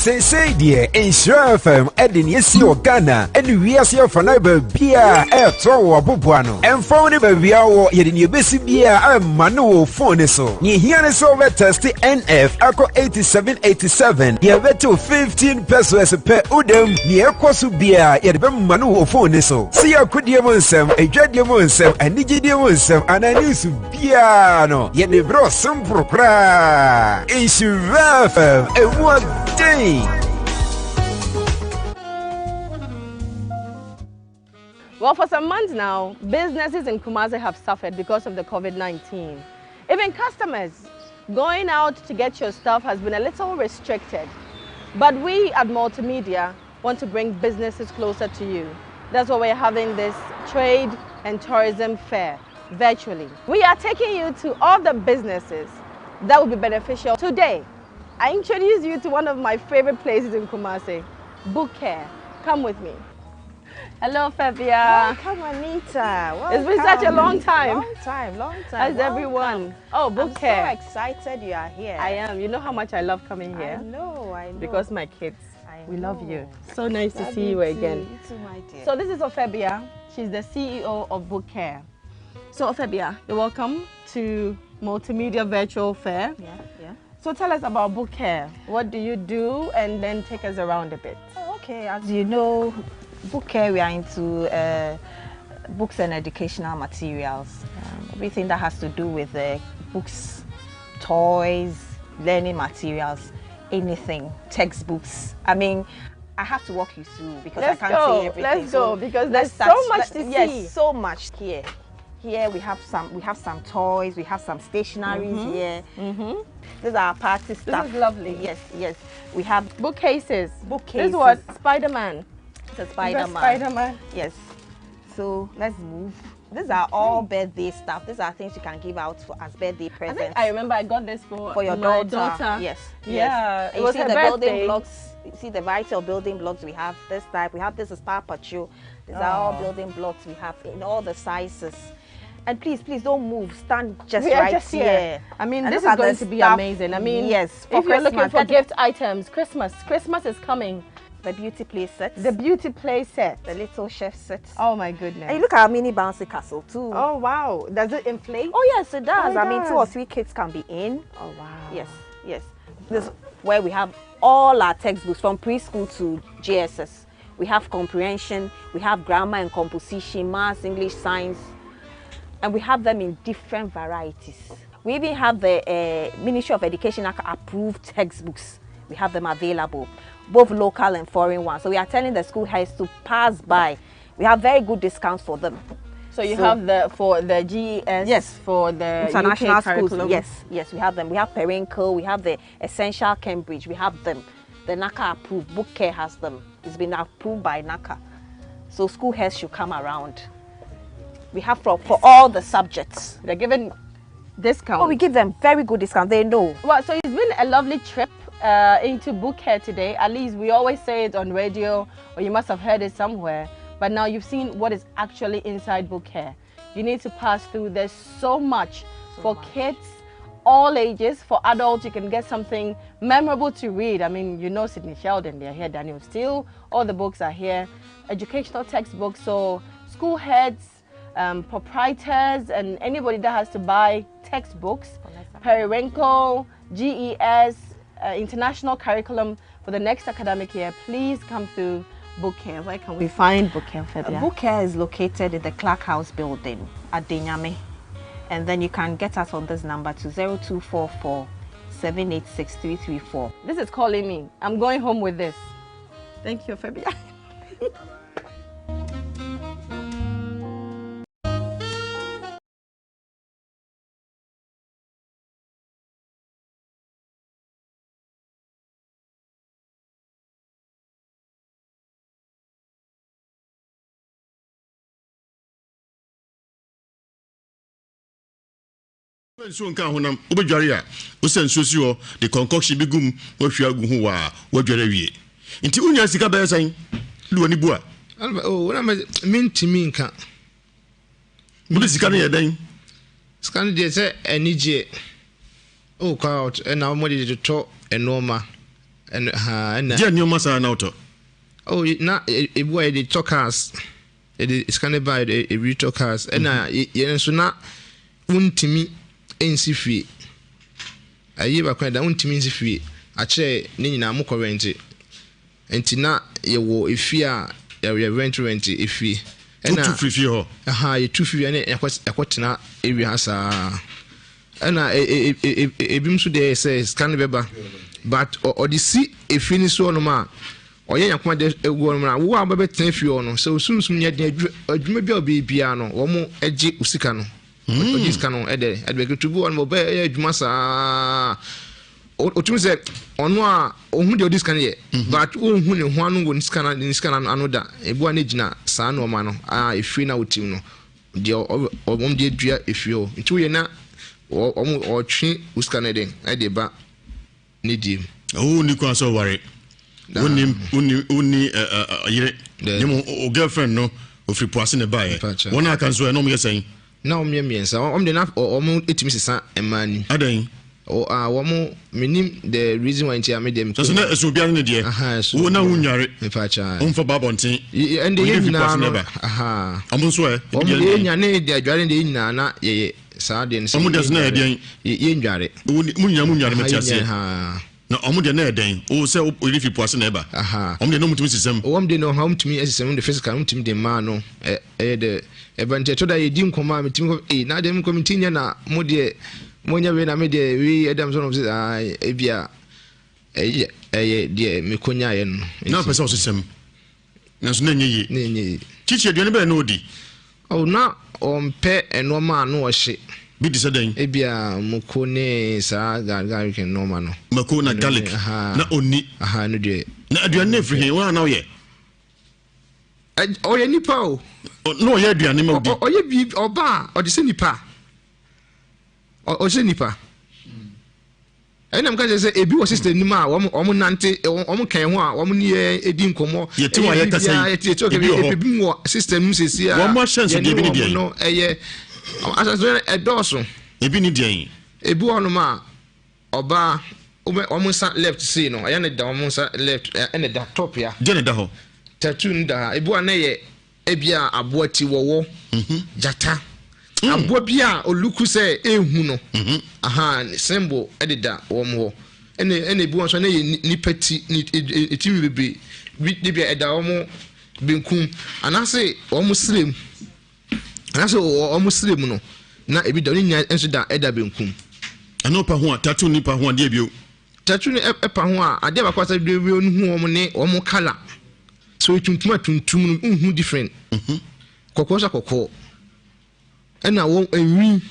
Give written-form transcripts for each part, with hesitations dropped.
Seesei deɛ Nhyira FM de nea esi wɔ Ghana ne wiase afanan baabiara ɛretɔ wɔ aboboa no. Ɛmfa wo ne baabi a wɔ, yɛde nea ebesi biara ɛma no wɔ phone ne so. Nea ehia ne sɛ wobɛtɛste NF akɔ 8787, deɛ ɛbɛtew 15 pesos pɛ wodam. Nea ɛkɔ so biara yɛde bɛma no wɔ phone ne so. Sɛ yɛ akodie mu nsɛm, adwadie mu nsɛm, anigyedie mu nsɛm anaa news biara no, yɛde brɛ simple koraa. Nhyira FM, emu ɔden. Well, for some months now, businesses in Kumasi have suffered because of the COVID-19. Even customers going out to get your stuff has been a little restricted. But we at Multimedia want to bring businesses closer to you. That's why we're having this trade and tourism fair virtually. We are taking you to all the businesses that will be beneficial today. I introduce you to one of my favorite places in Kumasi, Book Care. Come with me. Hello, Fabia. Welcome, Anita. Welcome. It's been such a long time. Long time, long time. How's everyone? Oh, Book I'm Care. so excited you are here. I am. You know how much I love coming here? I know, I know. Because my kids. I We love know. you. So nice to Love see you too. again. You too, my dear. So this is Ofebia. She's the CEO of Book Care. So Ofebia, you're welcome to Multimedia Virtual Fair. Yeah, yeah. So tell us about Book Care. What do you do? And then take us around a bit. Oh, okay, as you know, Book Care, we are into books and educational materials. Everything that has to do with books, toys, learning materials, anything, textbooks. I mean, I have to walk you through because Let's I can't go. say everything. Let's go, because let's there's so start. much to Yes, see. so much here. Here we have some toys, we have some stationaries here. These are our party stuff. This is lovely. Yes, yes. We have bookcases. Bookcases. This is what? Spider-Man. It's a Spider-Man. Spider-Man. Yes. So let's move. These are all birthday stuff. These are things you can give out for as birthday I presents. think I remember I got this for for your my daughter. daughter. Yes. Yeah. Yes. It And you was see her the birthday. building blocks. You see the variety of building blocks we have. This type. We have this is Paw Patrol. These are all Oh. building blocks we have in all the sizes. And please, please don't move. Stand just We are right just here. here. I mean, And this look is at the going to be stuff. amazing. I mean, yes, for if you're looking Christmas. for Get gift items, Christmas is coming. The beauty play set. The beauty play set. The little chef set. Oh my goodness. And you look at our mini bouncy castle too. Oh wow. Does it inflate? Oh yes, it does. Oh, it I mean, 2 or does. 3 kids can be in. Oh wow. Yes, yes. This is where we have all our textbooks from preschool to JSS. We have comprehension, we have grammar and composition, maths, English, science, and we have them in different varieties. We even have the Ministry of Education approved textbooks. We have them available, both local and foreign ones. So we are telling the school heads to pass by. We have very good discounts for them. So you So have the for the GES, Yes. for the international UK schools. curriculum. Yes, yes, we have them. We have Perenco, we have the Essential Cambridge, we have them. The NaCCA approved, Book Care has them. It's been approved by NaCCA. So school heads should come around. We have for all the subjects. They're given discount. Oh, we give them very good discount. They know. It's been a lovely trip into Book Care today. At least we always say it on radio, or you must have heard it somewhere. But now you've seen what is actually inside Book Care. You need to pass through. There's so much So for much. kids, all ages. For adults, you can get something memorable to read. You know Sidney Sheldon, they're here, Daniel Steele, all the books are here. Educational textbooks, so school heads, proprietors, and anybody that has to buy textbooks, Perenco, GES, international curriculum for the next academic year, please come through Book Care. Where can we find Book Care, Fabia? Book Care is located in the Clark House building at Denyame. And then you can get us on this number to 0244 786 334. This is calling me. I'm going home with this. Thank you, Fabia. Nsuo nka honam wobɛdware a wosɛ nsuo si hɔ de concoction bi gum woahwie agu ho wɔ a woadware awie nti wonya sika bɛyɛ sɛn de w'ani bu a Oh, wona mentumi nka. Wode sika no yɛ dɛn? Sika no deɛ sɛ anigyeɛ. Oh, kɔ out ɛna wɔde de tɔ nneɛma. Ɛno ha ɛna. Deɛ nneɛma saa na wotɔ? Oh, na ebi wɔ yɛde tɔ cars. Yɛde sika no ba yɛde ebi tɔ cars. Ɛna yɛn nso na wontumi nsi fie. Ayi baako ɛda wontumi nsi fie. Akyerɛ ne nyinaa mo kɔ rɛnte. Nti na yɛwɔ efie a yɛ rent rent efie. Ɛna wotu firi fie hɔ? Aha, yɛtu firi ɛne yɛkɔ yɛkɔtena area ha saa. Ɛna ebi nso deɛ sɛ sika no bɛba but ɔde si efie no so hɔnom a ɔyɛ nyakoma de egu hɔnom a wo a wobɛbɛtena fie hɔ no sɛ osunsum nyɛ den adwuma bi a ɔbɛyɛ biara no wɔn gye wo sika no. Ɔgye sika no ɛdɛ ɛde bɛkɛ tubu hɔ no ɔbɛyɛ adwuma saa otumi sɛ ɔno a ohun deɛ ɔde sika no yɛ mhm. but ohun ne ho ano wɔ ne sika no ne sika no ano da ebu a ne gyina saa nneɛma no a efie na otim no deɛ wɔn de adua efie hɔ nti woyɛ na wɔn ɔtwe wo sika no ɛde ɛde ba ne die mu. Wonni kwan sɛ ɔware. Wonni wonni wonni yere. Ne mu o girlfriend no ofiri po ase na ɛbaeɛ. Wɔn a aka nso ɛ na wɔn yɛ sɛn? Na wɔn yɛ mmiɛnsa. Wɔn de na wɔn etumi sesa mmaa nim. Adɛn? Wɔn menim the reason why nti a me deɛ. Sɛ na ɛso obiara ne deɛ. Wo na wo nware. Wɔn fa ba abɔnten. Ɛnde yɛ nyinaa no. Wɔn nso ɛ. Wɔn deɛ yɛ nyinaa ne deɛ adware deɛ yɛ nyinaa na yɛyɛ. Saa deɛ no sɛ Ɔmo deɛ so na ɛyɛ deɛn? Yɛ ndware. Wo ni mo nyinaa mo ndware mete aseɛ. Na ɔmo deɛ na ɛyɛ dɛn? Wo sɛ wo yere fi po ase na ɛba. Ɔmo deɛ na ɔmo tumi sesam. Wɔn deɛ no ɔmo tumi sesam, ɔmo de physical ɔmo tumi de mmaa no ɛyɛ dɛ ɛba nti ɛtɔ da yɛ di nkɔmɔ a metumi kɔ ee na deɛ mekɔ meti nyɛ na mo deɛ mo nyɛ wei na me deɛ wei ɛdam so na ɔmo sɛ aa ebia ɛyɛ ɛyɛ deɛ mekɔ nyaayɛ no. Na ɔpɛ sɛ ɔsesam. Nanso na ɛnyɛ yie. Na ɛnyɛ yie. Kyikyi, aduane bɛn na ɔdi? Oh, na ɔmpɛ nnoɔma a ano ɔhye. Bi te sɛ dɛn? Ebia mako ne saa garlic nnoɔma no. Mako na garlic na ɔnni. Aha, ɛno deɛ. Na aduane no ɛfiri he? Wo a na woyɛ? Ɔyɛ nipa o. Na ɔyɛ aduane ma wodi? Ɔyɛ biribi, ɔba a, ɔte sɛ nipa. Ɔte sɛ nipa. Ɛna meka kyerɛ sɛ ebi wɔ sister nim a wɔn wɔn nante wɔn kan ho a wɔn ne yɛ edi nkɔmɔ. Yɛte wɔn a yɛkasa yi yɛte yɛte ebi wɔ hɔ ebi mu wɔ sister nim sisi a wɔn ahyɛnsodeɛ ebi ne deɛ no ɛyɛ ahyɛnsodeɛ ɛdɔɔso. Ebi ne deɛ. Ebi wɔ hɔnom a ɔbaa wɔn nsa left sei no ɛyɛ ne da wɔn nsa left ɛna da top ya. Deɛ ne da hɔ. Tattoo no da ha ebi wɔ na yɛ Ebia aboa ti, wɔwɔ, gyata, aboa bi a oluku sɛ ehu no, aha, symbol deda wɔn hɔ. Ɛna ɛna ebi wɔn nso na yɛ nipa ti, ne ti nwi bebree bi de bia ɛda wɔn benkum anaasɛ wɔn srɛ mu, anaasɛ wɔn srɛ mu no na ebi da ne nyinaa nso da ɛda benkum. Ɛno pa ho a tattoo nipa ho adeɛ bio. Tattoo no ɛpa ho a adeɛ baako a sɛ de bi hu wɔn ne wɔn colour. Sɛ ɔyɛ tuntum a tuntum no nhu different. Mhm. Kɔkɔɔ sɛ kɔkɔɔ. Ɛna wɔn enwi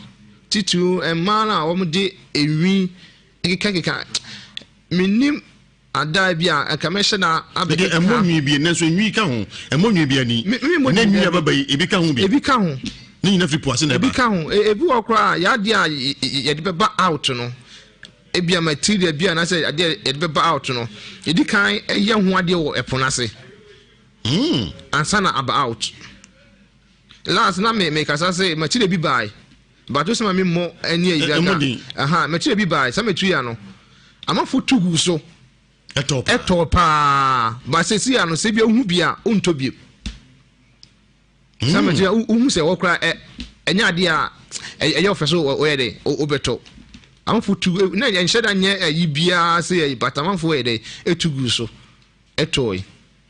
titiriw mmaa no a wɔde enwi kekakeka menim adaa bi a nka mɛhyɛ na abɛkeka. Ɛde ɛmmɔ nwi bi nanso enwi ka ho ɛmmɔ nwi bi ani. Me me mmɔ nwi bi ababa yi ebi ka ho bi. Ebi ka ho. Ne nyina firi po ase na ɛba. Ebi ka ho ebi wɔ koraa yadeɛ a yɛde bɛba out no. Ebia material bi anaasɛ adeɛ a yɛde bɛba out no, yɛdi kan yɛ ho adeɛ wɔ ɛpo no ase hmm. ansa na aba out. Last na me mekasa sɛ material bi bae but wo sɛ ma me mmɔ ɛne ayi aka aha material bi bae saa material no amafo tu gu so ɛtɔ paa but sɛ si ano sɛ bi ohu bi a wontɔ bi. Saa material mm. wohu sɛ ɛwɔ koraa ɛ ɛnyɛ adeɛ a ɛyɛ ɔfɛ so ɔyɛ dɛ wobɛtɔ amanfo tu na ɛnhyɛ da nyɛ ayi biara sɛ yɛ but amanfo yɛ dɛ etu gu so ɛtɔe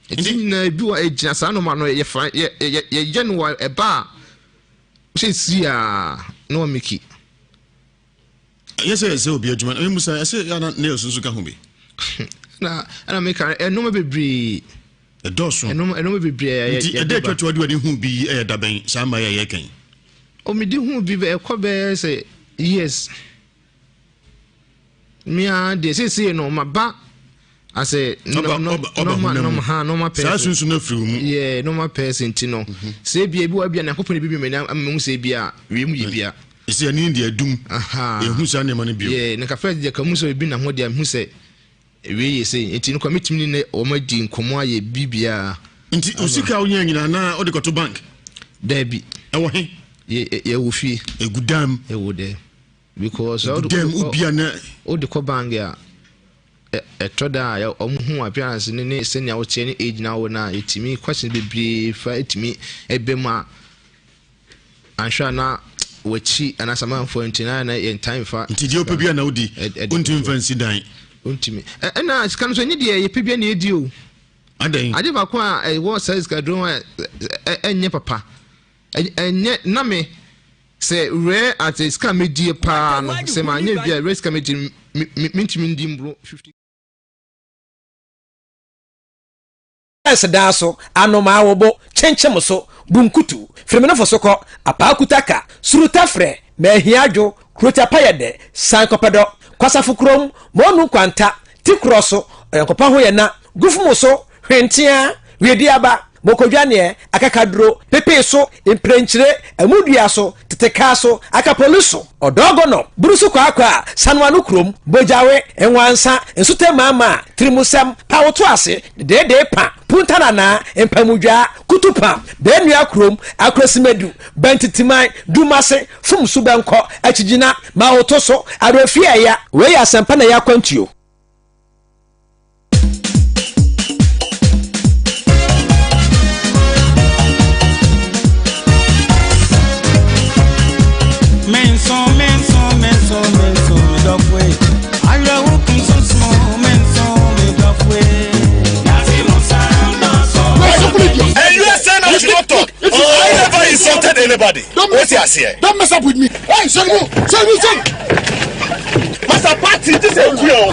ɛti nyinaa ebi wɔ egyina saa nneɛma no yɛfa yɛ yɛ yɛyɛ no wɔ ɛba a sɛ si a na wɔn miki. Ɛnyɛ sɛ ɛsɛ obi adwuma na musa ɛsɛ yɛ na nails nso ka ho bi. Na ɛna meka ɛnoma bebree. Ɛdɔɔso. Ɛnoma ɛnoma bebree a Nti ɛda atwa to ade w'ani hu bi yi ɛyɛ dabɛn saa mmaa yi a yɛreka yi. Omidi hu bi bɛ ɛkɔ bɛyɛ sɛ years. Me ara deɛ seesei no maba asɛ normal normal ha normal person. Saa sunsun no afiri wo mu. Yeah normal person ti no. Mhm. Sɛ ebia ebi wɔ ebia Nyankopɔn ebi bi mɛ na ama mu sɛ ebia wiem yɛ bia. Ɛsɛ ɛni deɛ adum. Ehu saa nneɛma no bio. Yeah na ka first deɛ ka mu sɛ ebi na ho deɛ mehu sɛ wei yɛ sei nti no kɔ metumi ne wɔn adi nkɔmɔ ayɛ biribiara. Nti osika a wonya nyinaa na wode kɔto bank? Daabi. Ɛwɔ he? Yɛwɔ fie. Egu dan mu. Ɛwɔ dɛm. Because egu dɛm wobia na. Wode kɔ bank a. Ɛtɔ da a wɔn hu appearance no ne sɛnea woteɛ ne age na wowɔ no a, ɛtumi questions bebree fa ɛtumi ɛbɛ mu a anhwɛ a na wakyi anaasɛ amanfoɔ nti na na yɛn time fa. Nti deɛ wopɛ bia na wodi, wontumi mfa nsi dan. Wontumi. Ɛna sika no nso ɛnyɛ deɛ yɛpɛ bia na yɛdi o. Adɛn? Ade baako a ɛwɔ saa sikaduro ho a ɛnyɛ papa, ɛnyɛ na me sɛ rare at sika a mɛdie paa no, sɛ manyɛ bi a rare sika mɛdi no, mentumi ndi mboro 50. Fɛs daa so, anomaa wo bo, kyenkyem so, bunkutu, firimenofo so kɔ, apaa kuta ka, suruta frɛ, mahia adwo, kurota pa yɛ dɛ, san kɔpɛdɔ, kwasafo kurom, mɔnu nkwanta, ti korɔ so, ɔyɔnkopa ho yɛ na, gufumu so, hwenteaa, weduaba, mokodwaneɛ, akakaduro, pepee so, mpirenkyire, amudua so, tetekaa so, akapoli so, ɔdɔɔgɔnɔ, burusu kwaakwa, sanoano kurom, bogyawe, nwansa, nsutɛ maamaa, tirimusɛm, pawoto ase, dedeedee pa, puntananaa, mpamudwaa, kutupa, bɛɛnua kurom, akurasimedu, bɛntitiman, dumase, fum so bɛnkɔ, akyigyina, mawoto so, awerɛfie ɛya. Wei yɛ asɛmpa na ɛyɛ akwantuo. And you are saying I should not talk. I never insulted anybody. Don't What's mess, your say? don't mess up with me. Hey, Solomon, Solomon, Solomon. Master Party, this is real.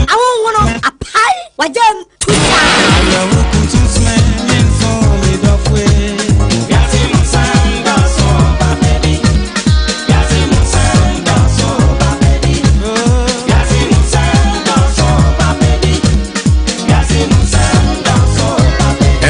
Awonwono apae wagyam tusaa.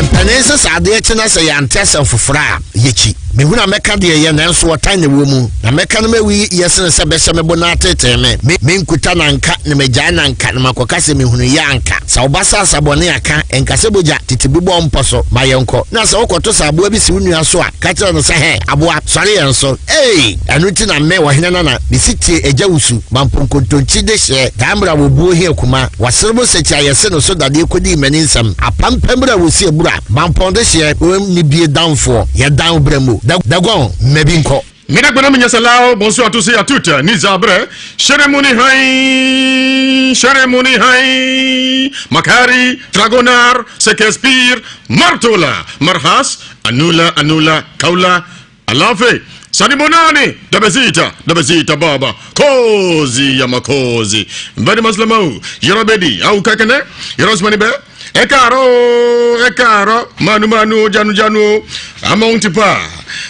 Mpanin sɛ sɛ adeɛ kye na sɛ yɛante asɛm foforɔ a, yɛkyi. Mehunu a mɛka deɛ ɛyɛ nanso ɔtan na ɛwɔ mu. Na mɛka no mawi yɛ sene sɛ bɛhyɛ me bo na ateetee me. Me menkuta na anka na magyae na anka na makɔka sɛ mehunu yɛ anka. Sɛ wo ba sɛ asa bɔne a ka, nka sɛ bogya tete bi bɔ mpɔ so ma yɛnkɔ. Na sɛ wokɔto sɛ aboa bi si wo nua so a, ka kyerɛ no sɛ, Hɛ, aboa, sɔre yɛn so. Ei! Ɛno nti na me, ɔhene nana, mesi tie agya wusu, ma mponkontonkyi dehyeɛ, taa mmra wɔ buo hia kuma, wɔserebo sɛkyi a yɛse no so dadeɛ kɔdii m'ani nsɛm, apampam berɛ a wɔsi abura, mampɔn dehyeɛ, ɔnni bie danfoɔ, yɛdan wo berɛ mu, daguan, mma bi nkɔ. Mina gbana mi nyasalao, bonsoir à tous et à toutes. Nizabre, Sheremuni hai, Sheremuni hai, Makari, Dragonar, Sekespir, Martola, Marhas, Anula, Anula, Kaula, Alafe, Sanibonani, Dabezita, Dabezita Baba, Kozi ya Makozi, Mbadi Maslamau, Yorobedi, au Kakene, Yorosmani Be, Ẹ káàárọ̀ o, ẹ káàárọ̀, manu manu, janu janu, among tipa.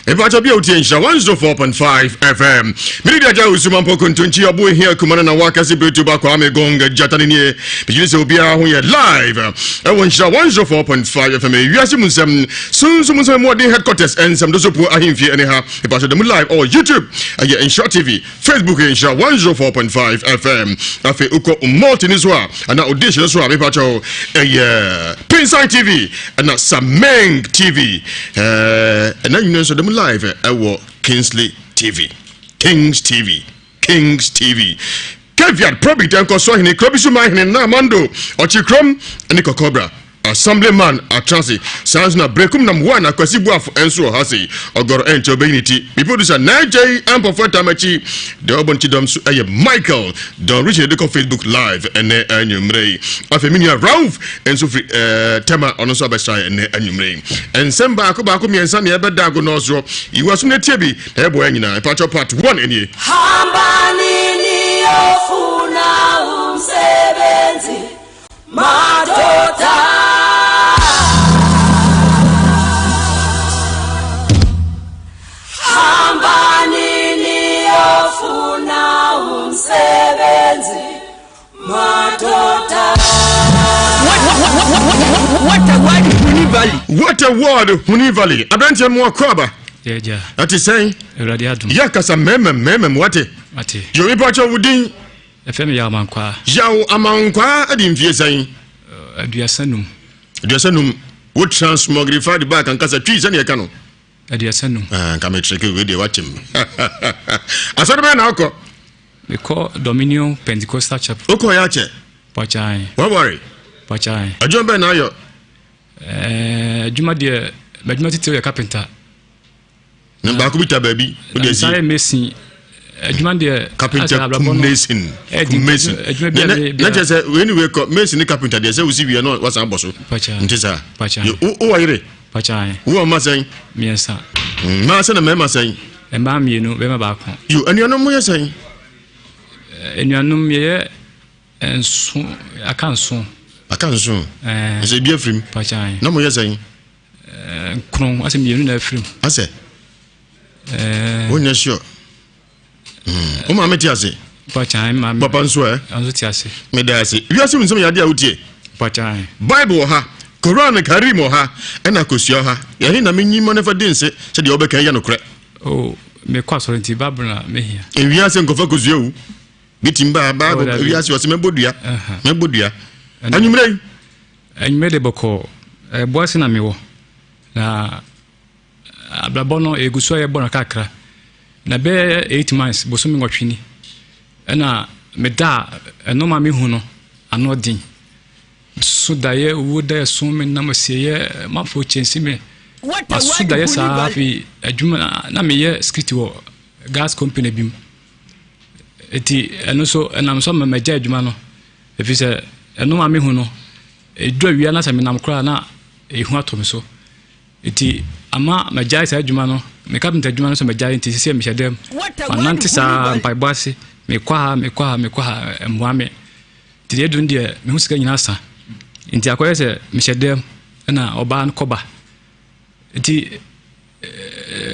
Mepakyɛ bi a wotie nhyira 104.5 FM. Mene de agya Osuma Mpɔ Kontonkyi ɔbo ehia kuma no na wakase beretu ba Kwame Gong gyata ne nie. Megyedi sɛ obiara ho yɛ live ɛwɔ nhyira 104.5 FM. Ewiase mu nsɛm, sunsum nsɛm mu ɔden headquarters nsɛm dosopuo ahemfie ɛne ha. Mepakyɛ da mu live ɔwɔ YouTube ɛyɛ Nhyira TV. Facebook yɛ nhyira 104.5 FM. Afei wokɔ multi no so a anaa odish no so a mepa kyɛw ɛyɛ Pinsan TV ɛna Sameng TV. Ɛna nyina nso dɛm live ɛwɔ Kingsley TV. Kings TV. Kings TV. Caveat probit nkɔso ahene kuro bi so man hene na amando ɔkye kurom ne kɔkɔbra. Assemblyman Atrase, saa nso na Berekum nam one Akwasi Boafo nso wɔ ha sei. Ɔgɔrɔ ɛnkyɛ ɔbɛyi ne ti. Me producer Nigel Ampɔfo Atam akyi. Deɛ ɔbɔ ne ti dɔm so ɛyɛ Michael Don Richard de kɔ Facebook live ɛnɛ anwummerɛ yi. Afei me nua Rauf nso firi ɛɛ Tema ɔno nso abɛsra yɛn ɛnɛ anwummerɛ yi. Nsɛm baako baako mmiɛnsa na ɛbɛda agonɔ soɔ. Yiwa so na tie bi na ɛbɔ yɛn nyinaa. Mpakyɛw part 1 nie. Hambani niyofuna umsebenzi madoda. Hambani niyofuna umsebenzi madoda. What a word, Huni Valley. What a word, Huni Valley. Aberanteɛ mu akɔ aba. Ɛte sɛn? Yɛ kasa mɛmɛm mɛmɛm wate. Yomi pakyɛ wo din. Ɛfɛ mi Yaw Amankwaa. Yaw Amankwaa adi mfie sɛn? 35. 35. Wo transmogrified bag ankasa twi sɛnea ɛka no. 35. Ah, nka mekyerɛ wei deɛ wakyɛm. Asɔre bɛn na wokɔ? Mekɔ Dominion Pentecostal Chapel. Wokɔ yɛ akyɛ? Pakyan. Waware? Pakyan. Adwuma bɛn na ayɔ? Eh, adwuma deɛ, m'adwuma titire yɛ carpenter. Na baako bi ta baabi. Wode asi. Nsa yɛ mason. Adwuma deɛ. Carpenter kum mason. Kum mason. Adwuma bi a na kyerɛ sɛ wei ne wei kɔ mason ne carpenter deɛ sɛ wosi wie na wasan abɔ so. Pakyan. Nti saa. Pakyan. Wowɔ yere? Pakyan. Wowɔ mma sɛn? Mmiɛnsa. Mmaa sɛn na mmarima sɛn? Mmaa mmienu, barima baako. Yo, anuanom mo yɛ sɛn? Anuanom yɛyɛ nso, aka nso. Aka nso? Ɛɛ. Ɛsɛ ebi afirim. Pakyan. Na mo yɛ sɛn? Nkron, asɛ mmienu na afirim. Asɛ? Ɛɛ. Wonyɛ sure? Wo maame te ase? Pakyan, maame. Papa nso ɛ? Nso te ase. Meda ase. Wiase mu nsɛm yɛ adeɛ a wotie? Pakyan. Bible wɔ ha, Koran Karim wɔ ha, ɛna kosua wɔ ha. Ɛhe na menyi ma no fa di nse sɛ deɛ wobɛka yɛ nokorɛ? Oh, mekɔ asɔre nti Bible na mehia. Ewiase nkɔfa kosua o. Bi tim ba Bible oh, ewiase ɔse mɛbɔ dua. Mɛbɔ dua. Anwummerɛ yi. Anwummerɛ de bɔkɔɔ. Ɛboase na mewɔ. Na Abrabɔ no yɛgu so a yɛbɔ no kakra. Na bɛyɛ 8 months, bosome 8 ni, ɛna meda a ɛnɔma mehu no ano den. So daeɛ, owuo daeɛ so me nam asieeɛ, manfoɔ kyɛnsi me. Maso daeɛ saa. Afei adwuma na meyɛ security wɔ gas company bi mu. Eti ɛno nso ɛnam so ama magya adwuma no. Ɛfiri sɛ ɛnɔma mehu no, ɛdu awia na sɛ menam koraa na ɛhu ato me so. Nti ama magyae saa adwuma no, me carpenter adwuma no nso magyae, nti sisi mehyɛ dɛm. Manante saa mpaebɔ ase, mekɔ ha, mekɔ ha, mekɔ ha, mmoa me. Nti deɛ ɛduru no deɛ, mehu sika nyinaa sa. Nti akɔyɛ sɛ mehyɛ dɛm, ɛna ɔbaa no kɔba. Nti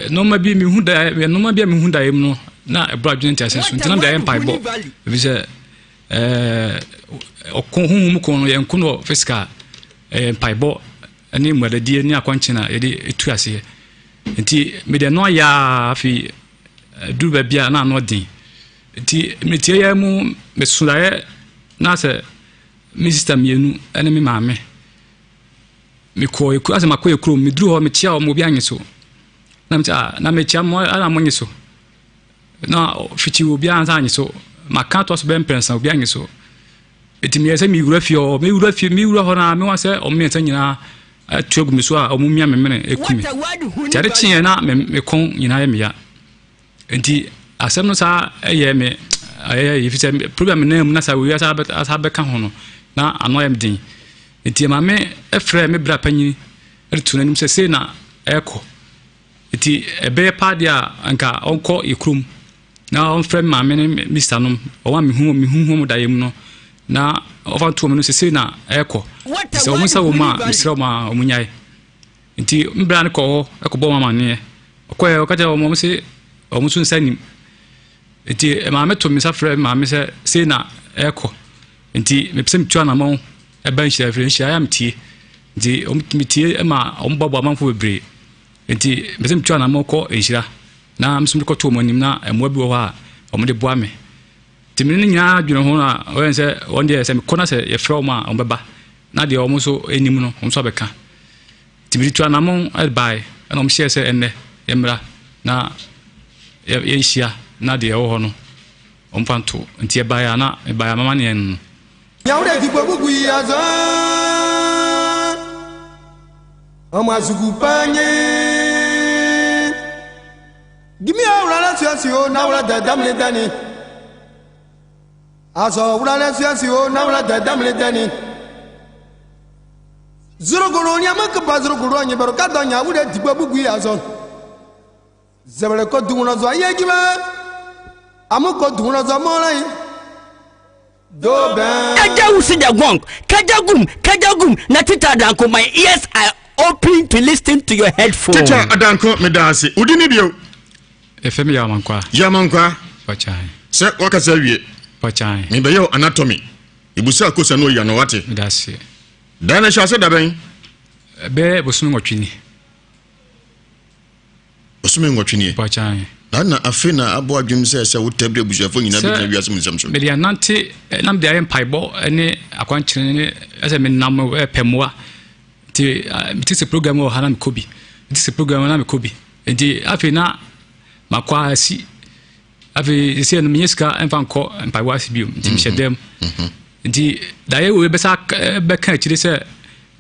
nneɛma bi mehu da, nneɛma bi a mehu daeɛ mu no, na ɛboro adwene nteaseɛ so. Nti na mede ayɛ mpaebɔ, ɛfiri sɛ ɔko, honhom ko no, yɛnko no wɔ physical, ɛyɛ mpaebɔ ne mmuadadie ne akɔnkyen a yɛde tu aseɛ. Nti mede ɛno ayɛ a afei duru baabi a na ano den. Nti metie yɛ mu mesodaeɛ na sɛ me sista mmienu ne me maame mekɔ ekuro asɛ makɔ ekuro meduru hɔ mekyia wɔn, obi anye so na mekyia ah, na mekyia mo ana mo nye so na fiti obi ansa anye so maka to so bɛn mprɛnsa obi anye so. Enti meyɛɛ sɛ mewura fie hɔ. Mewura fie, mewura hɔ no ara, mehu sɛ wɔn mmiɛnsa nyinaa atu agu me so a wɔmia me mene eku me. Nti ade kyeeɛ na me me kɔn nyinaa yɛ me ya. Nti asɛm no saa ɛyɛ me ɛyɛ efi sɛ problem nan mu na saa wei asa asa bɛka ho no na ano ayɛ me den. Nti maame ɛfrɛ me bra panyin ɛde to n'anim sɛ sei na ɛkɔ. Nti ɛbɛyɛ paa deɛ a anka ɔnkɔ yɛ kurom na ɔmfrɛ me maame ne me sista nom, wɔn a mehu mehu wɔn daeɛ mu no, na ɔfa nto wɔn no sese na ɛrekɔ. Nti sɛ wɔn nsa wɔ mu a, mesrɛ wɔn a wɔn nyae. Nti me bra no kɔ hɔ ɛkɔbɔ wɔn amaneɛ. Ɔkɔɛ ɔka kyerɛ wɔn, wɔn se wɔn nso nsa nim. Nti maame to me nsa frɛ me maame sɛ sei na ɛrekɔ. Nti mepɛ sɛ metu anamɔn ɛba nhyira, ɛfiri nhyira yɛ a metie. Nti wɔn metie ma wɔn boaboa amanfoɔ bebree. Nti mepɛ sɛ metu anamɔn kɔ nhyira na me nso mede kɔto wɔn anim na mmoa bi wɔ hɔ a wɔde boa me. Nti me ne no nyinaa dwene ho na wɔyɛ sɛ wɔn deɛ sɛ mekɔ na sɛ yɛfrɛ wɔn a wɔbɛba na deɛ wɔn nso anim no wɔn nso abɛka. Nti mede tu anamɔn baeɛ ɛna wɔn hyɛɛ sɛ ɛnnɛ yɛmmra na yɛnhyia na deɛ ɛwɔ hɔ no wɔmfa nto. Nti yɛbaeɛ a na mebaeɛ a mama neɛ no. Nyawure dikpo bugu yi azɔ ọmọ asugu panye. Gimi awura la suasi o nawura da damile dani. Azɔ wura la suasi o nawura da damile dani. Zuruguru nyama kupa zuruguru anyi baro ka dɔ nyawure dikpo bugu yi azɔ. Zɛbɛlɛ ko dugunɔ zɔ aye jumɛn. Amu ko dugunɔ zɔ mɔlɔ yi. Kaja wusi the gong. Kaja gum, kaja gum. Na Teacher Adanko, my ears are open to listen to your headphone. Teacher Adanko, meda ase. Wodi ne bio? Efe me Yamankwa. Yamankwa. Pachan. Sɛ wakasa awie. Pachan. Mebɛyɛ wo anatomy. Ebusa akosa no oyi ano wate. Meda ase. Dan na hyɛ ase da bɛn? Bɛyɛ bosome 8 ni. Bosome 8 nie. Pachan. Na na afe na abɔ adwene sɛ sɛ wotabiri abusuafoɔ nyinaa bɛgyina wiase mu nsɛm so. Mede anante na mede ayɛ mpaebɔ ne akwankyerɛ ne sɛ menam pɛ mmoa. Nti mete sɛ program wɔ ha na mekɔ bi. Mete sɛ program na mekɔ bi. Nti afei na makɔ asi. Afei sɛ no menyɛ sika mfa nkɔ mpaebɔ ase bio nti mehyɛ dɛm. Nti daeɛ wei bɛsa bɛka akyire sɛ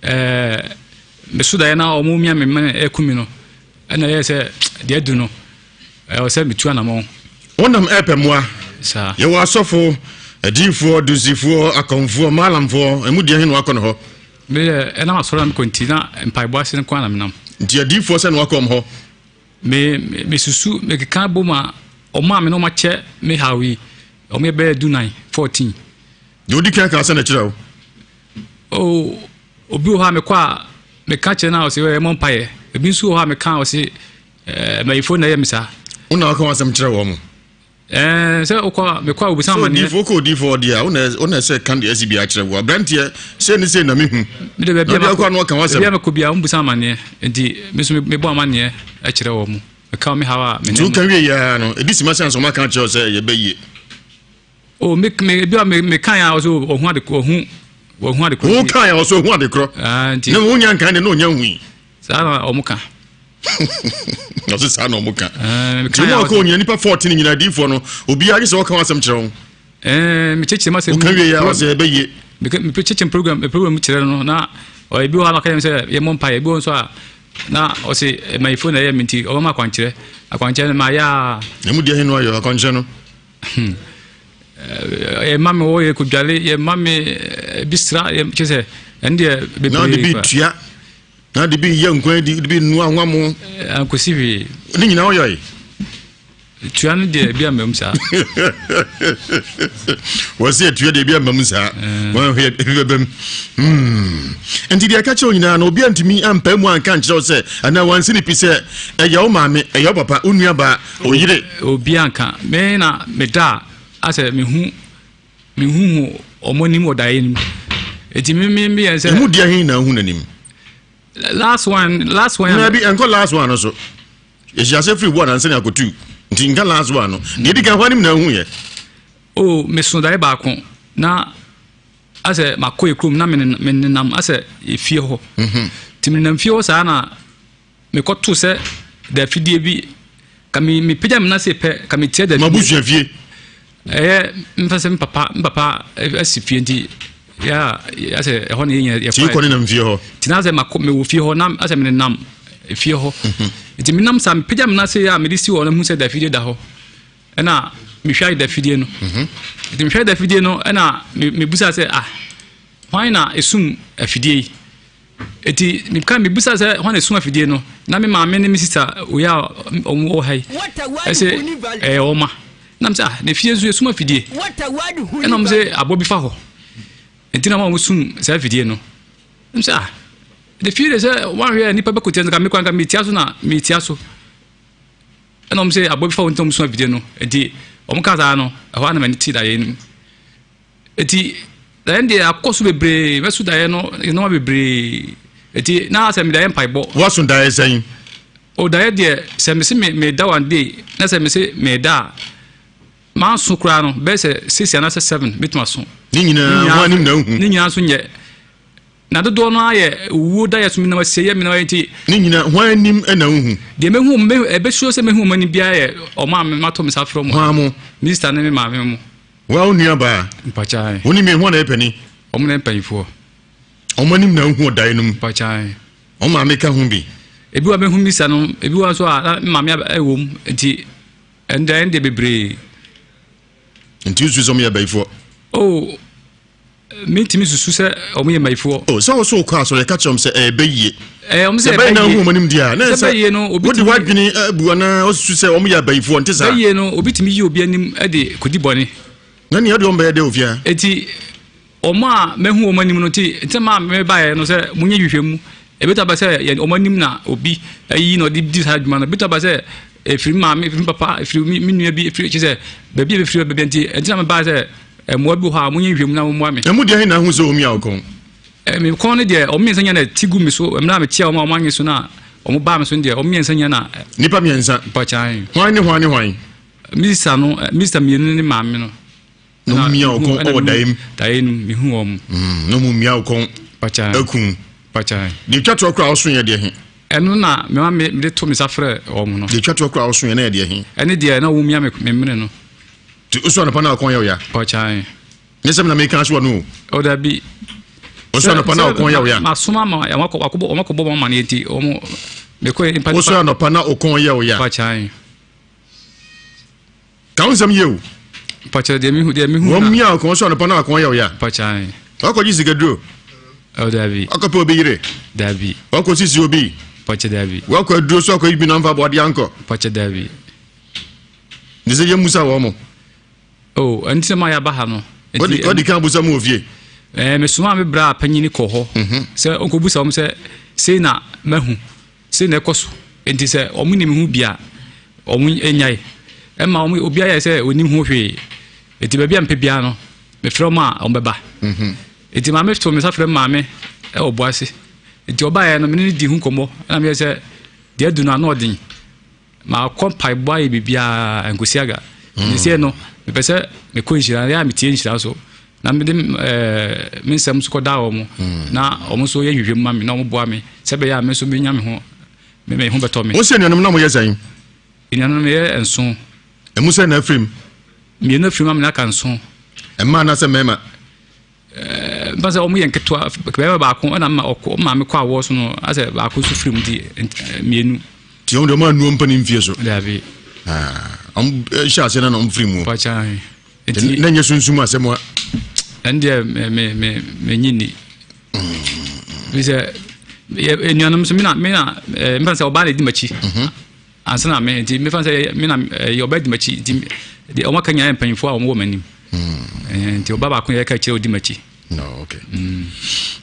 ɛɛ meso daeɛ na wɔn mia me mene ɛku mi no ɛna ɛyɛ sɛ deɛ adu no ɛwɔ sɛ metu anamɔn. Wonam ɛɛpɛ mmoa. Saa. Yɛwɔ asɔfo, adiyifoɔ, dunsifoɔ, akɔmfoɔ, maalamfoɔ, emu deɛ he na wakɔ ne hɔ? Meyɛ ɛnam asɔre na mekɔ nti na mpaebɔ ase nko ara na menam. Nti adiyifoɔ sɛ na wakɔ wɔn hɔ? Me mesusu mekeka bom a wɔn a me ne wɔn akyɛ me haw yi wɔn yɛ bɛyɛ dunan, 14. Deɛ odi kan kaa sɛ na kyerɛ wo? Oh, obi wɔ hɔ a mekɔ a meka kyerɛ no a ɔse ɛmɔ mpaeɛ. Ebi nso wɔ hɔ a meka a ɔse ɛɛ mayifo na ɛyɛ me saa. Wo na waka w'asɛm kyerɛ wɔn? Ɛɛ sɛ wokɔ a mekɔ a obisa amaneɛ. Sɛ odiifo wokɔ odiifo hɔ deɛ a wo na ɛsɛ ka deɛ asi biara kyerɛ wo. Aberanteɛ sei ne sei na mehu. Mede baabi a mekɔ a baabi a mekɔ biara wɔn bisa amaneɛ nti me nso mebɔ amaneɛ kyerɛ wɔn. Meka me haw a me Nti woka wie yɛ no ɛdi sima sɛ nso wɔaka akyerɛ wo sɛ ɛyɛ bɛyie. O me me ebi a me me kan a ɔsɛ ɔhu ade ɔhu ɔhu ade korɔ. Wo kan a ɔsɛ ɔhu ade korɔ. Ah nti. Ne wo nya nkan de na ɔnya hui. Saa na ɔmo ka. Ɔsɛ saa na ɔmo ka. Nti ɔmo akɔ onyina nipa 14 nyina adiifoɔ no obiara gye sɛ ɔka asɛm kyerɛ wo. Ɛɛ me kyekyere ma sɛ. Woka wie yɛ ɔsɛ ɛbɛ yie. Me me kyekyere program program kyerɛ no na ebi wɔ hɔ a maka yɛn sɛ yɛ mɔ mpa yɛ ebi wɔ nso a na ɔsɛ mayifo na ɛyɛ me nti ɔbɛma akwankyerɛ akwankyerɛ no ma yɛ a. Emu deɛ hene ayɛ akwankyerɛ no. Hmm. Yɛ ma me wɔ yɛ kodwale yɛ ma me bi sra yɛ kyɛ sɛ ɛno deɛ bebree. Na ɔde bi tua na ɔde bi yɛ nkwan di de bi nua nwa mo. Ankosi hwee. Ne nyinaa ɔyɛ yi. Tua no deɛ ebi ama mu saa. Wɔsi atua deɛ ebi ama mu saa. Wɔn ahwɛ ebi bɛbɛ mu. Hmm. Nti deɛ ɛka kyerɛ wo nyinaa no obi antumi ampae mu anka nkyerɛ wo sɛ anaa wansi ne pi sɛ ɛyɛ wo maame ɛyɛ wo papa wo nua baa Oyere. Obi anka me na meda a asɛ mehu mehu hu ɔmo anim wɔ daeɛ no mu eti me me me yɛn sɛ. Emu deɛ he na ahu n'anim. Last one last one. Na bi ɛnkɔ last one no so ehyia sɛ firi one ansa na akɔtu nti nka last one no deɛ edi kan hɔ anim na ahu yɛ. O meso daeɛ baako na asɛ makɔ ekurom na menenam asɛ efie hɔ mhm. nti menenam fie hɔ saa na. Mekɔtoo sɛ da afidie bi ka me mepagya me nan sei pɛ ka metia da afidie. M'abusua fie. Ɛyɛ mfa sɛ me papa me papa asi fie nti ya asɛ ɛhɔ na yɛnyina yɛkɔ. Ti kɔ ne nam fie hɔ. Ti na asɛ makɔ mewɔ fie hɔ na asɛ me nenam fie hɔ. Mhm. Nti menam saa mepagya me nan sei a mede si hɔ na mehu sɛ da afidie da hɔ. Ɛna mehwɛ da afidie no. Mhm. Nti mehwɛ da afidie no ɛna mebusa sɛ ah hwan na esum afidie yi? Enti meka mebisa sɛ hwan na esum afidie no na me maame ne me sista wei a wɔn wɔ ha yi ɛsɛ ɛyɛ wɔn ma na sɛ ah na efie nso esum afidie ɛna wɔn sɛ aboa bi fa hɔ nti na wɔn a wɔsum saa afidie no ɛna sɛ ah na efie de sɛ wɔn ahwɛ nipa bɛkɔ tia nka mekɔ nka metia so na metia so ɛna wɔn sɛ aboa bi fa hɔ nti na wɔn sum afidie no nti wɔn ka saa no ɛhɔ ara na m'ani ti daeɛ no mu. Eti daeɛ no deɛ akɔ so bebree mɛso daeɛ no nneɛma bebree eti na sɛ mede ayɛ mpaebɔ. Waso daeɛ sɛn? O daeɛ deɛ sɛ mese me meda one day na sɛ mese meda a manso koraa no bɛyɛ sɛ six anaasɛ seven mɛtumi aso. Ne nyinaa ho anim na ahu. Ne nyinaa nso nyɛ na dodoɔ no ara yɛ owuo daeɛ so menam asieeɛ menam ayɛ nti. Ne nyinaa ho anim na ahu. Deɛ mɛhu ɛbɛsuo sɛ mɛhu wɔn anim biara yɛ wɔn a mato me nsa afrɛ wɔn. Hwan mo? Minista ne me maame mo. Wo a wo nua baa. Mpakyae. Wo ne me hwan na ɛyɛ panin? Wɔn na mpanyinfoɔ. Wɔn anim na wohu ɔdae no mu. Mpakyae. Wɔn maame ka ho bi. Ebi wɔ a mehu misa no, ebi wɔ nso a na maame ɛwɔ mu nti ɛnda ɛnde bebree. Nti wosusu sɛ wɔn yɛ abayifoɔ? Oh. Mentumi susu sɛ wɔn yɛ mmayifoɔ. O sɛ wɔsɔ okɔ asɔre ɛka kyerɛ wɔn sɛ ɛbɛ yie. Ɛɛ wɔn sɛ ɛbɛ yie. Sɛ ɛbɛ yie na ohun wɔn anim deɛ a. Na sɛ ɛbɛ yie no obi tumi. Wode wadwene abu anaa osusu sɛ wɔn yɛ abayifoɔ nte saa. Bɛ yie no obi tumi yi obi anim de kodi bɔne. Na nea ɔde wɔn bɛyɛ dɛ ofia. Eti wɔn a mehu wɔn anim no ti nti maa me baeɛ no sɛ monyɛ nhwehwɛ mu. Ebetumi aba sɛ yɛn wɔn anim na obi ayi na ɔde di saa adwuma no. Ebetumi aba sɛ efiri maame, efiri papa, efiri me nua bi, efiri kyerɛ sɛ baabi a ebefiri baabi nti ɛnti na me baeɛ sɛ Mmoa bi wɔ hɔ a, monyɛ nhwɛmu na mommoa me. Emu deɛ he na ahu sɛ omia wo kɔn? Me kɔn no deɛ, wɔn mmiɛnsa nyinaa na ti gu me so. Mmerɛ a mekyea wɔn a wɔannye so no a, wɔbaa me so no deɛ, wɔn mmiɛnsa nyinaa na. Nnipa mmiɛnsa? Mpakyan. Hwan ne hwan ne hwan? Mista no, mista mmienu ne maame no. Na wɔn mia wo kɔn wɔ daeɛ mu? Daeɛ no mu, mehu wɔn. Na wɔn mia wo kɔn Mpakyan. aku. Mpakyan. Deɛ etwa toɔ koraa a wosoeɛ deɛ he? Ɛno na mema mede to me nsa frɛ wɔn no. Deɛ ɛtwa toɔ koraa a wosoeɛ na ɛyɛ deɛ he? Ɛne deɛ na wɔmia me me mene no. Nti wosoo anɔpa na ɔkɔn yɛ wo ya? Ɔkyan. Nyɛ sɛ me na meka asoa no o. O dabi. Wosoo anɔpa na ɔkɔn yɛ wo ya? Masoma ma wɔn akɔbɔ wɔn amaneɛ nti wɔn mekɔ mpa. Wosoo anɔpa na ɔkɔn yɛ wo ya? Ɔkyan. Ka wo nsɛm yie o. Mpakyɛ deɛ mehu deɛ mehu. Wɔn mia ɔkɔn so anɔpa na akɔn yɛ ɔya. Mpakyɛ. Wakɔgye sikaduro. Ɔ dabi. Wakɔpɛ obi yere. Dabi. Wakɔ sisi obi. Mpakyɛ dabi. Wakɔ aduro so akɔ yi bi na nfa bɔde ankɔ. Mpakyɛ dabi. Ne sɛ yɛn musa wɔn mo. O ɛno ti sɛ maa yaba ha no. Wɔde wɔde kan busa mu wɔ fie. Ɛɛ mesoma me bra panyin kɔ hɔ. Mhm. Sɛ ɔnkɔ busa wɔn sɛ sei na mahu. Sei na ɛkɔ so. Enti sɛ wɔnim ho bi a, wɔnnyae. Ɛmma wɔn, obiara yɛ sɛ ɔnnim ho hwee. Enti baabi a mepɛ biara no, mefrɛ wɔn a wɔbɛba. Mhm. Enti maame too me nsa frɛ maame wɔ Boase. Enti ɔbaeɛ no, me ne no dii ho nkɔmmɔ. Ɛna meyɛ sɛ deɛ adu no ano ɔden. Makɔ mpaebɔ ayɛ biribiara nkosi aga. Mm. Nti no, mepɛ sɛ mekɔ nhyira, yɛ a metie nhyira so. Na mede eh, me nsɛm nso kɔdaa wɔn. Mm. Na wɔn nso yɛ nhwehwɛmu ma me na wɔn boa me sɛ ɛbɛyɛ a me nso menya me ho me ho bɛtɔ me. Wo sɛ anuanom na moyɛ sɛn? Anuanom yɛ nson. Ɛmu sɛn na afirim? Mmienu afirim amena aka nson. Mmaa anaasɛ mmarima? Mfa sɛ wɔn yɛ nketewa, barima baako ɛna ma ɔkɔ maame kɔ awoɔ so no asɛ baako nso firi mu nti mmienu. Ti wɔn deɛ wɔn anuo mpa ne mfie so. Dabi. Wɔn hyɛ aseɛ na na wɔn firi mu. Pɔkya nti na nyɛ sunsum asɛm a. Ɛn deɛ me me me me nyi ni. Bi sɛ yɛ enuanom so mi na mi na ɛɛ mfa sɛ ɔbaa na edi m'akyi. Ansa na me nti mefa sɛ me na ɛyɛ ɔbaa di m'akyi nti deɛ wɔn aka nyinaa yɛ mpanyinfoɔ a wɔn wɔ m'anim mm. nti ɔbaa baako yɛ ka kyerɛ odi m'akyi. No, okay. Mm.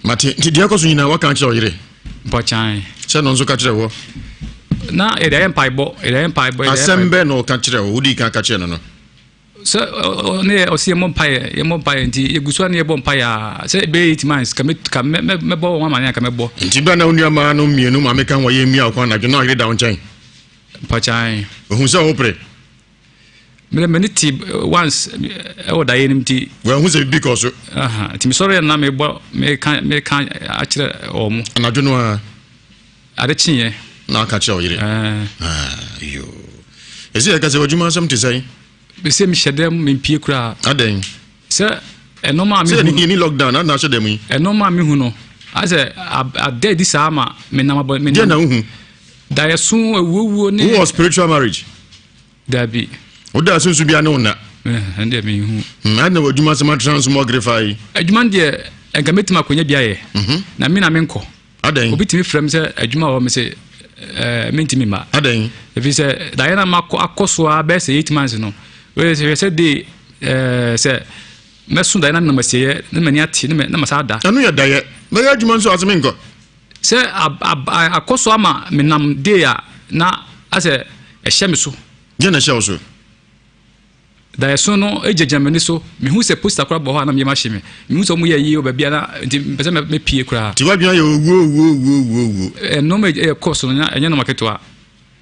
Mate nti deɛ ɛkɔ so nyinaa waka kyerɛ ɔyere. Mpɔkyan. Sɛ no nso ka kyerɛ wɔ. Na yɛde ayɛ mpaebɔ yɛde ayɛ mpaebɔ. Asɛm bɛn na ɔka kyerɛ wo wodi kan ka kyerɛ no no. Sɛ ɔne yɛ ɔsi yɛmmɔ mpaeɛ yɛmmɔ mpaeɛ nti yɛgu so a ne yɛbɔ mpaeɛ a sɛ ɛbɛyɛ eight months ka mɛ ka mɛ mɛbɔ wɔn amaneɛ a ka mɛbɔ. Nti bere a na wo nuammaa no mmienu maame ka ho a yɛmmia wo kɔn anadwo na ɔyere da wo nkyɛn? Mpakyɛw. Ohun sɛ wopere? Mede m'ani te once ɛwɔ daeɛ no mu nti. Wanhu sɛ biribi kɔ so. Nti mesɔre na mebɔ meka meka akyerɛ wɔn. Anadwo no ara. Ade kyeeɛ. Na aka kyerɛ wo yere. Yoo. Ɛsɛ yɛka sɛ w'adwuma asɛm te sɛn? Sɛ mehyɛ dɛm mempie koraa. Adɛn? Sɛ ɛnɔma a mehu. Sɛ yɛni lockdown na ahyɛ dɛm yi. Ɛnɔma a mehu no asɛ ada adi saa ma menam abɔ. Deɛ na wohu? Daeɛso awuowuo ne. Wowɔ spiritual marriage? Dabi. Woda sunsun bia ne wo na? Ɛn deɛ menhu. Adɛn na w'adwuma asɛm atena nso mɔgere fa yi? Adwuma no deɛ nka mɛtumi akɔnya bi ayɛ. Na me na menkɔ. Adɛn? Obi tumi frɛ me sɛ adwuma wɔ hɔ, mese ɛɛ mentumi mma. Adɛn? Ɛfiri sɛ daeɛ na makɔ akɔ so ara bɛyɛ sɛ eight months no. Wei sɛ hwɛ sɛ de ɛɛ sɛ mɛso daeɛ na menam asieeɛ na m'ani ate na na masa ada. Ɛno yɛ daeɛ. Mɛyɛ adwuma nso ase menkɔ. Sɛ akɔ so ama menam day a na asɛ ɛhyɛ me so. Deɛ na ɛhyɛ wo so? Daeɛso no gyinagyina m'ani so. Mehu sɛ poster koraa bɔ hɔ a na me yam ahye me. Mehu sɛ wɔyɛ ayie wɔ baabi a na nti mepɛ sɛ mepie koraa. Nti w'adwene ayɛ owuo owuo owuo owuo owuo. Nnoɔma a ɛkɔ so no ɛnyɛ nnoɔma ketewa.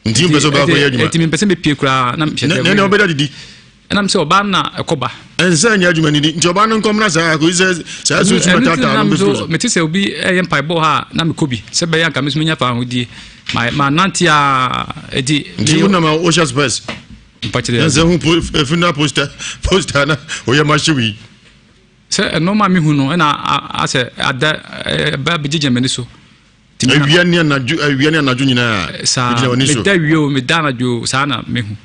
Nti wompɛ sɛ wobɛkɔ akɔyɛ adwuma? Nti mempɛ sɛ mepie koraa na mehyɛ dɛm. Na ɛnna wobɛda didi? Ɛnam sɛ ɔbaa no na ɛkɔ ba. Ɛnsɛ nyɛ adwuma nidi nti ɔbaa no nkɔ mmra saa akɔyi sɛ saa sunsum ɛtaataa no bɛfiri so. Mete sɛ obi ɛyɛ mpaebɔ hɔ a na mekɔ bi sɛ bɛyɛ anka me nso menya fahodie. Manante a ɛti. Nti wonam a wohyɛ spɛs? Mpakyerɛ. Ɛnsɛ ho po funeral poster poster na oyɛ ma hyew yi. Sɛ nneɛma a mehu no ɛna asɛ ada ɛba bɛgyegye m'ani so. Awia ne anadwo awia ne anadwo nyinaa. Saa meda wie o meda anadwo saa na mehu.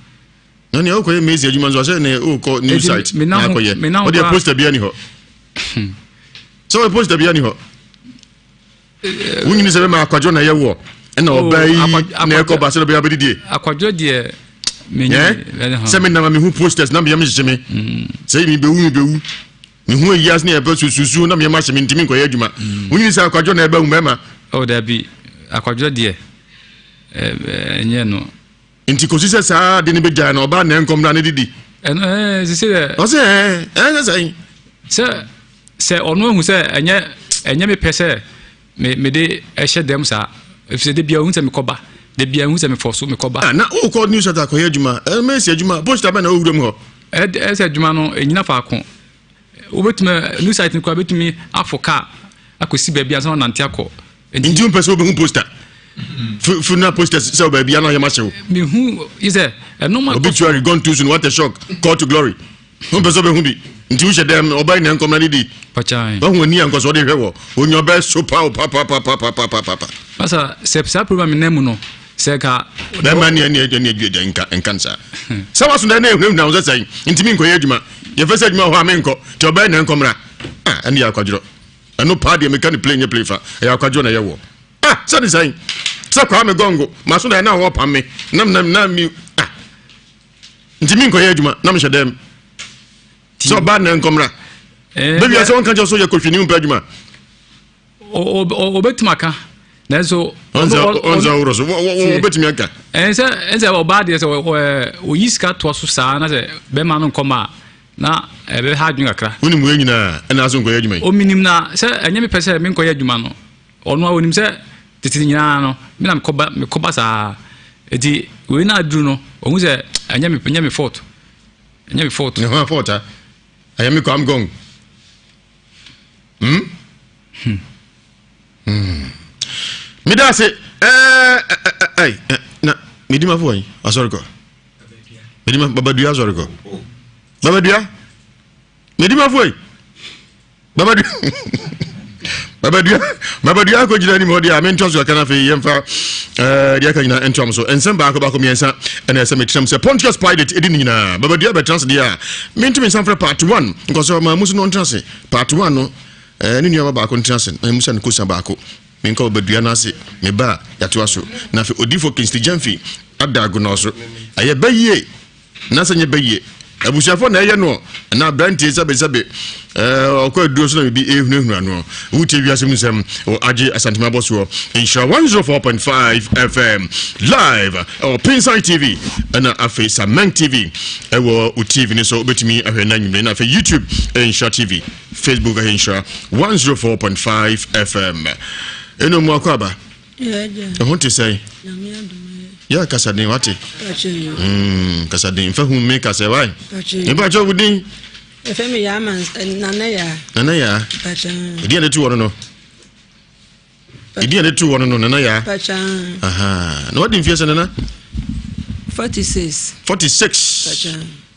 Na nea wokɔyɛ mesi adwuma nso asɛ ne wokɔ new site na akɔyɛ. Ɔdeɛ poster bia ni hɔ. Sɛ wɔyɛ poster bia ni hɔ. Wonyini sɛ bɛma akwadwo na ɛyɛ woɔ ɛna oh, ɔbaa yi na ɛkɔ ba sɛ ɔbɛyɛ abɛdidie. Akwadwo deɛ sɛ menam a mehu posters na meyam hyehye me mm. sɛ mebɛwu mebɛwu mehu ayi ase ne ɛbɛ sususu na meyam ahye me ntimi nkɔyɛ adwuma mm. wonyini sɛ akwadwo na ɛbɛwu mɛma oh, dabi akwadwo deɛ ɛnyɛ no Nti kɔsi sɛ saa ade no bɛgyae no, ɔbaa na ɛnkɔ mmra ne didi. Ɛno ɛɛ sisi dɛ. Ɔsɛ ɛɛ ɛɛ sɛ sɛn. Sɛ sɛ ɔno ehu sɛ ɛnyɛ ɛnyɛ me pɛ sɛ me me de ɛhyɛ dɛm saa efisɛ de bia ohun sɛ mekɔ ba de bia ohun sɛ mefɔ so mekɔ ba. Ah, na wokɔ news center akɔyɛ adwuma ɛmɛ si adwuma post abɛn na owura mu hɔ. Ɛ ɛsɛ adwuma no enyina faako wobɛtumi new site no koraa bɛtumi afɔ kaa akɔsi baabi ansa na wanante akɔ. Nti wompɛ sɛ wobɛhu poster? Funeral posters sɛ baabi ana yɛ ma hyew. Mehu yi sɛ ɛno ma. Obituary gone too soon what a shock call to glory. Ho pɛ sɛ ɔbɛhu bi nti wohyɛ dɛm ɔbɛn na nkɔmna ne di. Pakyan. Wahu ani a nkɔsɔ de hwɛ wɔ onya ɔbɛ so pa o pa pa pa pa pa pa pa pa. Masa sɛ saa program nam mu no sɛ ka. Bɛrima ne ɛne ɛne ɛdwa nka nka nsa. Sɛ waso dɛ na ehunahuna wo sɛ sɛn ntumi nkɔyɛ adwuma yɛfɛ sɛ adwuma wɔ hɔ a menkɔ nti ɔbɛn na nkɔmra ah ɛne yɛ akwadworɔ ɛno paa deɛ meka ne play nyɛ play fa ɛyɛ akwadworɔ na ɛyɛ wɔ. Ah, sɛ ne sɛn? Sɛ Kwame Gɔngo, maso dɛ na wɔpam me, nam nam na mi ah. Nti mi nkɔyɛ adwuma, na mehyɛ dɛm. Sɛ ɔbaa na nkɔmra. Eh, Bɛwia sɛ wɔnka kyerɛ so yɛ kɔhwini mpɛ adwuma. Ɔbɛtumi aka, nanso. Ɔnsa worɔ so, wɔbɛtumi aka. Ɛnsɛ ɔbaa deɛ sɛ ɔyi sika toa so saa na sɛ bɛrima no nkɔma a na ɛbɛha adwene kakra. Wonim wei nyinaa ɛna aso nkɔyɛ adwuma yi. Ominim na sɛ ɛnyɛ mepɛ sɛ menkɔyɛ adwuma no. Ɔno ara onim sɛ tete nyinaa no, me na mekɔba mekɔba saa. Eti wei na aduru no, ohun sɛ ɛnyɛ me ɛnyɛ me fault. Ɛnyɛ me fault. Ne ho fault a. Ɛyɛ me kwam gong. Hmm? Hmm. Hmm. Meda ase. Eh, eh, eh, eh, na medi mafo wɔn asɔre kɔ. Medi ma babadua asɔre kɔ. Babadua. Medi mafo yi. Babadua Babadua Babadua akɔgyina anim hɔ deɛ a mentwa so aka no afei yɛmfa eh, deɛ aka nyinaa ntoam so nsɛm baako baako mmiɛnsa ɛna ɛsɛ mekyerɛm sɛ Pontius Pilate ɛdi no nyinaa Babadua bɛtena ase deɛ a mentumi nsa mfrɛ part 1 nkɔ sɛ ɔma mu so no ɔntena ase part 1 no eh, ne nuaba baako ntena ase na mu sɛ no kosa baako menkɔ Babadua no ase meba a yɛatoa so na afei odifo Kingsley Gyamfi ada agonɔ so ɛyɛ bɛyie Na sɛ nyɛ bɛyie abusuafoɔ na ɛyɛ noɔ na aberanteɛ sɛbesɛbe ɔkɔ aduro so na biribi ɛhunahuna noɔ. Wotie wiase mu nsɛm wɔ agye Asantema bɔ soɔ Nhyira 104.5 FM live ɛwɔ Pinsan TV ɛna afei Sameng TV ɛwɔ wo TV ne so wobɛtumi ahwɛ na nwumere na afei YouTube Nhyira TV Facebook ɛyɛ Nhyira 104.5 FM ɛno mu akɔ aba Ɛho te sɛn? Yɛ kasaden wate. Mm, kasaden mfa hu me kasa wae. Mpa kyɛ wo din. Efe me ya man eh, nana ya. Nana ya. Edin a de tu wɔ no no. Edin a de tu wɔ no no nana ya. Aha. Na wadi mfie sɛ nana? 46. 46.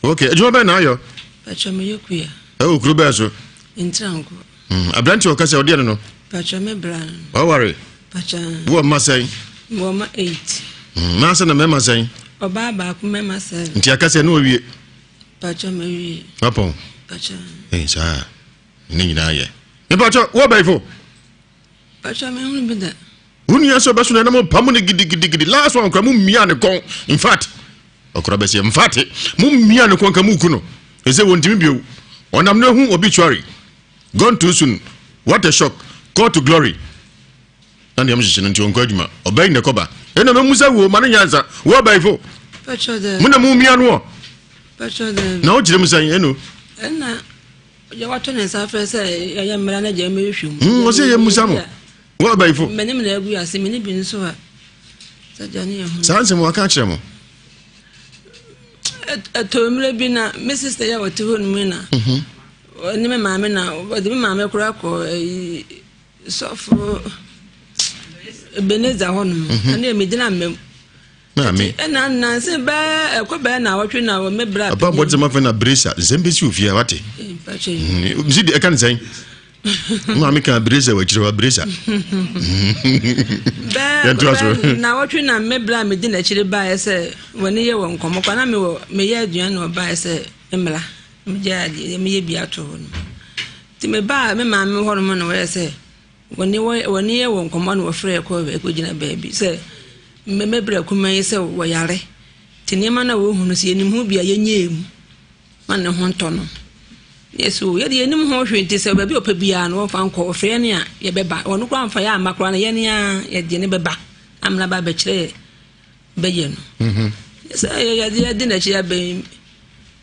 Okay, adwuma bɛn na ayɔ? Pacha me yɛ kuya. Ɛwɔ kuro bɛɛ so? Ntranko. Mm, aberante a ɔka sɛ ɔdeɛ no no. Pacha me bra no. Waware. Pacha. Wɔ mma sɛn? Wɔ mma 8. Mm, mmaa sɛ na mmarima sɛn? Ɔbaa baako mmarima sɛn. Nti aka sɛ ne wawie. Pacha ma wie. Wapɔn. Pacha. Ee saa ne nyinaa yɛ. Me pacha wɔ bɛyifo. Pacha me hunu bi da. Wo nua sɛ ɔbɛso na ɛnam ɔpa mu ne gidigidigidi last one kora mu mmia ne kɔn in fact ɔkora bɛsɛ in fact mu mmia ne kɔn ka mu ku no ɛsɛ wɔntumi bio ɔnam no ehu obituary gone too soon what a shock call to glory na deɛ mhyehyɛ no nti ɔnkɔ adwuma ɔbɛyi ne kɔba ɛna mɛmu sɛ wo ma no nyansa wo ɔbɛyifo mo na mu mmia no ɔ na wokyerɛ mu sɛn ɛno ɛna yɛ wato ne nsa frɛ sɛ yɛyɛ mmara no gya mɛhwehwɛ mu hmm, ɔsɛ yɛ musa mo Wo abayifo. M'anim na agu ase, me ne bi nso a, sɛ gya ne yɛ ho. Saa nsɛm wɔaka akyerɛ mo. Ɛtɔ mmerɛ bi na me sista yi a ɔte hɔ no mu na mhm. ɔne me maame na ɔde me maame koraa kɔ ɛyi sɔfo Ebenezer hɔ nom mhm. ɛne megyina mmam Maame. Ɛna nanse bɛɛ ɛkɔ bɛɛ na awɔtwe na me bra. Aba bɔ tɛmɛ fɛn na bresa nsɛm bɛsi ofie a wate. Msi de ɛka ne sɛn. Maame kan bresa wɔ akyire hɔ bresa. Bɛɛ na awɔtwe na me bra me di n'akyire baeɛ sɛ wɔne yɛ wɔ nkɔmmɔ kwa na me wɔ meyɛ aduane na ɔbaeɛ sɛ mmla megye adeɛ meyɛ bi ato hɔ no. Nti me baa me maame hɔ nom na wɔyɛ sɛ Wɔne wɔne yɛ wɔ nkɔmmɔ na wɔfrɛɛ kɔɔ kɔgyina baabi sɛ mmɛbrɛ kumaa yi sɛ wɔyare nti nneɛma no a wɔhu no sɛ yɛnim ho bi a yɛnyɛɛ mu ma ne ho ntɔ no. Na yɛsɛ o yɛde yɛnim ho hwee nti sɛ baabi a ɔpɛ biara no wɔmfa nkɔ wɔfrɛ yɛn a yɛbɛba wɔn koraa mfa yɛ amma koraa no yɛn a yɛde ne bɛba amena ba abɛkyerɛ yɛ bɛyɛ no. Mhm. Sɛ yɛde yɛde n'akyi abɛn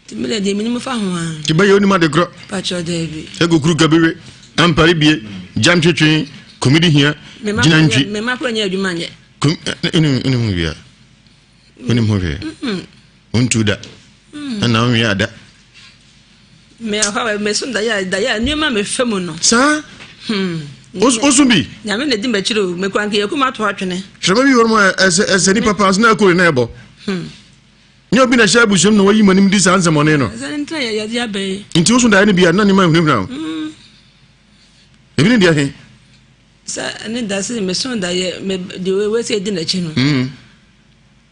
Nti me deɛ menim fa ho a. Ti bɛyɛ onim ade korɔ. Pakyɛ daabi. Ego kuru kabiwe, ampare bie, gya ntwetwe, komidi hia, gyina ntwi. Me ma koro nyɛ adwuma nyɛ. Kum, onim onim ho wia. Onim ho hwee. Ontu da. Ɛna onwie ada. Me ahwa me so da ya da ya nneɛma me fa mu no. Saa. Hmm. Wosu bi? Nyame na di m'akyiri o, mekura nka yɛkum ato atwene. Hwɛ bi wɔ mu a ɛsɛ ɛsɛ nipa paa so na ɛkori na ɛbɔ. Nyɛ obi na ɛhyɛ abusua mu na wayi m'anim di saa nsɛmɔne no. Ɛsɛ ntina yɛ yɛde aba yi. Nti woso daeɛ no bi a na nneɛma ehunahuna wo. Ebi ne deɛ he? Sɛ ne da sɛ meso daeɛ me deɛ wɔsi edi n'akyi no.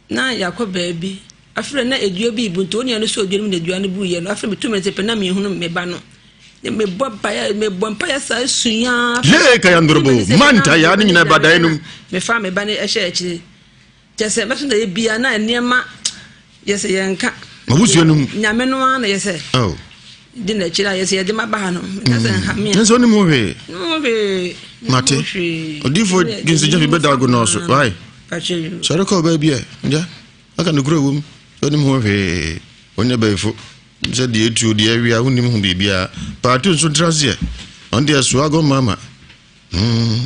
Na yɛakɔ baabi. Afei na dua bi rebu nti onua no sɔɔ dua no mu na dua no buiɛ no. Afei metu me nsa pɛ na menhunu me ba no. Mebɔ mpaeɛ mebɔ mpaeɛ saa sua. Yee kayandorobo manta yaa ne nyinaa ba daeɛ no mu. Mefa me ba no hyɛ akyire. Kyɛ sɛ mɛso daeɛ biara na nneɛma yɛ sɛ yɛnka. Mabusua no mu. Nyame no ara na yɛ sɛ. Oh. Di n'akyiri a yɛ sɛ yɛde ma ba ha no. Meka sɛ nha me a. Nso onim ho hwee. Nim ho hwee. Mate. Odiifo Ginsi Jaffe bɛda ago nɔɔso. Why? Sɔre kɔ baabi a ngya aka nokorɛ wom sɛ wonim ho hwee wonyɛ bayifo sɛ deɛ etuo deɛ awia wonim ho biribiara paatu nso ntra aseɛ ɔno deɛ soa gɔ mama hmm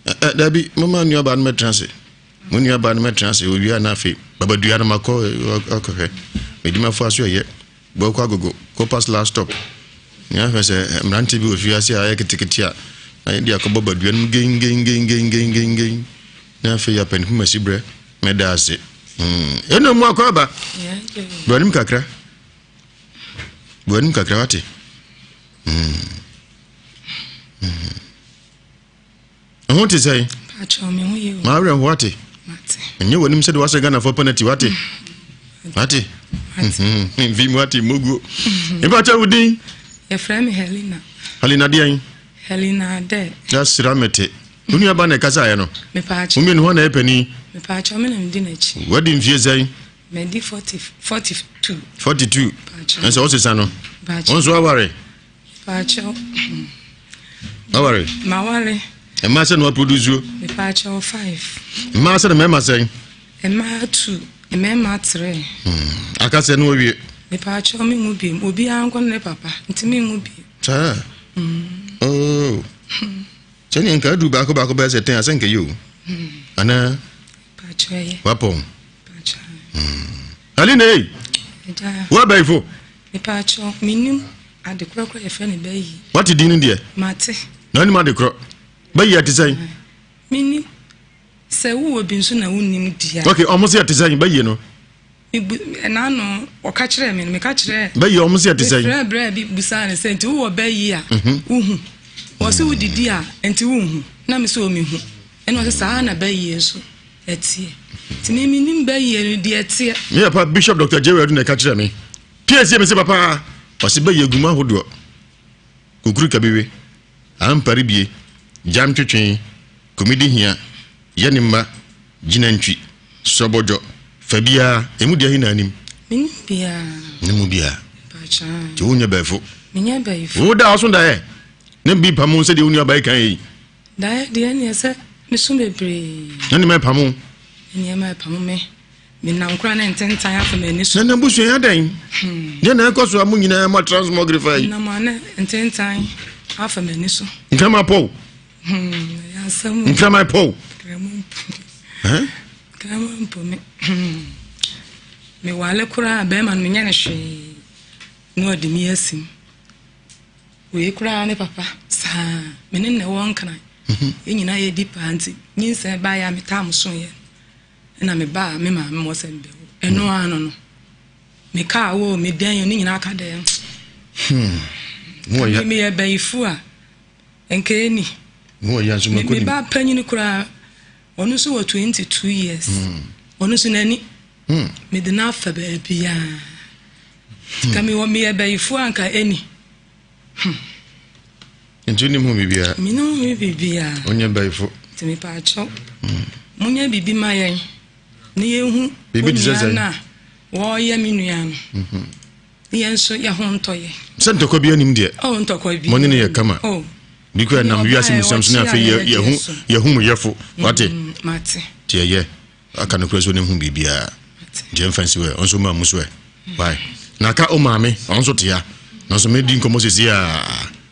ɛ dabi mama nuabaa no mɛtena ase mo nuabaa no mɛtena ase owia na afei babadua no makɔ akɔhwɛ medwumafo aso ɛyɛ Bɔkɔ agogo, Copas last stop. Nea ahwɛ sɛ mmerante bi wɔ fiase a ayɛ ketekete a, na yɛde akɔbɔ badua no mu gengengengengengengeng. Na afei yɛapɛ ne poma siberɛ. Meda ase. Hmm. Ɛna mu akɔ aba. Bɔ anim kakra. Bɔ anim kakra wate. Hmm. Hmm. Ɛho te sɛn? Maa werɛ ho ate. Ɛnyɛ w'anim sɛde wasɛ Ghanafoɔ penalty wate. Wate. Mfi mu ate mmoguo. Mpa kyɛ wo din? Yɛfrɛ me Helena. Helena deɛn? Helena Adɛ. Yɛasra me te. Wo nua ba na ɛkasaeɛ no? Mepaakyɛ. Wo mmienu hɔ na ɛyɛ panin? Mepaakyɛ me na medi n'akyi. Wadi mfie sɛn? Madi 40, 42. 42. Ɛsɛ wosesa no? Wo nso aware? Mepaakyɛw. Aware. Maware. Mmaa sɛ na waproduce o. Mepaakyɛw five. Mmaa sɛ na mmarima sɛn? Mmaa two, mmarima three. Hmm. Aka sɛ na wawie. Mepaakyɛw me nwu biem. Obiara nkɔ ne papa nti me nwu biem. Saa. Mm. Oh. Sɛnea nka aduru baako baako bɛyɛ sɛ ten asɛ nka yi o. Hmm. Anaa. Mepaakyɛw yɛ. Wapɔn. Mepaakyɛw. Hmm. Alina ei. Ɛgya. Wo abayifo. Mepaakyɛw menim Ade korɔ korɔ yɛfrɛ no bɛyi. Wate din no deɛ? Mate. Na wonim ade korɔ? Bɛyi ɛte sɛn? Menim. Sɛ wowɔ bi nso na wonim di a. Ok, ɔmo se ɛte sɛn bɛyi no? Mebu ɛnaano ɔka kyerɛɛ me no meka kyerɛɛ. Bɛyi ɔmo se ɛte sɛn? Mefrɛ brɛ bi busaa no sɛ nti wowɔ bɛyi a mhm. wohu. Ɔse wodidi a nti wonhu. Na me sɛ ɔmehu. Ɛna ɔse saa na bɛyie nso ɛteɛ. Nti me menim bɛyie no deɛ ɛteɛ. Me papa Bishop Dr. J. Wadu na ɛka kyerɛ me. Piesie me se papa ɔse bɛyɛ gu mu ahodoɔ kukuru kabiwe ampare bie gyam twetwe komidi hia yɛ ne mma gyina ntwi sɔbɔdwɔ fa biara emu deɛ he na anim. Menim biara. Ne mu biara. Nti wonyɛ bɛɛfo. Menyɛ bɛɛfo. Wo da ɔso daeɛ ne bi pamo sɛdeɛ wo nua bae kan yi. Daeɛ deɛ neɛ sɛ meso bebree. Na nneɛma ɛpamo. Nneɛma ɛpamo me. Menam koraa na ntentan afa m'ani so. Na n'abusua yɛ adɛn? Hmm. Deɛ na ɛkɔ so a mo nyinaa mo transmogrify yi. Menam a na ntentan afa m'ani so. Nkraman pɔw. Hmm, ɛyɛ asɛm. Nkraman pɔw. Nkraman mpo me. Nkraman mpo me. Hmm. Mewale koraa bɛrima no menyɛ no hwee na ɔde me asim. Wei koraa ne papa saa me ne na ɛwɔ nkran. Mhm. Yɛn nyinaa yɛdi paa nti nyinsɛn baeɛ a metaa mo so yɛ no. Ɛna me baa me maame mɔ sɛ mbɛwo ɛno ara no no me kaa wo me dɛn ne nyinaa ka dɛn hmm. me meyɛ bɛyifo a nka ɛni me ba panyin koraa ɔno nso wɔ 22 years hmm. ɔno nso n'ani hmm. mede no afa baabiaa ka mewɔ meyɛ bɛyifo a nka ɛni Hmm. Nti wonim ho biribiara? Menim ho biribiara. Wonyɛ bayifo. Nti mepaakyɛw. Hmm. Monyɛ biribi ma yɛn na yɛhu onua no a wɔreyɛ me nua no. Mhm. Ne yɛn nso yɛ ho ntɔ yɛ. Sɛ ntɔkwa bi anim deɛ. Oh, ntɔkwa bi. Mo ne no yɛ kama. Oh. Bi kura nam wiase mu sɛm so ne afei yɛhu yɛhu mo yɛfo. Wate? Mm, mate. Ti ɛyɛ. Aka nokorɛ sɛ ɔnim ho biribiara nti ɛmfa nsi hɔ ɛ ɔnso maa mu so ɛ why na aka o maame ɔnso te ha nanso medi nkɔmmɔ sɛsi a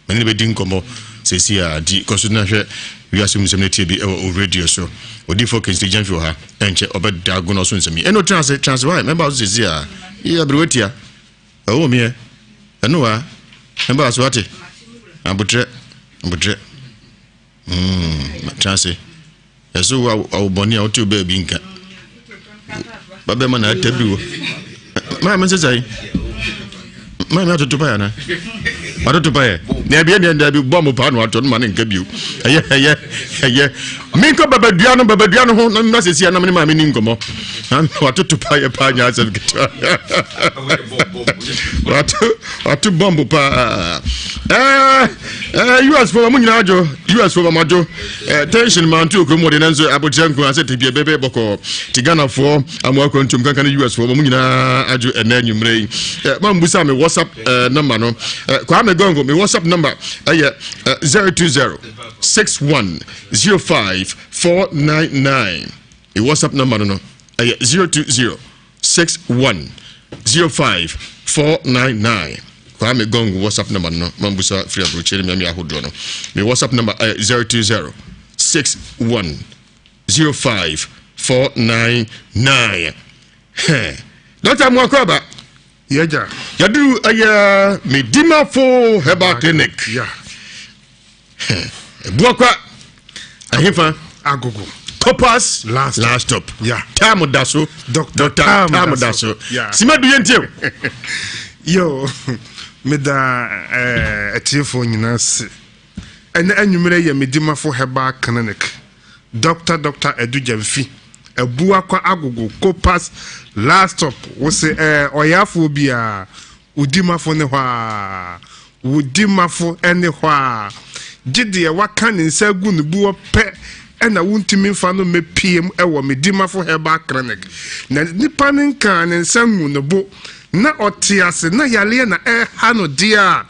mene ne bɛdi nkɔmmɔ sɛsi a nti kɔ so na hwɛ wiase mu nsɛm no tie bi ɛwɔ o radio so odifoɔ Kingsley Gyamfi wɔ ha ɛnkyɛ ɔbɛda ago no so nsɛm yi ɛno tena ase tena ase why mɛba so sɛsi a yɛ aberewa tia ɛwɔ meɛ ɛno wa mɛba so ate abotrɛ abotrɛ. Mm, tena ase. Ɛso wo awobɔne a wote wo baabi nka. Babɛma na ata bi wɔ. Maa me nsesa yi. Maa me atoto payɛ ana? Atoto payɛ. Na ebi ɛnɛ dabi bɔ mo paa no ato no ma ne nka bio. Ɛyɛ ɛyɛ ɛyɛ. Menkɔ babadua no babadua no ho na mmra sɛsi anam ne maame ni nkɔmmɔ. Watoto payɛ paa nyɛ asɛm ketewa. Wato wato bɔmbo paa. Ɛɛ ɛɛ US fo mo nyinaa adwo US fo mo adwo. Eh, tension ma nto okurom wɔde nanso abokyerɛ nko asɛ tebea bɛbɛ bɔkɔɔ te Ghanafoɔ amoa akwantum kanka ne US foɔ mo nyinaa adwo ɛnɛ anwummerɛ yi. Eh, ma mbusa me WhatsApp eh, number no. Eh, Kwame Gongo me WhatsApp number ɛyɛ eh, 020 61 05 499. Me WhatsApp number no no ɛyɛ 020 61 05 499 Kwame Gong WhatsApp number no mambusa firi aburokyire ne mmeammea ahodoɔ no. Me WhatsApp number ɛyɛ 020 61 05 499. Hɛ. Dɔkta Amoako aba. Yɛgya. Yɛduru ɛyɛ Medimafo Herbal Clinic. Yeah. Buakwa ɛhefa. Agogo. Copas last, last stop. Yeah. Time da so. Doctor time da so. Yeah. Sima du yɛn tie. Yo, meda eh, atiefoɔ nyinaa se. Ɛnɛ anwummerɛ yɛ Medimafo Herbal Clinic. Doctor Doctor Adu Gyamfi. Abuakwa Agogo Copas last stop. Wo se eh, ɔyaafoɔ biara Wo dimafo ne hɔ ara, wo dimafo ne hɔ ara, gye deɛ waka ne nsa agu ne boɔ pɛ na wontumi mfa no mmɛpiem wɔ me dimafo herbal clinic. Na nipa no nkaa ne nsa ngu ne bo na ɔte ase na yareɛ na ɛreha no deɛ a,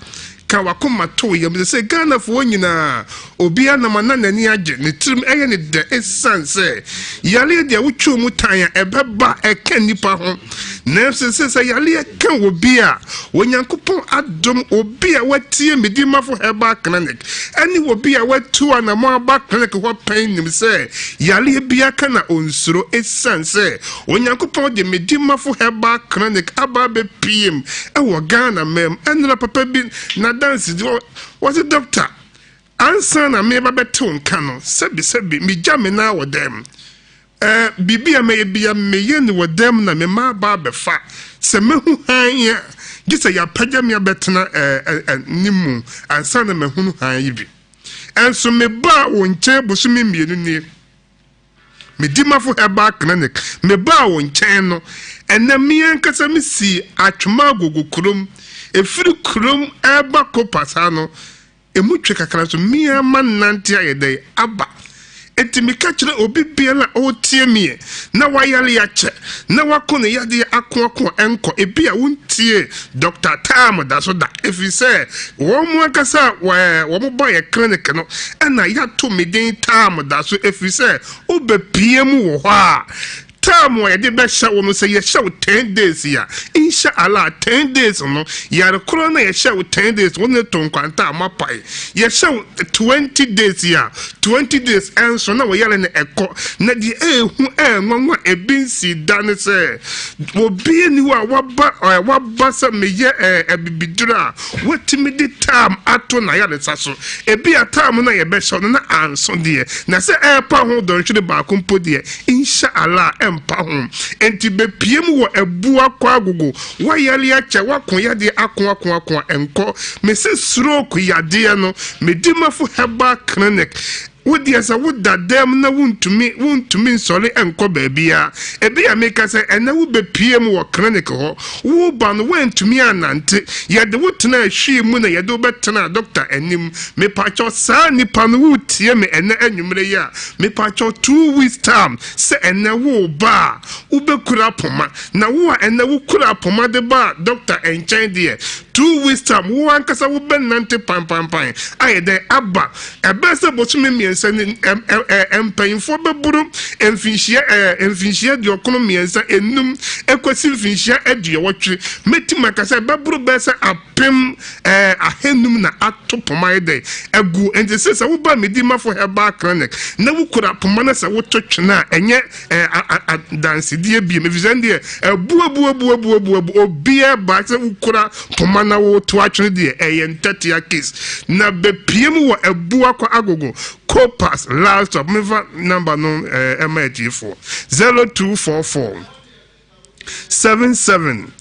ka wakoma to wo yam. Sɛ sɛ Ghanafoɔ nyinaa obiara nam a na n'ani agye, ne tirim ɛyɛ ne dɛ ɛsiane sɛ yareɛ deɛ wotwe mu tan a ɛbɛba ɛka nnipa ho. Nanso sɛ sɛ yareɛ ka obi a, Onyankopɔn adom obi a watie Medimafo Herbal Clinic ɛne obi a watu anamɔn aba clinic hɔ pɛn nim sɛ yareɛ biara ka na ɔnsuro ɛsiane sɛ Onyankopɔn de Medimafo Herbal Clinic aba abɛpiem wɔ Ghana man mu. Ɛnora papa bi n'adansedi wɔse dɔkta ansa na meba bɛte wo nka no sɛbisɛbi megya me nan wɔ dɛm. Ɛɛ, biribi a mɛyɛ biara, meyɛ no wɔ dan mu na me mma aba abɛfa. Sɛ mɛhu hann a, gye sɛ yɛapagya me abɛtena ɛɛ, ɛ, ne mu ansa na mahunu hann yi bi. Ɛnso mebaa wo nkyɛn bosome mmienu nie. Medimafo Herbal Clinic, mebaa wo nkyɛn no, ɛnnɛ me ankasa mesii Atwoma Agogo kurom. Ɛfiri kurom ɛreba Kopas ha no, Emu twe kakra nso, me ara mannante ayɛ dɛn aba. Enti meka kyerɛ obi biara a ɔretie me ɛ, na wayare akyɛ, na wako ne yadeɛ ako ako a ɛnkɔ, ebia wontiee Dɔkta Tam da so da, ɛfiri sɛ wɔn ankasa a wɔn ba yɛ clinic no na yɛato me din Tam da so, ɛfiri sɛ wobɛpue mu wɔ hɔ a, Term a yɛde bɛhyɛ wo no, sɛ yɛhyɛ wo ten days a, insha Allah, ten days no, yare korɔ no a yɛhyɛ wo ten days, wo ne to nkwanta a moapae. Yɛhyɛ wo twenty days a, twenty days ɛnso na wo yare no ɛkɔ. Na deɛ ɛɛhu ɛɛnwanwa ebi nsii da ne sɛ, obi nni hɔ a waba ɛɛ waba sɛ meyɛ ɛɛ abibiduro a watumi de term ato n'ayaresa so. Ebia term no a yɛbɛhyɛ wo no na anso deɛ, na sɛ ɛɛpa ho dɔnhwere baako mpo deɛ, Insha Allah ɛmpa ho. Enti bɛpue mu wɔ abua kɔ agogo, woayare akyɛ, woako yadeɛ ako ako ako a ɛnkɔ. Mese stroke yadeɛ no, Medimafo Herbal Clinic, wo deɛ sɛ woda dɛm na wontumi wontumi nsɔre nkɔ baabiara, ebia meka sɛ ɛnɛ wobɛpue mu wɔ clinic hɔ, woreba no woantumi annante, yɛde wo tenaa hwii mu na yɛde wo bɛtenaa doctor anim. Mepakyɛw saa nipa no woretie me ɛnɛ anwummerɛ yi a, Mepakyɛw two weeks time sɛ ɛnɛ wo ba a wobɛkura poma na wo a ɛnɛ wo kura poma de ba doctor nkyɛn deɛ two weeks time wo ankasa wo bɛ nante panpanpan ayɛ dɛn aba ɛbɛyɛ sɛ bosome mmiɛnsa ni ɛ ɛ mpanyinfoɔ bɛboro mfinhyia ɛ mfinhyia aduɔkono mmiɛnsa enum Ɛkɔsi mfinhyia aduɔwɔtwe, mɛtumi aka sɛ bɛboro bɛyɛ sɛ apem ɛɛ ahanum na ato poma ayɛ dɛn agu. Nti sɛ sɛ woba Medimafo Herbal Clinic na wokura poma na sɛ woto twene a, ɛnyɛ ɛɛ adansedie biem, ɛfiri sɛ ɛndeɛ abuabuabuabuabuabu obiara ba sɛ wokura poma na woto atwene deɛ ɛyɛ ntɛtea case. Na bɛpie mu wɔ Abuakwa Agogo Copas last stop. Mefa number no ɛɛ ɛma atiefoɔ. 0244 77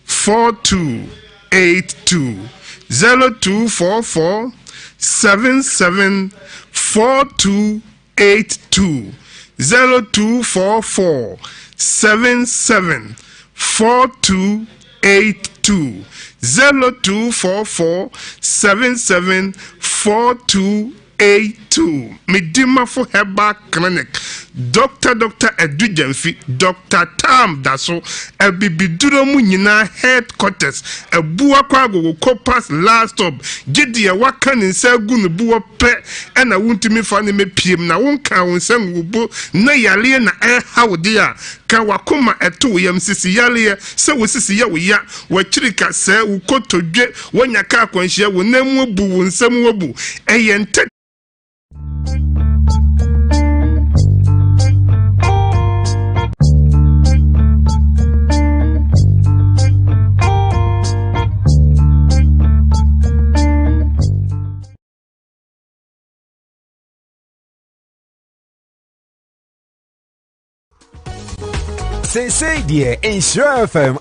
4282 0244 77 4282 0244 77 4282 0244 77 4282 A2, Medimafo Herbal Clinic, Dɔkta Dɔkta Adu Gyamfi, Dɔkta Tam Daso, Abibiduro mu nyinaa headquarters, Abuakwa Agogo Copas last stop, gye deɛ waka ne nsa agu ne boɔ pɛ ɛna wontumi fa no mɛpiem na wonkaa wo nsa ngu wo bo na yareɛ na ɛreha wo deɛ a, ka w'akoma ɛto wo yam, sisi yareɛ, sɛ wo sisi yɛ wo ya, w'akyiri ka sɛɛ, wo kotodwe, Woanya kaa akwanhyia, wo nan mu abu, wo nsa mu abu. Ɛyɛ ntɛ. Seesei deɛ Nhyira FM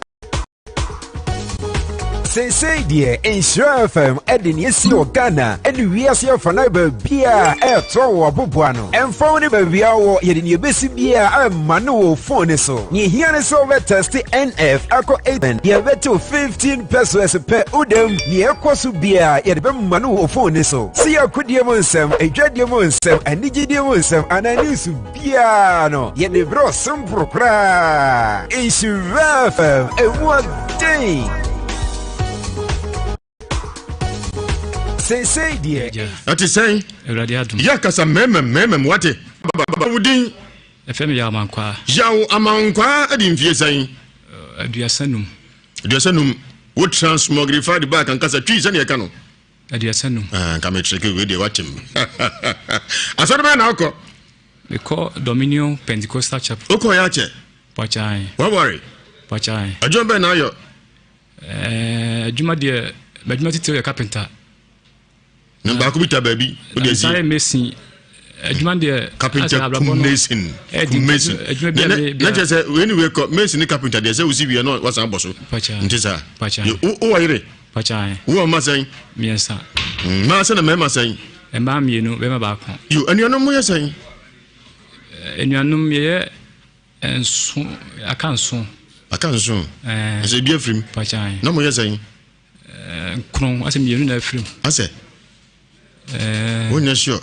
Seesei deɛ Nhyira FM ɛde nea esi wɔ Ghana ɛne wiase afanan baabiara ɛɛtɔ wɔ aboboa no. Ɛmfa wo ne baabi a wɔ yɛde nea ebesi biara ɛma no wɔ phone ne so. Nea ehia ne sɛ wobɛtɛste NF akɔ 8 deɛ ɛbɛtew 15 pesos pɛ wodam. Nea ɛkɔ so biara yɛde bɛma no wɔ phone ne so. Sɛ yɛ akodie mu nsɛm, adwadie mu nsɛm, anigyedie mu nsɛm anaa news biara no, yɛde brɛ wo simple koraa. Nhyira FM, emu ɔden. Seesei deɛ. Ɛte sɛn? Awurade adom. Yɛ kasa mmarima mmarima mu wate. Wo din? Ɛfɛ me Yaw Amankwaa. Yaw Amankwaa adi mfie sɛn? 35. 35. Wo transmogrified baa kankasa twi sɛnea ɛka no. 35. Ah, nka mekyerɛ wei deɛ wakyem. Asɔre bɛyɛ na wokɔ? Mekɔ Dominion Pentecostal Chapel. Wokɔ yɛ akyɛ? Pakyan. Waware? Pakyan. Adwuma bɛn na ayɔ? Eh, adwuma deɛ, m'adwuma titire yɛ carpenter. Na baako bi ta baabi. Wode asi. Nsa yɛ mason. Adwuma deɛ. Carpenter kum mason. Kum mason. Adwuma bi a me. Na kyerɛ sɛ wei ne wei kɔ mason ne carpenter deɛ sɛ wosi wie na wasan abɔ so. Pakyan. Nte saa. Pakyan. Wowɔ yere? Pakyan. Wowɔ mma sɛn? Mmiɛnsa. Mmaa sɛn na mmarima sɛn? Mmaa mmienu, barima baako. Yo, anuanom mo yɛ sɛn? Anuanom yɛyɛ nso, aka nso. Aka nso? Ɛɛ. Ɛsɛ ebi afirim. Pakyan. Na mo yɛ sɛn? Nkron, asɛ mmienu na afirim. Asɛ? Ɛɛ. Wonyɛ sure?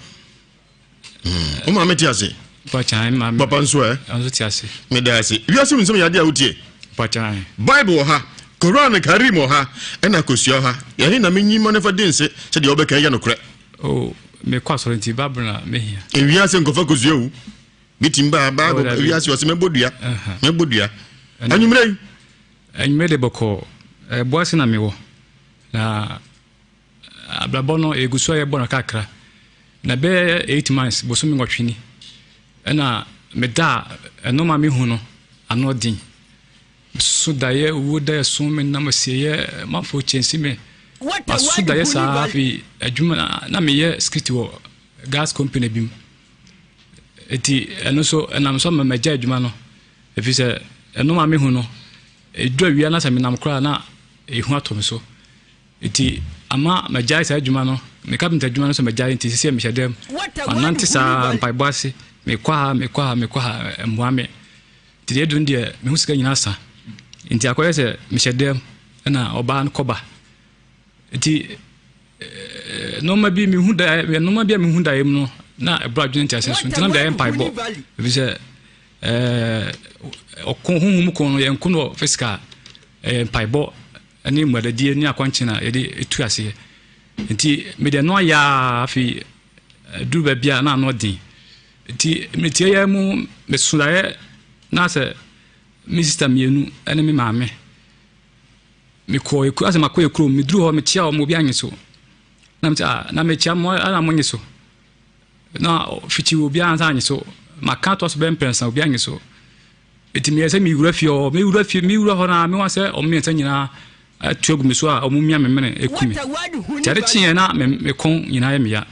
Wo maame te ase? Pakyan, maame. Papa nso ɛ? Nso te ase. Meda ase. Wiase mu nsɛm yɛ adeɛ a wotie? Pakyan. Bible wɔ ha, Koran Karim wɔ ha, ɛna kosua wɔ ha. Ɛhe na menyi ma no fa di nse sɛ deɛ wobɛka yɛ nokorɛ? Oh, mekɔ asɔre nti Bible na mehia. Ewiase nkɔfa kosua o. Bitim ba Bible Oh, ewiase ɔsɛ mɛbɔ dua. Mɛbɔ dua. Anwummerɛ yi. Anwummerɛ de bɔkɔɔ. Ɛboase na mewɔ. Na Abrabɔ no yɛgu so a yɛbɔ no kakra. Na bɛyɛ 8 months, bosome 8 ni, ɛna meda a ɛnɔma mehu no ano den. Mesoso daeɛ, owuo da ɛso me nam asieeɛ, manfoɔ kyɛnsi me. Maso daeɛ saa afei adwuma na meyɛ security wɔ gas company bi mu. Eti ɛno nso ɛnam so ama magya adwuma no. Ɛfiri sɛ ɛnɔma mehu no, ɛdu awia na sɛ menam koraa na ehu atɔ me so. Nti ama magyae saa adwuma no, me carpenter adwuma no nso magyae nti seesei mehyɛ dɛm. Manante saa mpaebɔ ase, mekɔ ha, mekɔ ha, mekɔ ha, ɛmmoa me. Nti deɛ aduru no deɛ, me ho sika nyinaa sa. Nti akɔyɛ sɛ mehyɛ dɛm ɛna ɔbaa no kɔba. Nti nneɛma bi mehu daeɛ, nneɛma bi a mehu daeɛ mu no, na ɛboro adwene nteaseɛ so. Nti na mede ayɛ mpaebɔ. Ɛfiri sɛ ɔko, honhom ko no, yɛnko no wɔ physical, ɛyɛ mpaebɔ. ne mmuadadie ne akɔnkyen na yɛde tu aseɛ. Nti mede ɛno ayɛ ara afei duru baabi a na ano den. Nti metie yɛ mu meso daeɛ na sɛ me sista mmienu ne me maame. Mekɔɔ ekuro asɛ makɔ ekurom meduru hɔ mekyia wɔn obi anye so. Na mete ah na mekyia mo ana mo nye so. Na fiti obi ansa anye so. Maka to so bɛyɛ mprɛnsa obi anye so. Eti meyɛ sɛ mewura fie hɔ mewura fie mewura hɔ na mewa sɛ wɔn mmiɛnsa nyinaa atu agu me so a wɔn mia me mene eku me. Nti ade kyeeɛ na me me kɔn nyinaa yɛ me ya.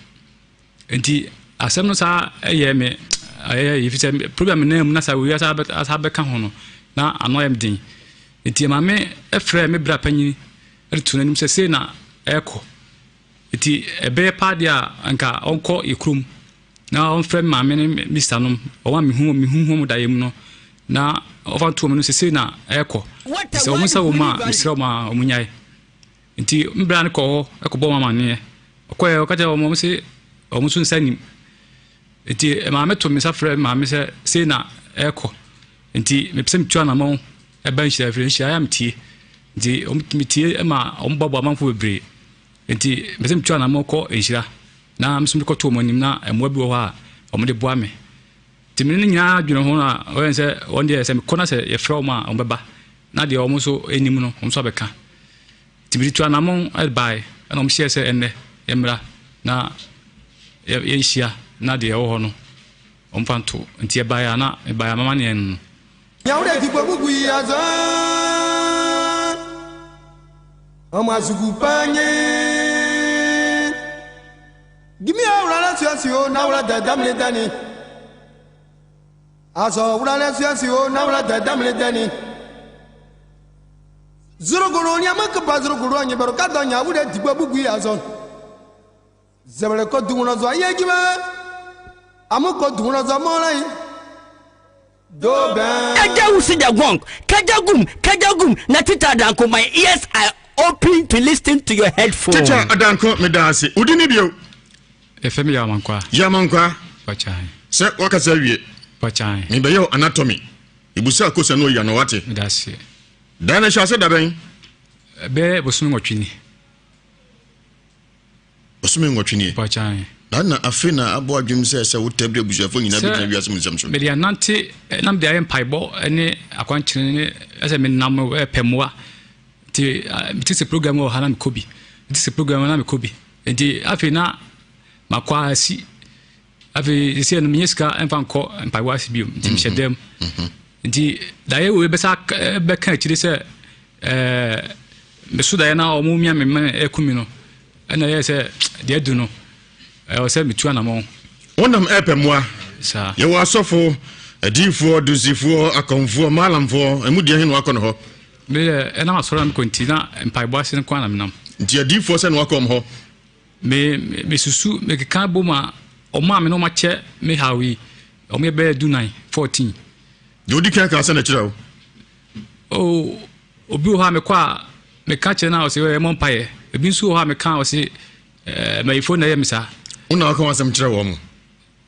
Nti asɛm no saa ɛyɛ me ɛyɛ efi sɛ problem nan mu na saa wei asa asa bɛka ho no na ano ayɛ me den. Nti maame ɛfrɛ me bra panyin ɛde to n'anim sɛ sei na ɛkɔ. Nti ɛbɛyɛ paa deɛ a anka ɔnkɔ yɛ kurom na ɔmfrɛ me maame ne me sista nom wɔn a mehu mehu wɔn daeɛ mu no na ɔfa nto wɔn anim sɛ sei na ɛrekɔ. Sɛ wɔn nsa wɔ mu a mesrɛ wɔn a wɔn nyae. Nti me bra no kɔɔ hɔ ɛkɔbɔ wɔn amaneɛ. Ɔkɔɛ ɔka kyerɛ wɔn wɔn se wɔn nso nsa nim. Nti maame to me nsa frɛ maame sɛ sei na ɛrekɔ. Nti mepɛ sɛ metu anamɔn ɛba nhyira ɛfiri nhyira yɛ a metie. Nti wɔn metie ma wɔn boaboa amanfoɔ bebree. Nti mepɛ sɛ metu anamɔn kɔ nhyira na me nso mekɔto wɔn anim na mmoa bi wɔ hɔ a wɔde boa me. Nti me ne no nyinaa dwene ho na wɔyɛ sɛ wɔn deɛ sɛ mekɔ na sɛ yɛfrɛ wɔn a wɔbɛba na deɛ wɔn nso nim no wɔn nso abɛka. Nti mede tu anamɔn baeɛ ɛna wɔn hyɛɛ sɛ ɛnnɛ yɛmmra na yɛnhyia na deɛ ɛwɔ hɔ no wɔmfa nto. Nti yɛbaeɛ a na mebaeɛ a mama neɛ no. Kaja wusi the gong, kaja gum, kaja gum, na teacher Adanko, my ears are open to listen to your headphone. Teacher Adanko, me da ase. Wodi ni bio? Efe me Yamankwa. Yamankwa. Pachan. Sɛ wakasa awie. Pachan. Me bɛyɛ anatomy. Ebusa kosa no ya no wate. Me da ase. Dan na hyɛ ase da bɛn? Bɛyɛ bosome nwɔtwe ni. Bosome nwɔtwe nie. Pɔkyan. Na na afe na abɔ adwene sɛ sɛ wotɛ bere abusuafoɔ nyinaa bɛgyina wiase mu nsɛm so. Mede anante na mede ayɛ mpaebɔ ne akwankyerɛ ne ɛsɛ menam pɛ mmoa nti mete sɛ program wɔ ha na mekɔ bi mete sɛ program na mekɔ bi nti afei na makɔ asi Afei sɛsɛ no menyɛ sika mfa nkɔ mpaebɔ ase bio nti mehyɛ mhm. dɛm mhm. nti daeɛ wei bɛsa bɛka akyire sɛ ɛɛ meso daeɛ na wɔn mia me mene ɛku mi no ɛna ɛyɛ sɛ deɛ adu no ɛwɔ sɛ metu anamɔn. Wonam ɛɛpɛ mmoa. Saa. Yɛwɔ asɔfo, adiyifoɔ, dunsifoɔ, akɔmfoɔ, maalamfoɔ, emu deɛ he na wakɔ no hɔ? Meyɛ ɛnam asɔre na mekɔ nti na mpaebɔ ase nko ara na menam. Nti adiyifoɔ sɛ na wakɔ wɔn hɔ? Me mesusu mekeka bom a wɔn a me ne wɔn akyɛ me haw yi wɔn yɛ bɛyɛ dunan 14. Deɛ odi kan kaa sɛ na kyerɛ wo. Oh, obi wɔ hɔ a mekɔ a meka kyerɛ no a ɔsɛ ɛmɔ mpaeɛ. Ebi nso wɔ hɔ a meka a ɔsɛ ɛɛ mayifo na ɛyɛ me saa. Wo na ɔka w'asɛm kyerɛ wɔn.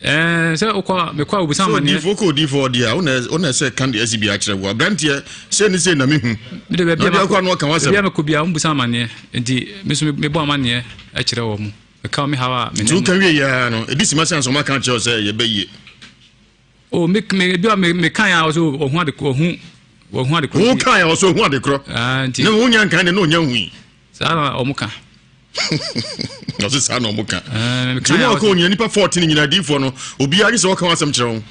Ɛɛ sɛ wokɔ a mekɔ a obisa amaneɛ. Sɛ odiifo kɔ odiifo ɔdeɛ a wo na ɛsɛ ka deɛ asi bi akyerɛ wo aberanteɛ sei ne sei na mehu. Mede baabi a mekɔ no ɔka w'asɛm. Baabi a mekɔ biara wɔn bisa amaneɛ nti me nso mebɔ amaneɛ kyerɛ wɔn meka me haw a me Nti woka wie yɛ no ɛdi sima sɛ nso wɔaka akyerɛ wo sɛ yɛbɛ yie. O me me ebi a me me kan a ɔsɛ ɔhu ade ɔhu ɔhu ade korɔ. Wo kan a ɔsɛ ɔhu ade korɔ. Nti. Ne wo nya nkan de na ɔnya hui. Saa na ɔmo ka. Ɔsɛ saa na ɔmo ka. Nti ɔmo akɔ onyina nipa 14 nyina adiifoɔ no obiara gye sɛ ɔka asɛm kyerɛ wɔn.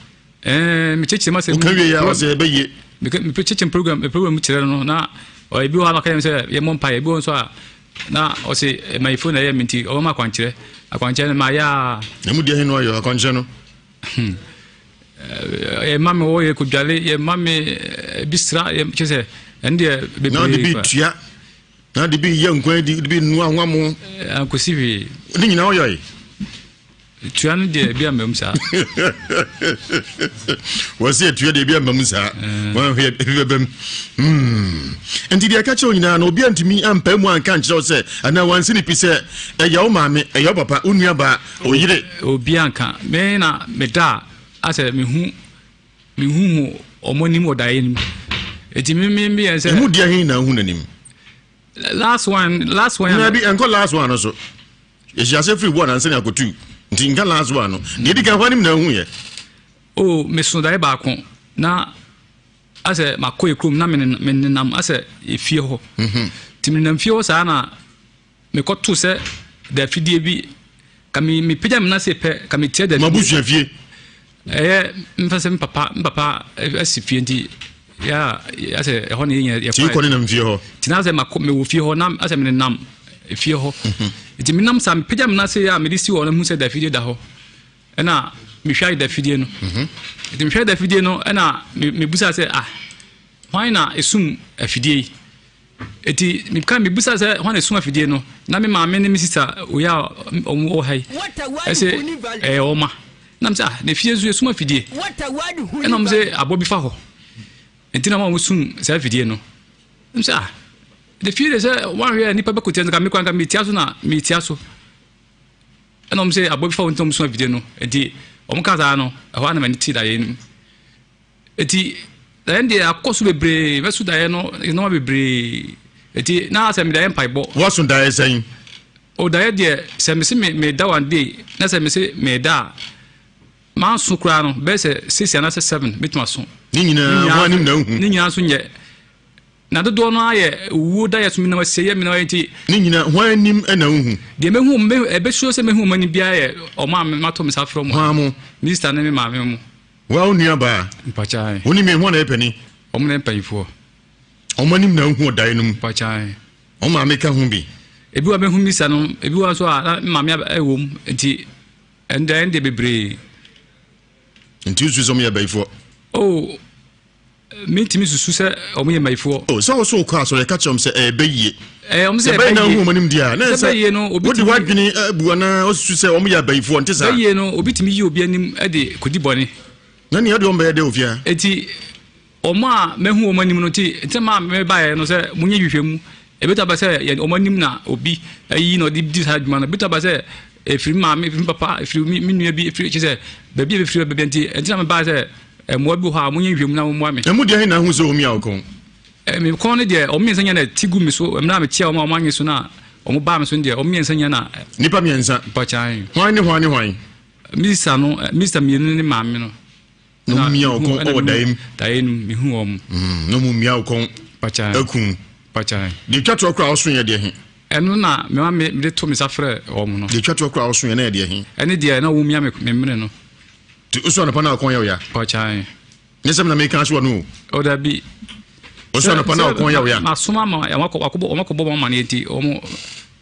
Ɛɛ mekyekyere ma sɛ. Woka wie yɛ a ɔsɛ ɛbɛ yie. Mekyekyere program program kyerɛ no na ebi wɔ hɔ a maka yɛn sɛ yɛmmɔ mpaeɛ ebi wɔ nso a na ɔsɛ mayifo na ɛyɛ me nti ɔbɛma akwankyerɛ akwankyerɛ no mayɛ a. Na mu deɛ he no ayɛ akwankyerɛ no. Hmm. Yɛma me wɔ yɛ kodwale yɛma me bi sra yɛ kyerɛ sɛ ɛno deɛ bebree. Na ɔde bi tua na de bi yɛ nkwan di de bi nua anwa mo. Ankosi hwee. Ne nyinaa ɔyɛ. Tua no deɛ ebi ama mu saa. Wɔsi etua deɛ ebi ama mu saa. Wɔn ahwɛ ebi bɛbɛ mu. Hmm. Nti deɛ ɛka kyerɛ wo nyinaa no obi antumi ampae mu anka nkyerɛ wo sɛ anaa wansi ne pi sɛ ɛyɛ wo maame ɛyɛ wo papa wo nua baa oyere. Obi anka me na meda a asɛ mehu mehu hu wɔn anim wɔ daeɛ no mu. Eti me me me yɛn sɛ. Emu deɛ he na ahu n'anim. Last one last one. Na bi ɛnkɔ last one no so. Yɛhyɛ ase firi one ansa na akɔtu nti nka last one no. Deɛ edi kan hɔ anim na ahu yɛ. Oh meso daeɛ baako na. Asɛ makɔ yɛ kurom na menenam asɛ efie hɔ. Mhm. Nti menenam fie hɔ saa na mekɔto sɛ da afidie bi ka me mepagya me nan ase pɛ ka metia da mabusua fie. Ɛyɛ mfa sɛ me papa me papa asi fie nti ya asɛ ɛhɔ na yɛnyɛ yɛkɔ. Ti kɔ nenam fie hɔ. Ti na asɛ makɔ mewɔ fie hɔ na asɛ menenam fie hɔ. Mhm. Nti menam saa mepagya me nan ase a mede si hɔ na mehu sɛ da afidie da hɔ. Ɛna mehwɛ ayedafidie no. Nti mehwɛ ayedafidie no ɛna mebusa sɛ ah hwan na esum afidie yi? Eti meka mebusa sɛ hwan na esum afidie no na me maame ne me sista oyi a wɔn wɔ ha yi ɛsɛ ɛyɛ wɔn ma. Na me sɛ ah na efie nso esum afidie. Ɛna wɔn sɛ aboa bi fa hɔ. Nti na wɔn sum saa afidie no. Me sɛ ah na efie de sɛ wɔn ahwɛ nipa bɛkɔ tia nka me kora nka metia so na metia so. Ɛna wɔn sɛ aboa bi fa wɔn nti na wɔn sua afidie no nti wɔn ka saa no ɛhɔ ara na m'ani te daeɛ no mu eti daeɛ no deɛ akɔ so bebree mɛso daeɛ no nneɛma bebree eti na sɛ me daeɛ mpaebɔ. Wɔso daeɛ sɛn? O daeɛ deɛ sɛ mese me me da one day na sɛ mese me da a manso koraa no bɛyɛ sɛ six anaasɛ seven metumi aso. Ne nyinaa ho anim na nhu. Ne nyinaa nso nyɛ. Na dodoɔ no ara yɛ owuo daeɛ so menam asieeɛ menam ayɛ nti. Ne nyina, hwan anim na wohu? Deɛ mɛhu, mɛ, ɛbɛsuo sɛ mɛhu wɔn anim biara yɛ wɔn a mato me nsa afrɛ wɔn. Hwan mo? Me sista ne me maame mo. Wo a wo nua baa? Mpakyɛw. Wo ne me, hwan na ɛyɛ panin? Wɔn na ɛyɛ mpanyinfoɔ. Wɔn anim na wohu ɔdaeɛ no mu? Mpakyɛw. Wɔn maame ka ho bi? Ebi wɔ a mɛhu me sista no, ebi wɔ nso a na me maame wɔ mu nti ɛnde ɛnde bebree. Nti wosusu sɛ wɔn yɛ abayifoɔ? Oh. Mentumi susu sɛ wɔn yɛ mmayifoɔ. O sɛ wɔso kɔ asɔre ɛka kyerɛ wɔn sɛ ɛyɛ bɛyie. Ɛɛ wɔn sɛ ɛbɛyie. na ohun wɔn anim deɛ a na ɛsɛ bɛyie no obi tumi. Wode w'adwene abu anaa osusu sɛ wɔn yɛ abayifoɔ nte saa. Bɛyie no obi tumi yi obi anim de kodi bɔne. Na nea ɔde wɔn bɛyɛ dɛ ofia. Eti wɔn a mɛhu wɔn anim no ti nti maa mɛbaeɛ no sɛ monyɛ nhwehwɛmu. Ebetumi aba sɛ yɛn wɔn anim na obi ayi na ɔde di saa adwuma no. Ebetumi aba sɛ efiri me maame, efiri me papa, efiri me me nua bi, efiri kyerɛ sɛ baabi a ebefiri baabi nti ɛnti na mebaa sɛ mmoa bi wɔ hɔ a monyɛ nhwehwɛmu na mommoa me. Emu deɛ he na ahu sɛ omia wo kɔn? Me kɔn no deɛ wɔn mmiɛnsa nyinaa na ɛte gu me so mmerɛ a mekyia wɔn a wɔn anye so no a wɔn baa me so no deɛ wɔn mmiɛnsa nyinaa na. Nnipa mmiɛnsa. Mpɔkyan. Hwan ne hwan ne hwan? Mista no, mista mmienu ne maame no. Na ɔmo mia wo kɔn ɔwɔ daeɛ mu. Daeɛ no mehu wɔn. Mm, na ɔmo mia wo kɔn. Pakyan. Aku. Pakyan. Deɛ etwa toɔ koraa ɔso yɛ deɛ he? Ɛno na mema me mede to me nsa frɛ wɔn no. Deɛ etwa toɔ koraa ɔso yɛ na yɛ deɛ he? Ɛne deɛ na wɔn mia me me mene no. Ti osu anɔpa na ɔkɔn yɛ ɔya. Pakyan. Nyɛ sɛ me na meka ahyɛ wɔ no o. O dabi. Osu anɔpa na ɔkɔn yɛ ɔya. Masoma ma wɔn akɔ wakɔbɔ wɔn akɔbɔ wɔn amaneɛ nti wɔn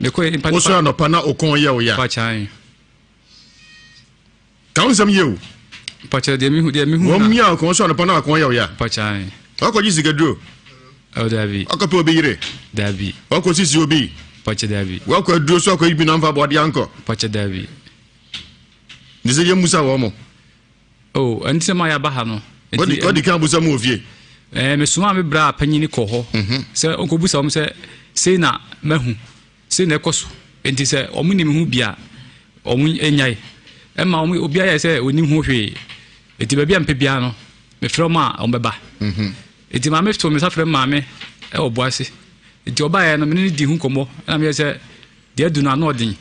mekɔ mpa. Osu anɔpa na ɔkɔn yɛ ɔya. Pakyan. Ka wo nsɛm yie o. Mpakyɛ deɛ mehu deɛ mehu. Wɔn mia ɔkɔn so anɔpa na akɔn yɛ ɔya. Mpakyɛ. Wakɔgye sikaduro. Ɔ dabi. Wakɔpɛ obi yere. Dabi. Wakɔ sisi obi. Mpakyɛ dabi. Wakɔ aduro so akɔ yi bi na nfa bɔde ankɔ. Mpakyɛ dabi. Ne sɛ yɛ musa wɔn mo. O ɛnti sɛ maa yɛ aba ha no. Wadi kan busa mu wɔ fie. Ɛɛ mesoma me bra panyini kɔ hɔ. Mhm. Sɛ ɔnkɔ busa wɔn sɛ sei na mahu. Sei na ɛkɔ so. Enti sɛ wɔnim ho bi a, wɔnnyae. Ɛmma wɔn, obiara yɛ sɛ ɔnnim ho hwee. Enti baabi a mepɛ biara no, mefrɛ wɔn a wɔbɛba. Enti maame too me nsa frɛ me maame wɔ Boase. Enti ɔbaeɛ no, me ne no dii ho nkɔmmɔ. Ɛna meyɛ sɛ deɛ adu no ano ɔden.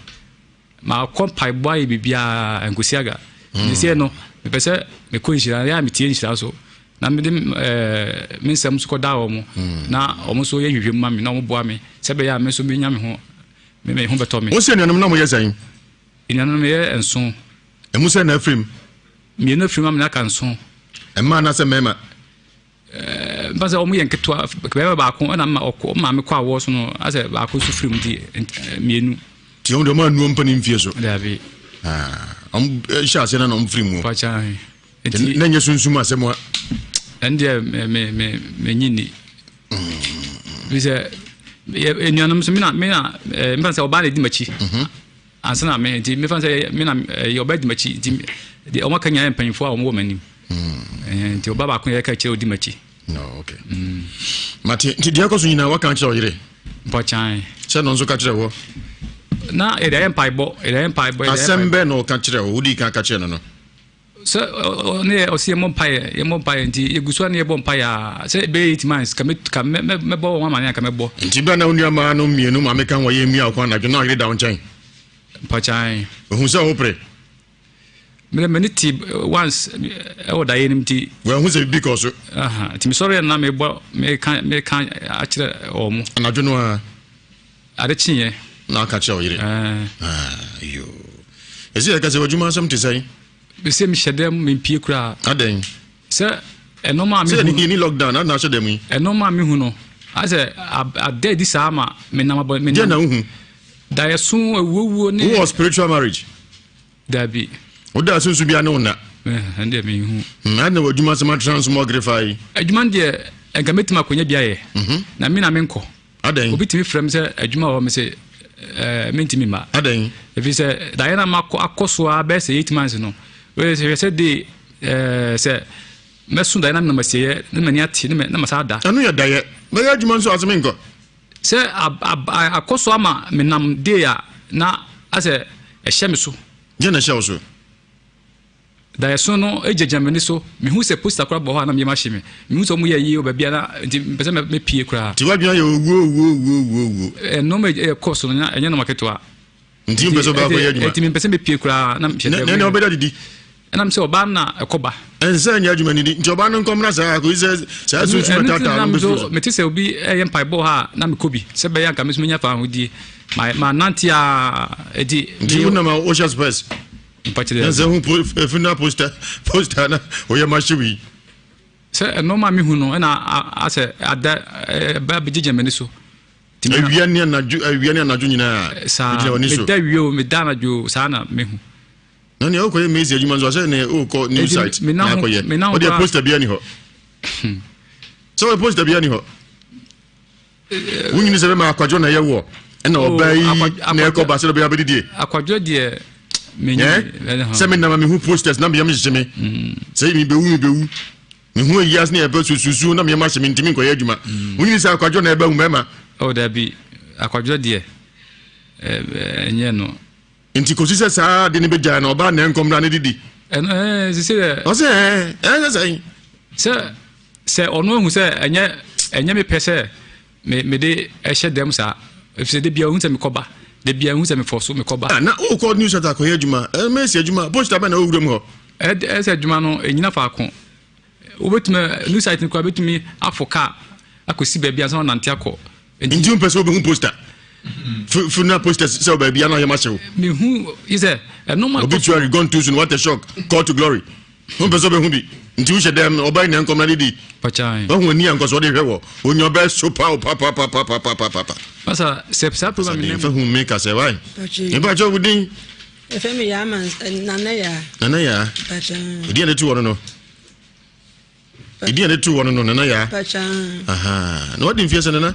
Makɔ mpaebɔ ayɛ biribiara nkosi aga. Mm. Seesei no, mepɛ sɛ mekɔ nhyira, yɛ a metie nhyira so. Na mede eh, me nsɛm nso kɔdaa wɔn. Mm. Na wɔn nso yɛ nhwehwɛmu ma me na wɔn boa me sɛ ɛbɛyɛ a me nso menya me ho me me ho bɛtɔ me. Wo sɛ anuanom na moyɛ sɛn? Anuanom yɛ nson. Ɛmu sɛn na afirim? Mmienu afirim ama aka nson. Mmaa anaasɛ mmarima? Mfa sɛ wɔn yɛ nketewa, barima baako ɛna ma ɔkɔ maame kɔ awoɔ so no asɛ baako nso firi mu nti mmienu. Ti wɔn deɛ wɔn anuo mpa ne mfie so. Dabi. Wɔn hyɛ aseɛ na na wɔn firi mu. Pakya. Nti na nyɛ sunsum asɛm a. Ɛn deɛ me me me me nyi ni. Bi sɛ yɛ enuanom so mi na mi na ɛɛ mfa sɛ ɔbaa na edi m'akyi. Mhm. Ansa na me nti mefa sɛ me na ɛyɛ ɔbaa di m'akyi nti deɛ wɔn aka nyinaa yɛ mpanyinfoɔ a wɔn wɔ m'anim mm. nti ɔbaa baako yɛ ka kyerɛ odi m'akyi. No, okay. Mm. Mate nti deɛ ɛkɔ so nyinaa waka kyerɛ ɔyere. Mpɔkyan. Sɛ no nso ka kyerɛ wɔ. Na yɛde ayɛ mpaebɔ yɛde ayɛ mpaebɔ. Asɛm bɛɛ na ɔka kyerɛ wo wodi kan ka kyerɛ no no. Sɛ ɔne yɛ ɔsi yɛmmɔ mpaeɛ yɛmmɔ mpaeɛ nti yɛgu so a ne yɛbɔ mpaeɛ a sɛ ɛbɛyɛ eight months ka ka mɛbɔ wɔn amane a ka mɛbɔ. Nti bɛ na wo nua maa no mmienu maame ka wɔyɛ mmia ɔkwan anadwo na ɔyere da wo nkyɛn. Mpakyan. Ohun sɛ wopere. Mede m'ani te once ɛwɔ daeɛ no mu nti. Wɔahu sɛ biribi kɔɔ so. Nti mesɔre na mebɔ meka meka akyerɛ wɔn. Anadwo no ara. Ade kyeeɛ. Na aka kyerɛ wo yere. Yoo. Ɛsɛ yɛka sɛ w'adwuma asɛm te sɛn? Sɛ mehyɛ dɛm mempie koraa. Adɛn? Sɛ ɛnɔma a mehu. Sɛ yɛni lockdown na ahyɛ dɛm yi. Ɛnɔma a mehu no asɛ ada adi saa ma menam abɔ menam. Deɛ na wohu? Daeɛso awuowuo ne. Wowɔ spiritual marriage? Dabi. Woda sunsun bi ane wo na. Ɛn deɛ menhu. Ɛna w'adwuma asɛm atra nso mɔgere fa yi. Adwuma no deɛ nka mɛtumi akɔnya bi ayɛ. Na me na menkɔ. Adɛn? Obi tumi frɛ me sɛ adwuma wɔ hɔ me se ɛɛ mentumi mma. Adɛn? Ɛfiri sɛ daeɛ no a makɔ akɔ so ara bɛyɛ sɛ 8 months no. Wei sɛ hwɛ sɛ de ɛɛ sɛ mɛso daeɛ na menam asieeɛ na m'ani ate na masa ada. Ɛno yɛ daeɛ. Bɛyɛ adwuma nso ase menkɔ. Sɛ akɔ so ama menam day a na asɛ ɛhyɛ me so. Deɛ na ɛhyɛ wo so? Daeɛso no gyinagyina m'ani so. Mehu sɛ poster koraa bɔ hɔ a na me yam ahye me. Mehu sɛ wɔyɛ ayie wɔ baabi a na nti mepɛ sɛ mɛpue koraa. Nti w'adwene ayɛ owuo owuo owuo owuo owuo. Nnoɔma a ɛkɔ so no ɛnyɛ nnoɔma ketewa. Nti wompɛ sɛ wobɛkɔ akɔyɛ adwuma? Nti mempɛ sɛ mɛpue koraa na mehyɛ dɛm. Na ɛnna wobɛda didi? Ɛnam sɛ ɔbaa no na ɛkɔ ba. Ɛnsɛ nyɛ adwuma nidi nti ɔbaa no nkɔ mmra saa akɔyi sɛ saa sunsum ɛtaataa no bɛfiri so. Mete sɛ obi ɛyɛ mpaebɔ hɔ a na mekɔ bi sɛ bɛyɛ anka me nso menya fahodie. Manante a ɛti. Nti wonam a wohyɛ spɛs? Mpakyerɛ. Ɛnsɛ ho funeral poster poster na oyɛ ma hyew yi. Sɛ ɛnɔɔma a mehu no ɛna asɛ ada ɛba bɛgyegya m'ani so. Awia ne anadwo awia ne anadwo nyinaa. Saa meda wie o meda anadwo saa na mehu. Na nea ɔkɔyɛ mesi adwuma nso asɛ nea ɔkɔ new site na akɔyɛ ɔdeɛ poster bia ni hɔ. Sɛ ɔyɛ poster bia ni hɔ. Wonyini sɛ bɛma akwadworɔ na ɛyɛ woɔ ɛna oh, ɔbaa yi na ɛkɔ ba sɛ ɔbɛyɛ abɛdidie. Akwadworɔ deɛ sɛ menam a mehu posters na meyam hyehye me mm. sɛ mebɛwu mebɛwu mehu ayi ase ne ɛbɛ sususu na meyam ahye me ntimi nkɔyɛ adwuma mm. wonyini sɛ akwadworɔ na ɛbɛ hu mɛma oh, dabi akwadworɔ deɛ ɛnyɛ no Nti kɔsi sɛ saa ade no bɛgyae no, ɔbaa na ɛnkɔ mmra ne didi. Ɛno ɛɛ sisi dɛ. Ɔsɛ ɛɛ ɛyɛ sɛn. Sɛ sɛ ɔno ehu sɛ ɛnyɛ ɛnyɛ me pɛ sɛ me me de ɛhyɛ dɛm saa efisɛ de bia ohun sɛ mekɔ ba de bia ohun sɛ mefɔ so mekɔ ba. Ah, na wokɔ news center akɔyɛ adwuma ɛmɛ si adwuma post abɛn na ɔwura mu hɔ. Ɛ ɛsɛ adwuma no enyina faako wobɛtumi new site no koraa bɛtumi afɔ kaa akɔsi baabi ansa na nante akɔ. Nti wompɛ sɛ wobɛhu poster funeral poster sɛ baabi ana yɛma hyew. Mehu yi sɛ ɛno ma. Obituary gone too soon what a shock call to glory wompɛ sɛ wobɛhu bi nti wohyɛ dɛm ɔbaa nyina nkɔm na ne di. Wahu ani a nkɔsɔ de hwɛ wɔ onya ɔbɛ so pa o papapapapapapa. Masa sɛ saa program ni. Mfa hu me kasɛ wae. Mpa kyɛ wo din. Efe me ya man nana ya. Nana ya. Pacha. Odi ade tu wɔ no no. Edi ade tu wɔ no no nana ya. Pacha. Aha. Na wadi mfie sɛ nana?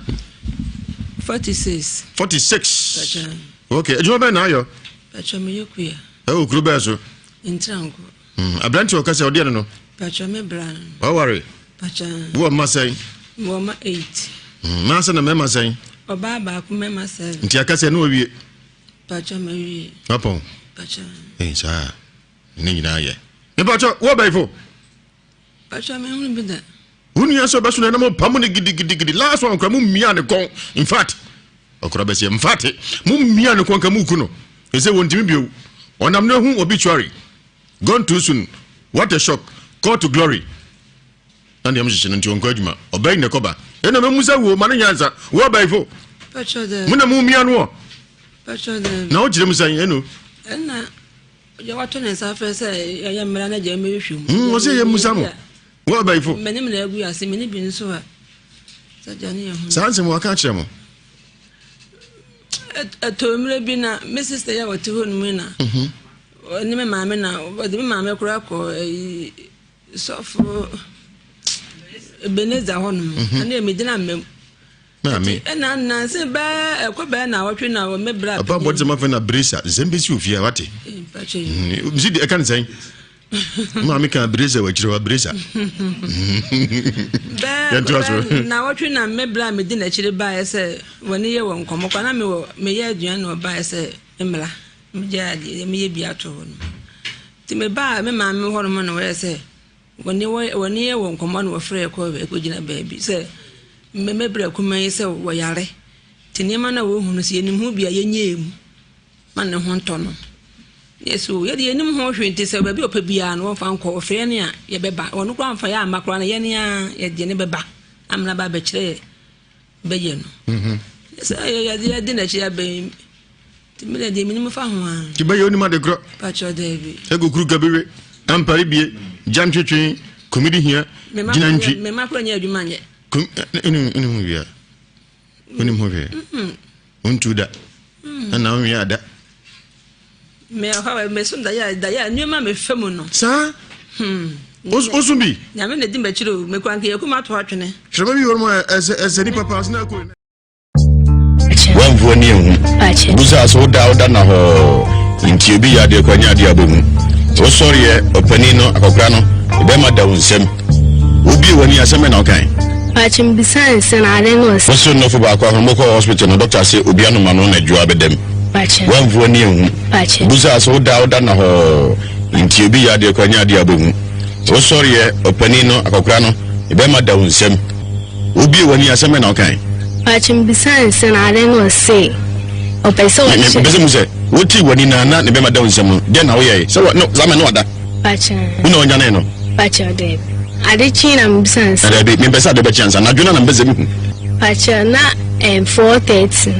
46. 46. Pacha. Okay, adwuma bɛn na ayɔ? Pacha me yɛ kuya. Ɛwɔ kuro bɛɛ so? Ntranko. Mm, aberante ɔka sɛ ɔdeɛ no no. Pacha me bra no. Waware? Pacha. Wɔ mma sɛn? Wɔ mma 8. Mm, mmaa sɛ na mmarima sɛn? Ɔbaa baako mmarima 7. Nti aka sɛ ne wawie? Pacho ma wie. Wapɔn. Pacho. Ee saa ne nyinaa yɛ. Me pacho wo bɛyifo. Pacho me hunu bi da. Wo nua sɛ ɔbɛso na mo pa mo ne gidigidigidi last one kora mo mmia ne kɔn in fact ɔkora bɛseɛ in fact mo mmia ne kɔn ka mo ku no ɛsɛ wɔntumi bio ɔnam no ehu obituary gone too soon what a shock call to glory Na nea ɔmhyehye no nti ɔnkɔ adwuma. Ɔbaa yi na ɛkɔba. Ɛna mɛmu sɛ wo ma no nyansa. Wo abayifo. Mo na mo mia no ɔ. Na wokyerɛ mu sɛn ɛno. Ɛna yɛ wato ne nsa afɛ sɛ yɛyɛ mmara na gya mmɛhwehwɛ mu. Hmm, ɔsɛ yɛ musa mo. Wo abayifo. Mɛnim na agu ase, mene bi nso a. Sɛ gya ne yɛ ho. Saa nsɛm waka akyerɛ mo. Ɛtɔ mmerɛ bi na me sista yɛ wɔte hɔ no mu na. Mhm. Ɔne me maame na ɔde me maame koraa kɔ ɛyi. Sɔfo Ebenezer hɔ nom mhm. ɛna emi gyina mmam. Maame. Ɛna nansi bɛɛ ɛkɔ bɛɛ na awɔtwe na wɔ me bra. Ɔba bɔ de sɛ na bresa nsɛm bɛsi ofie a wate. Nsi de ɛka ne sɛn. Maame ka bresa wɔ akyire hɔ bresa. Bɛɛ na awɔtwe na me bra me di n'akyiri baeɛ sɛ wɔne yɛ wɔ nkɔmɔ kɔ na me wɔ meyɛ aduane na ɔbaeɛ sɛ mmla. Megyae adeɛ meyɛ bi ato hɔ no. Nti mebaa me maame hɔnom na wɔyɛ sɛ wɔne wɔne yɛ wɔ nkɔmmɔ na wɔfrɛ yɛ kɔ ɛkɔgyina baabi sɛ mmɛbrɛ kumaa yi sɛ wɔyare nti nneɛma no a wɔhu no sɛ yɛnim ho bi a yɛnyɛɛ mu ma ne ho ntɔ no. Yɛ so yɛde yɛnim ho hwee nti sɛ baabi a ɔpɛ biara no wɔmfa nkɔ ɔfrɛ yɛn a yɛbɛba ɔno koraa mfa yɛ amma koraa no yɛn a yɛde ne bɛba amena ba abɛkyerɛ yɛ bɛyɛ no mhm. sɛ yɛde yɛde n'akyi abɛn nti mi deɛ menim fa ho a nti bɛyɛ onim ade korɔ pakyɛ daabi ɛkukuru kabiwe ampare bie gya ntwetwe komidi hia gyina ntwi mema koraa nyɛ adwuma nyɛ kum ɛne ho wia Wonim ho hwee? Wontu da. Ɛna wonwia da. Saa? Hmm. Woso bi? Nyame na di m'akyiri o. Mekura nka yɛkum ato atwene. Hwɛma bi wɔ mu a ɛsɛ nipa paa sɛ na akɔ. Wamfu ani ehu. Busa so woda woda na hɔ. Nti obi yɛ adeɛ kora nyɛ adeɛ abɛhu. Wosɔreɛ ɔpanin no akɔkora no bɛma da wo nsam. Wobie w'ani asɛm bɛn na wokae? Pakyɛ mebisa ne sɛ na adɛn na ɔse. Wose nnɔfo baako ahunu mokɔɔ hospital no doctor se obi anom ano na adwua abɛdam. Pakyɛ. Woamfu w'ani anhu. Pakyɛ. Wobusaa sɛ woda woda nnahɔɔ nti obi yɛ adeɛ koraa nyɛ adeɛ a wobɛhu. Wosɔreɛ ɔpanin no akɔkora no ne bɛma da wo nsam. Wobie w'ani asɛm bɛn na wokae? Pakyɛ mebisa ne sɛ na adɛn na ɔse ɔpɛ sɛ ɔkyɛ. Mepɛ sɛ mu sɛ wotii w'ani na na ne bɛma da wo nsam no dɛn na woyɛe? Sɛ wa no saa mɛ no wada. Pakyɛ. Wo na ɔnyanee no? Pakyɛ daabi. Ade kyee na mebisa no sɛ. Daabi, mempɛ sɛ ade bɛkye ansa. Anadwo no na mepɛ sɛ mehu. Pakyɛ na ɛyɛ 4:30.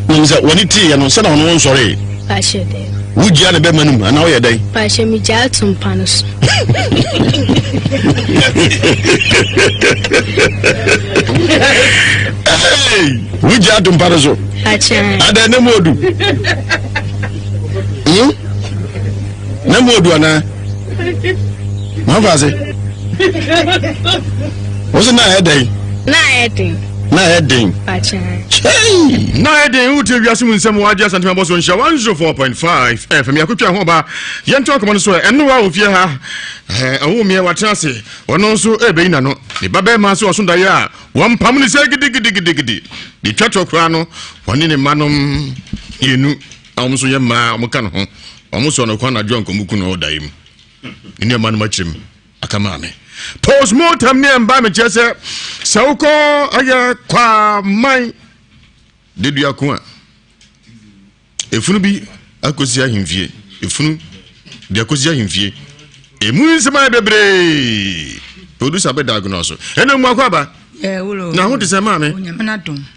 Menim sɛ w'ani teeɛ no, sɛ na ɔno wonsɔree. Pakyɛ daabi. Wogyia ne bɛma no mu anaa woyɛ dɛn? Pakyɛ megyaa to mpa no so. Hey! Wogyia to mpa no so. Pakyɛ. Adɛn ne mu odu? Hmm? Na mu odu anaa? Mafa ase. Wo se na ayɛ dɛn? Na ayɛ den. Na ayɛ den. Kyɛn. Na ayɛ den wotie wiase mu nsɛm wɔ agye asantema bɔ so nhyɛ 104.5 FM yɛakotwa ho ba yɛnto akɔmɔ no so ɛ ɛno wa ofie ha ɛwo mmeɛ watena ase ɔno nso ɛbɛyi n'ano ne ba bɛrima nso ɔso daeɛ a wɔmpam no sɛ gidigidigidigidi de twa toɔ koraa no wɔne ne mma nom mmienu a wɔn nso yɛ mmaa a wɔka ne ho wɔn sɔ no kwan anadwo a nkɔmbu ku no wɔ daeɛ mu ne nneɛma no makyerɛ mu aka maame postmortem ne ɛmba mekyerɛ sɛ sɛ wokɔ ɛyɛ kwaman dedua ko a efunu bi akɔsi ahemfie efunu de akɔsi ahemfie emu nsɛm ayɛ bebree producer bɛ diagnose ɛna mu akɔ aba na ho te sɛ maame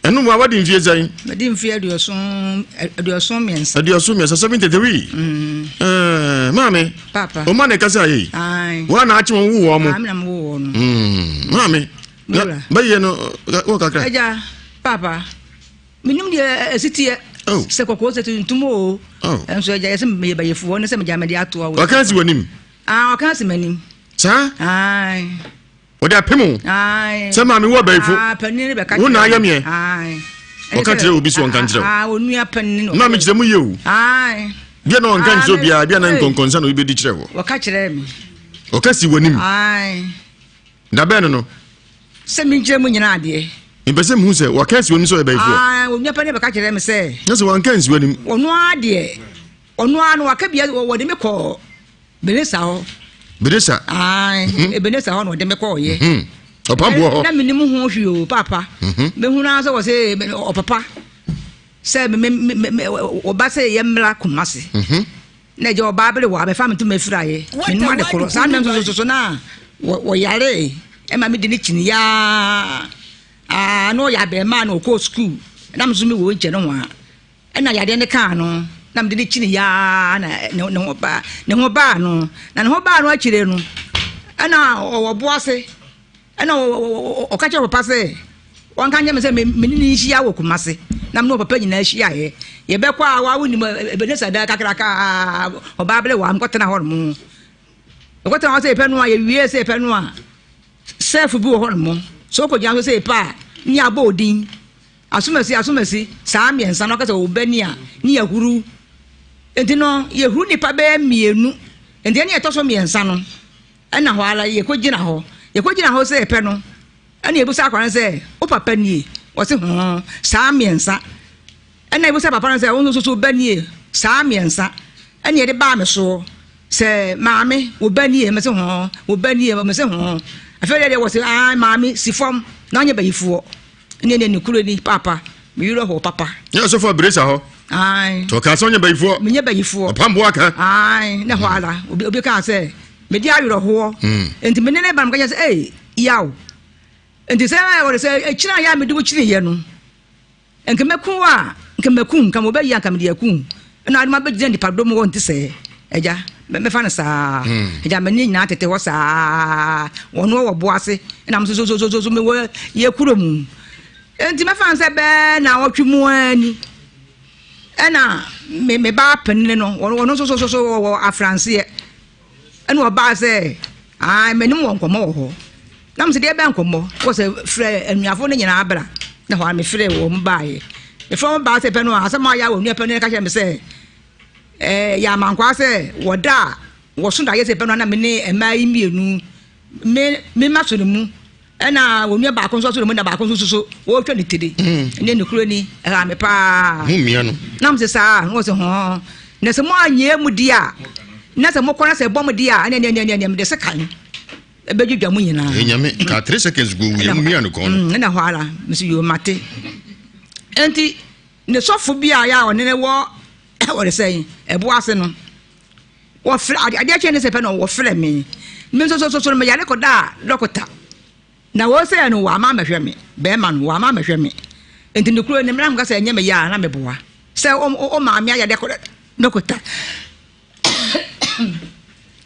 ɛno mu a wadi mfie sɛn madi mfie 73 73 73 mm. eh, maame papa ɔma na ɛkasa yɛ yi wɔn na akye wɔn wo wɔn mo mm, maame bɛyɛ no wɔ kakra agya papa menim deɛ ɛsi teɛ oh. sɛ kɔkɔɔ sɛ tuntum o oh. ɛnso agya yɛ sɛ meyɛ bayifoɔ ne sɛ megya mede atoa wo ɔka si w'anim ah, ɔka si m'anim saa Wɔde apem wo sɛ maame wo abayifo. Wo na ayɛ meɛ. Wɔka kyerɛ obi sɛ ɔnka nkyerɛ wo. Na mekyerɛ mu yie o. Bia na ɔnka nkyerɛ obiara, bia na nkɔnkɔnsa na obi bɛdi kyerɛ wo. Wɔka kyerɛ me. Ɔka si w'anim. Da bɛn no no? Sɛ menkyerɛ mu nyina adeɛ. Mepɛ sɛ mehu sɛ wɔka asi w'anim sɛ ɔyɛ bayifoɔ. Onua panin bɛka kyerɛ me sɛ. Na sɛ wɔanka ansi w'anim. Ɔno ara deɛ, ɔno ara no waka bia wɔde me kɔɔ Benesa hɔ. Benesa. Ayi mhm. Ebenesa hɔ na ɔde me kɔɔ yɛ. Mhm. Ɔpamboɔ hɔ. Na mi ni mu ho hwi o paapa. Mhm. Mehun ara sɛ wɔsɛ ɔpapa sɛ me me me ɔba sɛ yɛ mmra Kumasi. Na ɛgya ɔbaa bere wɔ abɛfa mi ntoma efira yɛ. Mi num ade korɔ saa mmerɛ nso soso na wɔyare ɛma mi di ne kyini yaa aa na ɔyɛ abɛɛmaa na ɔkɔɔ sukuu na mi nso mi wɔ nkyɛn ho a. Ɛnna yadeɛ no kaa no, na mede no kyiniiɛ ara na ne ho baa ne ho baa no. Na ne ho baa no akyire no, ɛnna ɔwɔ bo ase, ɛnna ɔka kyerɛ papa sɛ wɔnka nkyerɛ me sɛ me ne no nhyia wɔ Kumase. Na me ne papa nyinaa hyiaeɛ. Yɛbɛkɔ a wa wonim Ebenezer dan kakraka a ɔbaa bere wɔ a mekɔtena hɔ nom. Mekɔtena hɔ sɛ yɛpɛ no a yɛwie sɛ yɛpɛ no a sɛfo bi wɔ hɔ nom. Sɛ wokɔgyina so sɛ yɛpɛ a ne abɔ odin. Asomasi, asomasi, saa mmiɛnsa no ɔka sɛ ɔba ni a, ne yɛahuru. Nti no, yɛhuru nnipa bɛyɛ mmienu. Nti ɛne ɛtɔ so mmiɛnsa no, ɛna hɔ ara yɛkɔgyina hɔ. Yɛkɔgyina hɔ sɛ yɛpɛ no, ɛna yɛbisa akwadaa no sɛ, wo papa nie? Ɔse hoo, saa mmiɛnsa. Ɛna yɛbisa papa no sɛ, wo nso so ba nie? Saa mmiɛnsa. Ɛna yɛde baa me soɔ sɛ, maame, wo ba nie? Mese hoo, wo ba nie? Mese hoo. Afei deɛ deɛ wɔse, ae maame, si fam na ɔnyɛ bayifoɔ. Ne ne nokorɛ ni paapa me werɛ how papa. Nyɛ ɔsɔfo Abresa hɔ. Ae. Nti ɔkaa sɛ ɔnyɛ bayifoɔ. Menyɛ bayifoɔ. Ɔpam boɔ aka. Ae, na hɔ ara obi obi kaa sɛ mede awerɛhoɔ. Hmm. Nti me ne ne ba no meka kyerɛ sɛ ei yaw. Nti sɛ wɔde sɛ akyiri a yɛ a mede wo kyiniiɛ no nka mɛku wo a nka mɛku nka mobɛyi a nka mede aku ɛna ade ma bɛgyina nipadɔm hɔ nti sɛ agya mɛfa no saa hmm. agya m'ani nyinaa tete hɔ saa wɔn wɔ bo ase ɛna mo so so so so mewɔ yɛ kuro mu Enti mɛfa no sɛ bɛɛ naawɔtwe mu ara ni ɛna me me ba panyin no ɔno nso so so wɔ afranseɛ ɛna ɔbaa sɛ aa m'anim wɔ nkɔmmɔ wɔ hɔ na mo sɛ deɛ bɛn nkɔmmɔ wɔ sɛ frɛ anuafo no nyinaa bra na hɔ a mefrɛ wɔn baeɛ mefrɛ wɔn baa sɛ pɛ no a asɛm a ɔyɛ a wɔn nua panin ka kyerɛ me sɛ ɛɛ yɛ amankwaa sɛ wɔda a wɔso daeɛ sɛ pɛ no a na me ne mmaa yi mmienu me me ma so ne mu Ɛna wɔn nua baako nso asɔre mu na baako nso soso wɔretwa ne tiri. Mm. Ɛne ne kuro ni ɛha me paa. Mo mmea no. Na mo sɛ saa na wɔsɛ hɔn na sɛ mo anyɛ mu di a na sɛ mo kɔ na sɛ ɛbɔ mo di a ɛne ɛne ɛne ɛne mede sekan ɛbɛdwidwa mo nyinaa. Ɛnyame ka 3 seconds go wuye mo mmea no kɔn no. Mm, ɛna hɔ ara mesi yoo mate. Enti ne sɔfo bi a yɛ a ɔne ne wɔ wɔde sɛn ɛbo ase no. Wɔfrɛ ade adeɛ kyɛn ne sɛ pɛ na wɔfrɛ me. Me nso so so no meyare kɔdaa dɔkota. Na wɔsɛɛ no wɔama amɛhwɛ me. Bɛrima no wɔama amɛhwɛ me. Nti ne kuro ne mmara mka sɛ ɛnyɛ me yɛ a na meboa. Sɛ o maame ayɛ dɛ kɔ dɔkota.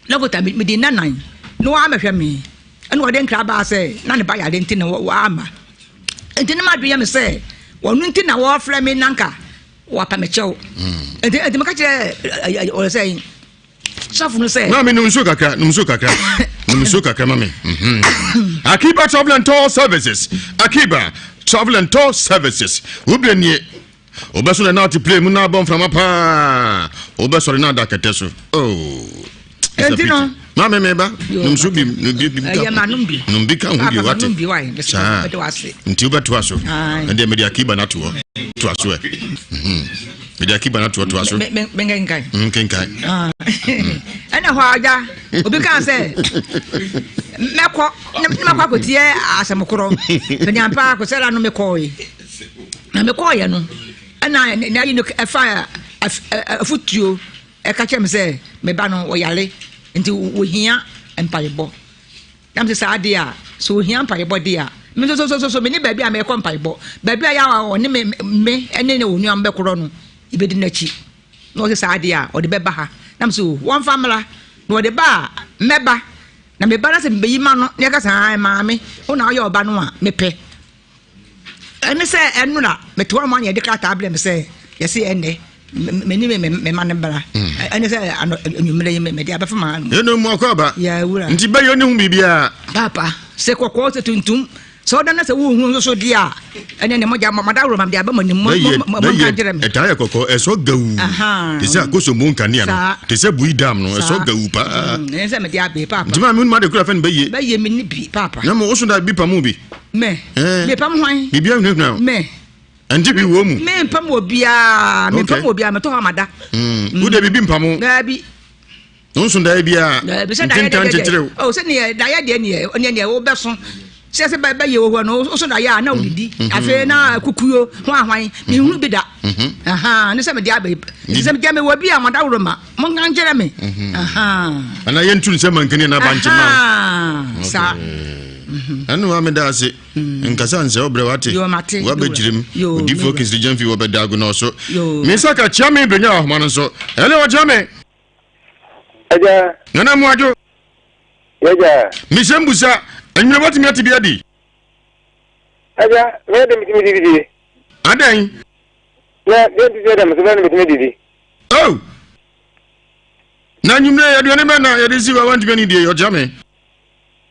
Dɔkota medi nna nan na wɔamɛhwɛ me. Ɛna wɔde nkra baa sɛ na ne ba yare nti na wɔama. Nti ne ma adwene yɛ me sɛ wɔno nti na wɔfrɛ me nanka wapa me kyɛw nti nti meka kyerɛ ɔyɛ sɛ sɔfo no sɛ. Maame nom nsuo kakra nom nsuo kakra nom nsuo kakra ma me. Mhm. Akiba Travel and Tour Services Akiba Travel and Tour Services wobɛ nie wobɛso na na ɔte plane mu na abɔ mframa paa wobɛsɔre na ada kɛtɛ so oh. Enti no. Maame mi ba nom so bi nom bi bi ka nom bi ka ho bi wate saa nti wobɛtoa so ɛdeɛ mede akiba no ato hɔ toa so ɛ mhm. mede akiba no ato hɔ toa so menkenkan nkenkan ah. ɛna hɔ agya obi kaa sɛ mɛkɔ ne makɔ akɔtiɛ asɛm korɔ mede ampa akɔsɛra no mekɔe na mekɔɔyɛ no ɛna ne ayi no ɛfa afotuo Ɛka kyerɛɛ me sɛ me ba no ɔyare nti ohia mpaebɔ. Na mese saa deɛ a, sɛ ohia mpaebɔ deɛ a, me nso so so so mene baabi a mekɔ mpaebɔ. Baabi a yɛ a ɔne me me ne ne onua bɛkorɔ no, yɛbɛdi n'akyi. Na ɔse saa deɛ a, ɔde bɛba ha. Na mese o, wɔmfa mmra. Na ɔde ba a, mɛba. Na meba na sɛ mebɛyi ma no, na yɛka sɛ, ae maame, wo na woyɛ ɔba no a, mepɛ. Ɛne sɛ ɛnora mete hɔ ma yɛde krataa brɛ me sɛ yɛse ɛnnɛ me ne me ma no bra hmm. ɛne sɛ anwummerɛ yi mede abɛfa ma no ɛno mu akɔ aba nti bɛyɛ ɔne ho biribiaa papa sɛ kɔkɔɔ sɛ tuntum sɛ ɔda no sɛ wohu nso so deɛ a ɛne ne mogya madaworo ma mede aba mo anim monka nkyerɛ me ɛtaa yɛ kɔkɔɔ ɛsɔ gawu te sɛ akosombo nkanea no te sɛ bui dam no ɛsɔ gawu paa hmm, ɛne sɛ mede abe papa nti maa me wonum ade kura fɛ no bɛyie bɛyie me ne bi papa na mo woso da bi pa mu bi Me. Eh. Me pam hwan? Biribi ahunahuna wo. Me. Ɛnti hwee wɔ mu. Me mpam wɔ biara. Me mpam wɔ biara. Metɔ hɔ amada. Mm. Wo de biribi mpam wo. Daabi. Nso daeɛ biara. Daabi sɛ daeɛ deɛ deɛ. Oh sɛ neɛ daeɛ deɛ neɛ neɛ neɛ wobɛso. Sɛ sɛ bɛ bɛyɛ wɔ hɔ no woso daeɛ a na wodidi. Mm-hmm. Afei na kukuo ho ahwan. Mehunu bi da. Mm-hmm. Aha ne sɛ mede abɛ. Sɛ mede mewɔ bi a madaworo ma. Monka nkyerɛ me. Mm-hmm. Aha. Ana yɛntu ne sɛ mankani na abankye ma. Aha. Saa. Ɛne wa meda ase nkasa nsɛ wobrɛ wate woabɛgyerem odifoɔ Kingsley Gyamfi wɔbɛda ago na ɔso me nsa ka kyia me bɛnya ahoma no nso ɛne ɔkyia me Agya. Nana mu adwo. Yɛgya. Mehyɛ mbusa anwummerɛ watumi ate bi adi. Agya, meyɛ dɛ metumi didi die. Adɛn? Na deɛ nti sɛ dɛm so bɛyɛ no metumi didi. Oh! Na anwummerɛ aduane bɛn na yɛde si hɔ a wantumi ani die ɔkyia me.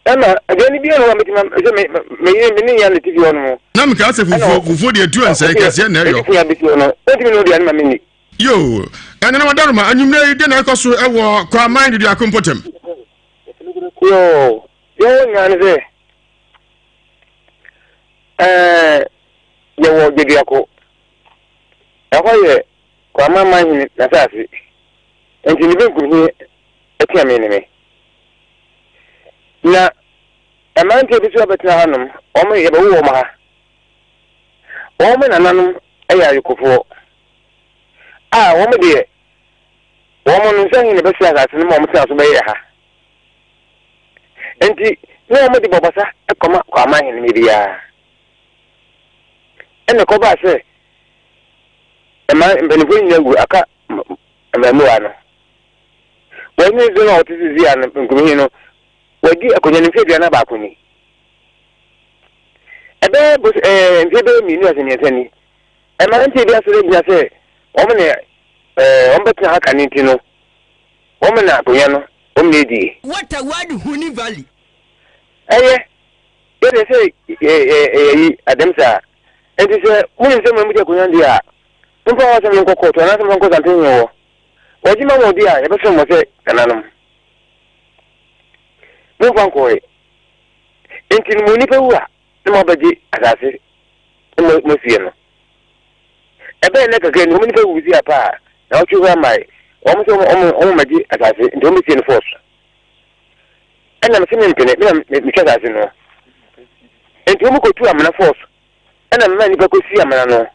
Ɛna aduane biara nni hɔ a mɛtumi sɛ me me yere me ne yɛn na te fie hɔ nom. Na mekaa sɛ fufuo fufuo deɛ tu ansɛe kɛseɛ na ɛyɔ. Ɛdi abɛsi hɔ no ɔntumi no aduane ma menni. Yoo ɛnɛ na wadaroma anwummerɛ yi deɛ na ɛkɔ so ɛwɔ Kwaman Duduako mpɔtam. Yoo deɛ ɛwɔ nyinaa ne sɛ ɛɛ yɛwɔ Gyeduako ɛhɔ yɛ Kwaman manhene n'asase nti ne benkum he atia me ne me. Na mmeranteɛ bi nso abɛtena hanom, wɔn yɛbɛwo wɔn ha. Wɔn nananom yɛ ayokofoɔ. A wɔn deɛ, wɔn no nsa he na ɛbɛsɛe asase no ma wɔn tena so bɛyɛ ha. Enti na wɔn de bɔbɔsa kɔma Kwaman hene no biara. Ɛna ɛkɔbaa sɛ mmaa mpanimfoɔ nyinaa wu aka mmaamua no. Wɔn nso no a wɔte sisi a no nkumhene no, wɔadi akonnwa no mfeɛ 41 ni. Ɛbɛyɛ bos ɛɛ mfeɛ bɛyɛ mmienu ase mmiɛnsa ni. Mmeranteɛ bi asɔre agyina sɛ wɔn na ɛɛ wɔn bɛtena ha kane nti no, wɔn na akonnwa no wɔn na edie. Water Wadi Huni Valley. Ɛyɛ, yɛdeɛ sɛ yɛ yɛ yɛyi adɛm saa. Enti sɛ monim sɛ mo na modi akonnwa no deɛ a, momfa mo asɛm no nkɔ kɔɔto anaasɛ momfa nkɔ Santehene hɔ. Wɔgye ma mo deɛ a, yɛbɛsom mo sɛ nananom. Momfa nkɔe. Enti no mo nipa wu a, na moabɛgye asase na mo moasie no. Ɛbɛyɛ nna kakra ni, wɔn nipa wu si apa a, na wɔtwe hɔ amae. Wɔn sɛ wɔn wɔn mmɛgye asase, nti wɔn bɛsie no force. Ɛna mese mempene, me na metwa asase no. Nti wɔn kɔtu amena force, ɛna mema nnipa kɔsi amena no.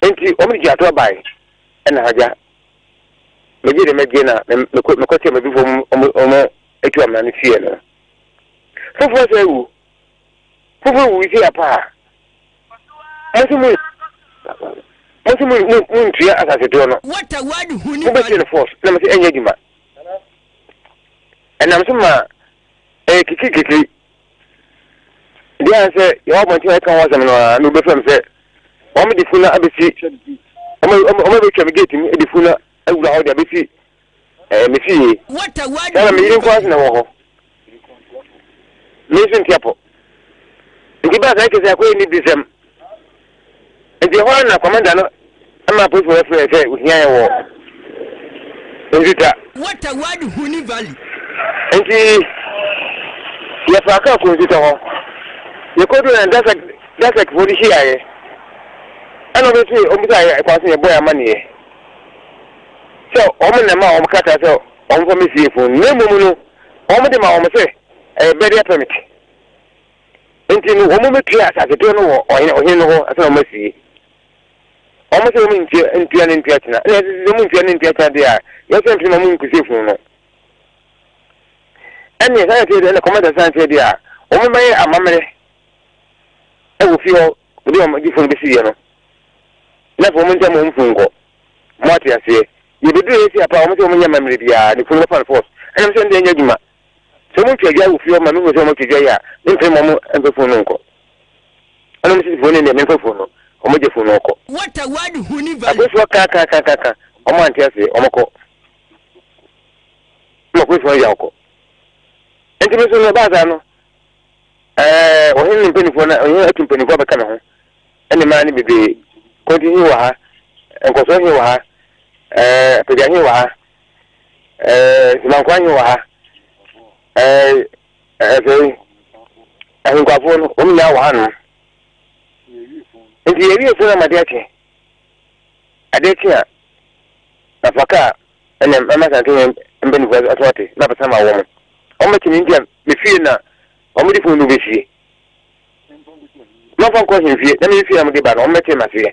Nti wɔn de gyinato abae, ɛna agya megye de megye na mekɔte mabifoɔ wɔn wɔn atu amena no sie no. Foforɔ sɛ awu, foforɔ wu si apa a, mo nso mo mo nso mo mo ntua asase toɔ no. Mobɛsie no force, na mese ɛnyɛ adwuma. Ɛnam so ma ɛyɛ kikirikikiri. Deɛ ayɛ sɛ yɛwɔ abɔnten a yɛka ho asɛm no ara na wobɛfrɛ me sɛ wɔn de funu abɛsi wɔn wɔn abɛtwa me gate mu de funu awura hɔ de abɛsi ɛɛ me fie. Saa na me yere nko ara na wɔ hɔ. Me nso nti apɔ. Nti baa saa kyerɛ sɛ akɔyɛ ne bisɛm. Nti ɛhɔ ara na kɔmanda no ma apolisifoɔ bɛfrɛɛ sɛ ohia yɛn wɔ Nsuta. Nti yɛfaa kaa kɔɔ Nsuta hɔ. Yɛkɔduu na Dasɛk Dasɛkfoɔ no hyiaeɛ. Ɛna wɔn nso wɔbisaa yɛn kwan so yɛbɔɔ yɛn amanneɛ sɛ wɔn na ɛmaa wɔn krataa sɛ wɔmfa mmɛsie funu no. Na mmom no, wɔde maa wɔn sɛ ɛyɛ burial permit. Enti no, wɔbɛtua asasetoɔ no wɔ ɔhene ɔhene no hɔ ansa na wɔasie. Wɔn sɛ wɔn ntua ntua ne ntua kyena. Ɛna ɛsɛ sɛ wɔn ntua ne ntua kyena deɛ a, yɛsɛ mpene ma wɔn nkusie funu no. Ɛne saa ɛteɛ deɛ ɛna kɔmanda san teɛ deɛ a, wɔn bɛyɛ amammerɛ ɛwɔ fie hɔ de wɔn de funu bɛsi yɛ no. Na afei wɔn ntam wɔn funu nkɔ. Mo ate aseɛ. Yɛbɛduru yɛ si apa wɔn sɛ wɔn nyɛ amammerɛ biara ne funu bɛfa no force. Ɛna sɛ ɛnde ɛnyɛ adwuma. Sɛ wɔtwa dwa wɔ fie hɔ ma mehu sɛ wɔatwa dwa yi a, mempene ma wɔmfa funu no nkɔ. Ɛna wɔn sisi funu no deɛ memfa funu no, wɔgye funu no kɔ. Apolisifoɔ ka ka ka ka ka, wɔn ante aseɛ, wɔn kɔ. Ma apolisifoɔ no gya kɔ. Nti me nso no ɛbaa saa no, ɛɛ ɔhene ne mpanimfoɔ no, ɔhene atu mpanimfoɔ abɛka ne ho, ɛne mmaa no bebree. Kɔnti he wɔ ha, nkɔsoɔ he wɔ ha, ɛɛ apagya he wɔ ha. Ɛɛ Simankwaa he wɔ ha, ɛɛ afei ahenkwafoɔ no, wɔn nyinaa wɔ hanom. Nti yɛwie funu ama adeɛ akye. Adeɛ kye a, mafa kaa ɛna mama Asante he mpanimfoɔ aso ate na abɛsan ma wɔn. Wɔn bɛkye me nti a, me fie na wɔn de funu no bɛsie. Mamfa nkɔ ahemfie na me fie na wɔde ba no, wɔn bɛkye m'aseɛ.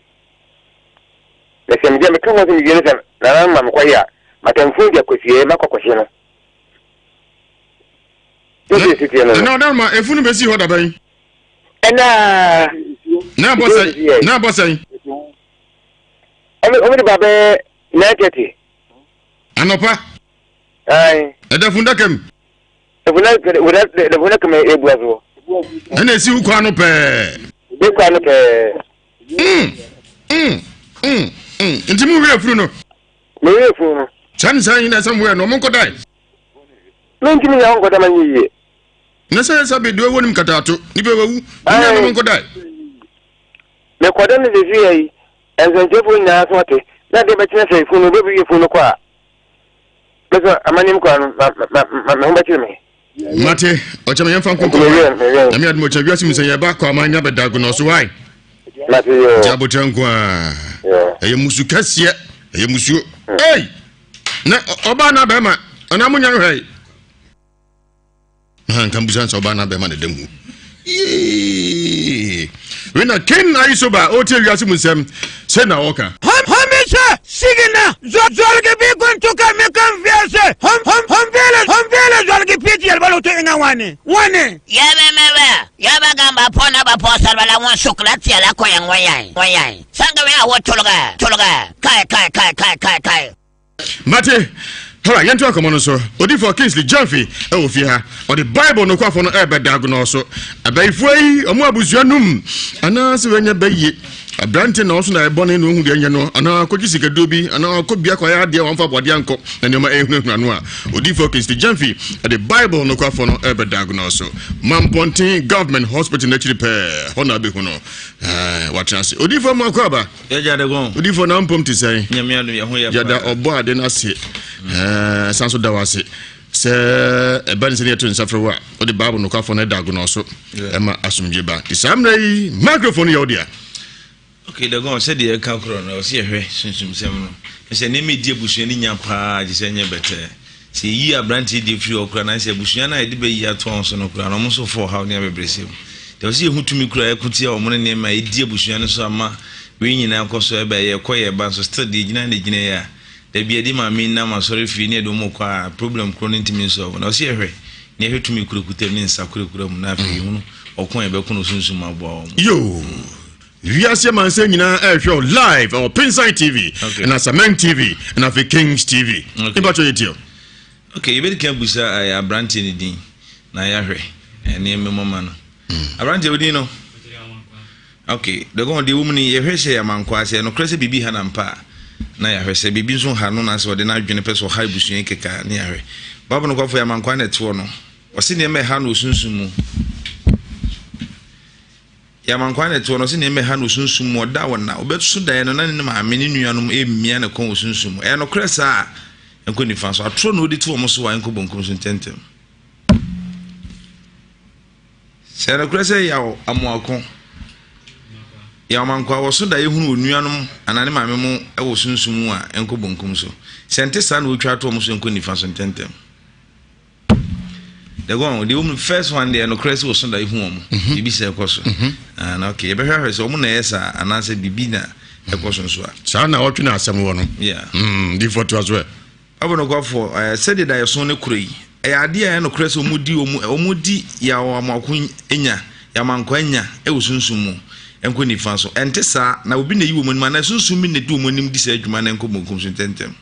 Na sɛ megya meka ho asɛm wie no sɛ Nana no ma mekɔyɛ a, m'atamfoɔ de akwasie makɔ akɔhye no. Ne sɛ ɛsi teɛ no no. Ɛna ɔdan ma efunu bɛsi hɔ dabɛn? Ɛna. Na ɛbɔ sɛn? Na ɛbɔ sɛn? Ɔmo de ba bɛyɛ 9:30. Anɔpa. Ayi. Ɛda fundaka mu. Fundaka mu ebua soɔ. Ɛna esi wo kwan no pɛɛ. Wo kwan no pɛɛ. Mm, mm, mm, mm. Nti mu wie funu no. Mo wie funu no. Sɛ ne sɛ nyina sɛ mo yɛ no ɔmo nkɔ dan. Me ntumi nya nkɔ dan ma nyɛ yie. Na sɛ sɛ bi deɛ wɔnim kataato nipa wawu ne nya no mo nkɔ dan. Me kɔ dan ne sisi yɛ yi nsɛnkyerɛfoɔ nyinaa so ate na adeɛ bɛkyerɛ sɛ funu bɛbi wie funu no kɔ a. Me so amanim kɔ no ma ma ma me ho bɛkyerɛ me. Mate, ɔkyɛ me yɛmfa nko nkɔ Nyame adom ɔkyɛ wiase mu sɛ yɛba kɔ ama nya bɛda agonɔ so wae. Nti abotrɛ nko a ɛyɛ musu kɛseɛ ɛyɛ musuo. Ei! Na ɔbaa na bɛrima anaa mo nya nhwɛe. Na nka mbusa sɛ ɔbaa na bɛrima na da mu. Yee! Wei na Ken Ayisoba ɔtie wiase mu nsɛm sɛ na ɔka. Home Sigina zɔligi bɩ kõn tʋka me kan vɛɛse fõm veele zɔlgi pɩ tɩ yɛl bala tɩ ẽŋa wãne wãne. Yɛmɛmɛbɛ yaba gamba pɔna ba pɔsarba la wõn sʋk la tɩa la koɛng wã yãi wã yãi sãn ka wẽ a wo tʋlga tʋlga kae kae kae kae kae kae. Mate, hara yɛnto akɔmɔ no so. Odifoɔ Kingsley Gyamfi ɛwɔ fie ha. Ɔde Bible nokwafo no ɛrebɛda agonɔ so. Abayifoɔ yi, ɔmo abusua num anaasɛ wɔanya bayie. Aberante na ɔso na ɛbɔne na ohu deɛ ɛnyɛ no anaa akɔgye sikaduro bi anaa ɔkɔ bia kɔyɛ adeɛ wɔmfa aboadeɛ ankɔ na nneɛma ɛrehunahuna no a. Odifoɔ Kingsley Gyamfi ɛde Bible nokwafo no ɛrebɛda agonɔ so. Mampɔnten Government Hospital n'akyiri pɛɛ hɔ na abɛhu no. Ɛɛ, watena ase. Odifoɔ mu akɔ aba. Yɛgya de gɔn. Odifoɔ na mpom te sɛn? Nyame adom yɛ ho yɛ paa. Yɛda ɔbɔ ade no ase. Ɛɛ, san so da wo ase sɛ ɛba ne sɛ ne yɛto nsa frɛ wo a wode Bible nokwafo no da agonɔ so ɛma asomdwe ba. Nti saa mmerɛ yi microphone yɛ wo dea. Okay, Dagon, sɛdeɛ ɛka korɔ no, ɔsɛ yɛhwɛ sunsumsɛm no. Sɛ nneɛma ɛdi abusua no nya paa gye sɛ ɛnyɛ bɛtɛɛ. Sɛ yɛyi aberanteɛ deɛ firi hɔ koraa na sɛ abusua no a yɛde bɛyi ato wɔn so no koraa no, wɔn nso fa ɔhaw ne abɛbrɛsɛ mu. Nti ɛwɔ sɛ yɛhu tumi koraa ɛko tia wɔn ne nneɛma a ɛdi abusua no so ama wei nyinaa kɔ so ɛba yɛkɔ yɛba nso still deɛ ɛgyina na ɛgyina yi a da bi yɛde maame yi nam asɔre fie ne yɛde wɔn kɔ a problem korɔ no ntumi nsɔlve na ɛwɔ sɛ yɛhwɛ na yɛhwɛ tumi kurakura mu ne nsa kurakura mu na afei yɛhunu ɔko a yɛbɛko no sunsum aboa wɔn. Yoo! Wiase amansan nyinaa ɛrehwɛ wo live ɛwɔ Pinsan TV ɛna Sameng TV ɛna afei Kings TV. Nipa kyɛ yɛ tie o. Ok, yɛbɛdi kan abusa eh, aberanteɛ no din na yɛahwɛ eh, nneɛma mu ama no. Hmm. Aberanteɛ wo din no? Ok, dɔgɔn deɛ wɔ mu ni yɛhwɛ sɛ amankwaa sɛ nokorɛ sɛ biribi ha na mpa a na yɛahwɛ sɛ biribi nso ha no na sɛ ɔde n'adwene pɛ sɛ ɔha abusua yi kɛkɛ a ne yɛahwɛ. Bible nokwafo yɛ amankwaa na ɛtoɔ no. Ɔse nneɛma ɛha no osunsum mu. Yɛ amankwaa na ɛtoɔ no, ɔse nneɛma ɛha no osunsum mu, ɔda ɔna, ɔbɛso daeɛ no na ne maame ne nuanom remia ne kɔn wɔ sunsum mu. Ɛyɛ nokorɛ saa a, ɛnkɔ nifa so. Atorɔ na ɔdi to wɔn so a, ɛnkɔ bonkum so ntɛmntɛm. Sɛ ɛyɛ nokorɛ sɛ Yaw Amoako, Yaw Amankwaa wɔso daeɛ hunu onuanom anaa ne maame mo wɔ sunsum mu a, ɛnkɔ bonkum so. Sɛ ɛnte saa na ɔtwa ato wɔn so ɛnkɔ nifa so ntɛmntɛm. The one, the woman first one deɛ nokorɛ sɛ wɔso da ehu wɔn mhm. biribi sɛ ɛkɔ so mhm. ah, na okay yɛbɛhwɛ ahwɛ sɛ wɔn na ɛyɛ saa anaasɛ biribi na ɛkɔ so nso a. Saa na ɔtwe na asɛm wɔ no. Yeah. Mm, di fɔ to aso ɛ. Ɔbɛ nokwafo ɛɛ sɛdeɛ da yɛso ne koro yi ɛyɛ adeɛ a ɛyɛ nokorɛ sɛ wɔn di wɔn wɔn di yaw amoako nya yamankwa nya ɛwɔ sunsun mu ɛnkɔ nifa so ɛnte saa na obi na eyi wɔn anim anaa sunsun bi na edi wɔn anim di saa adwuma na ɛnkɔ bonkum so ntɛntɛm.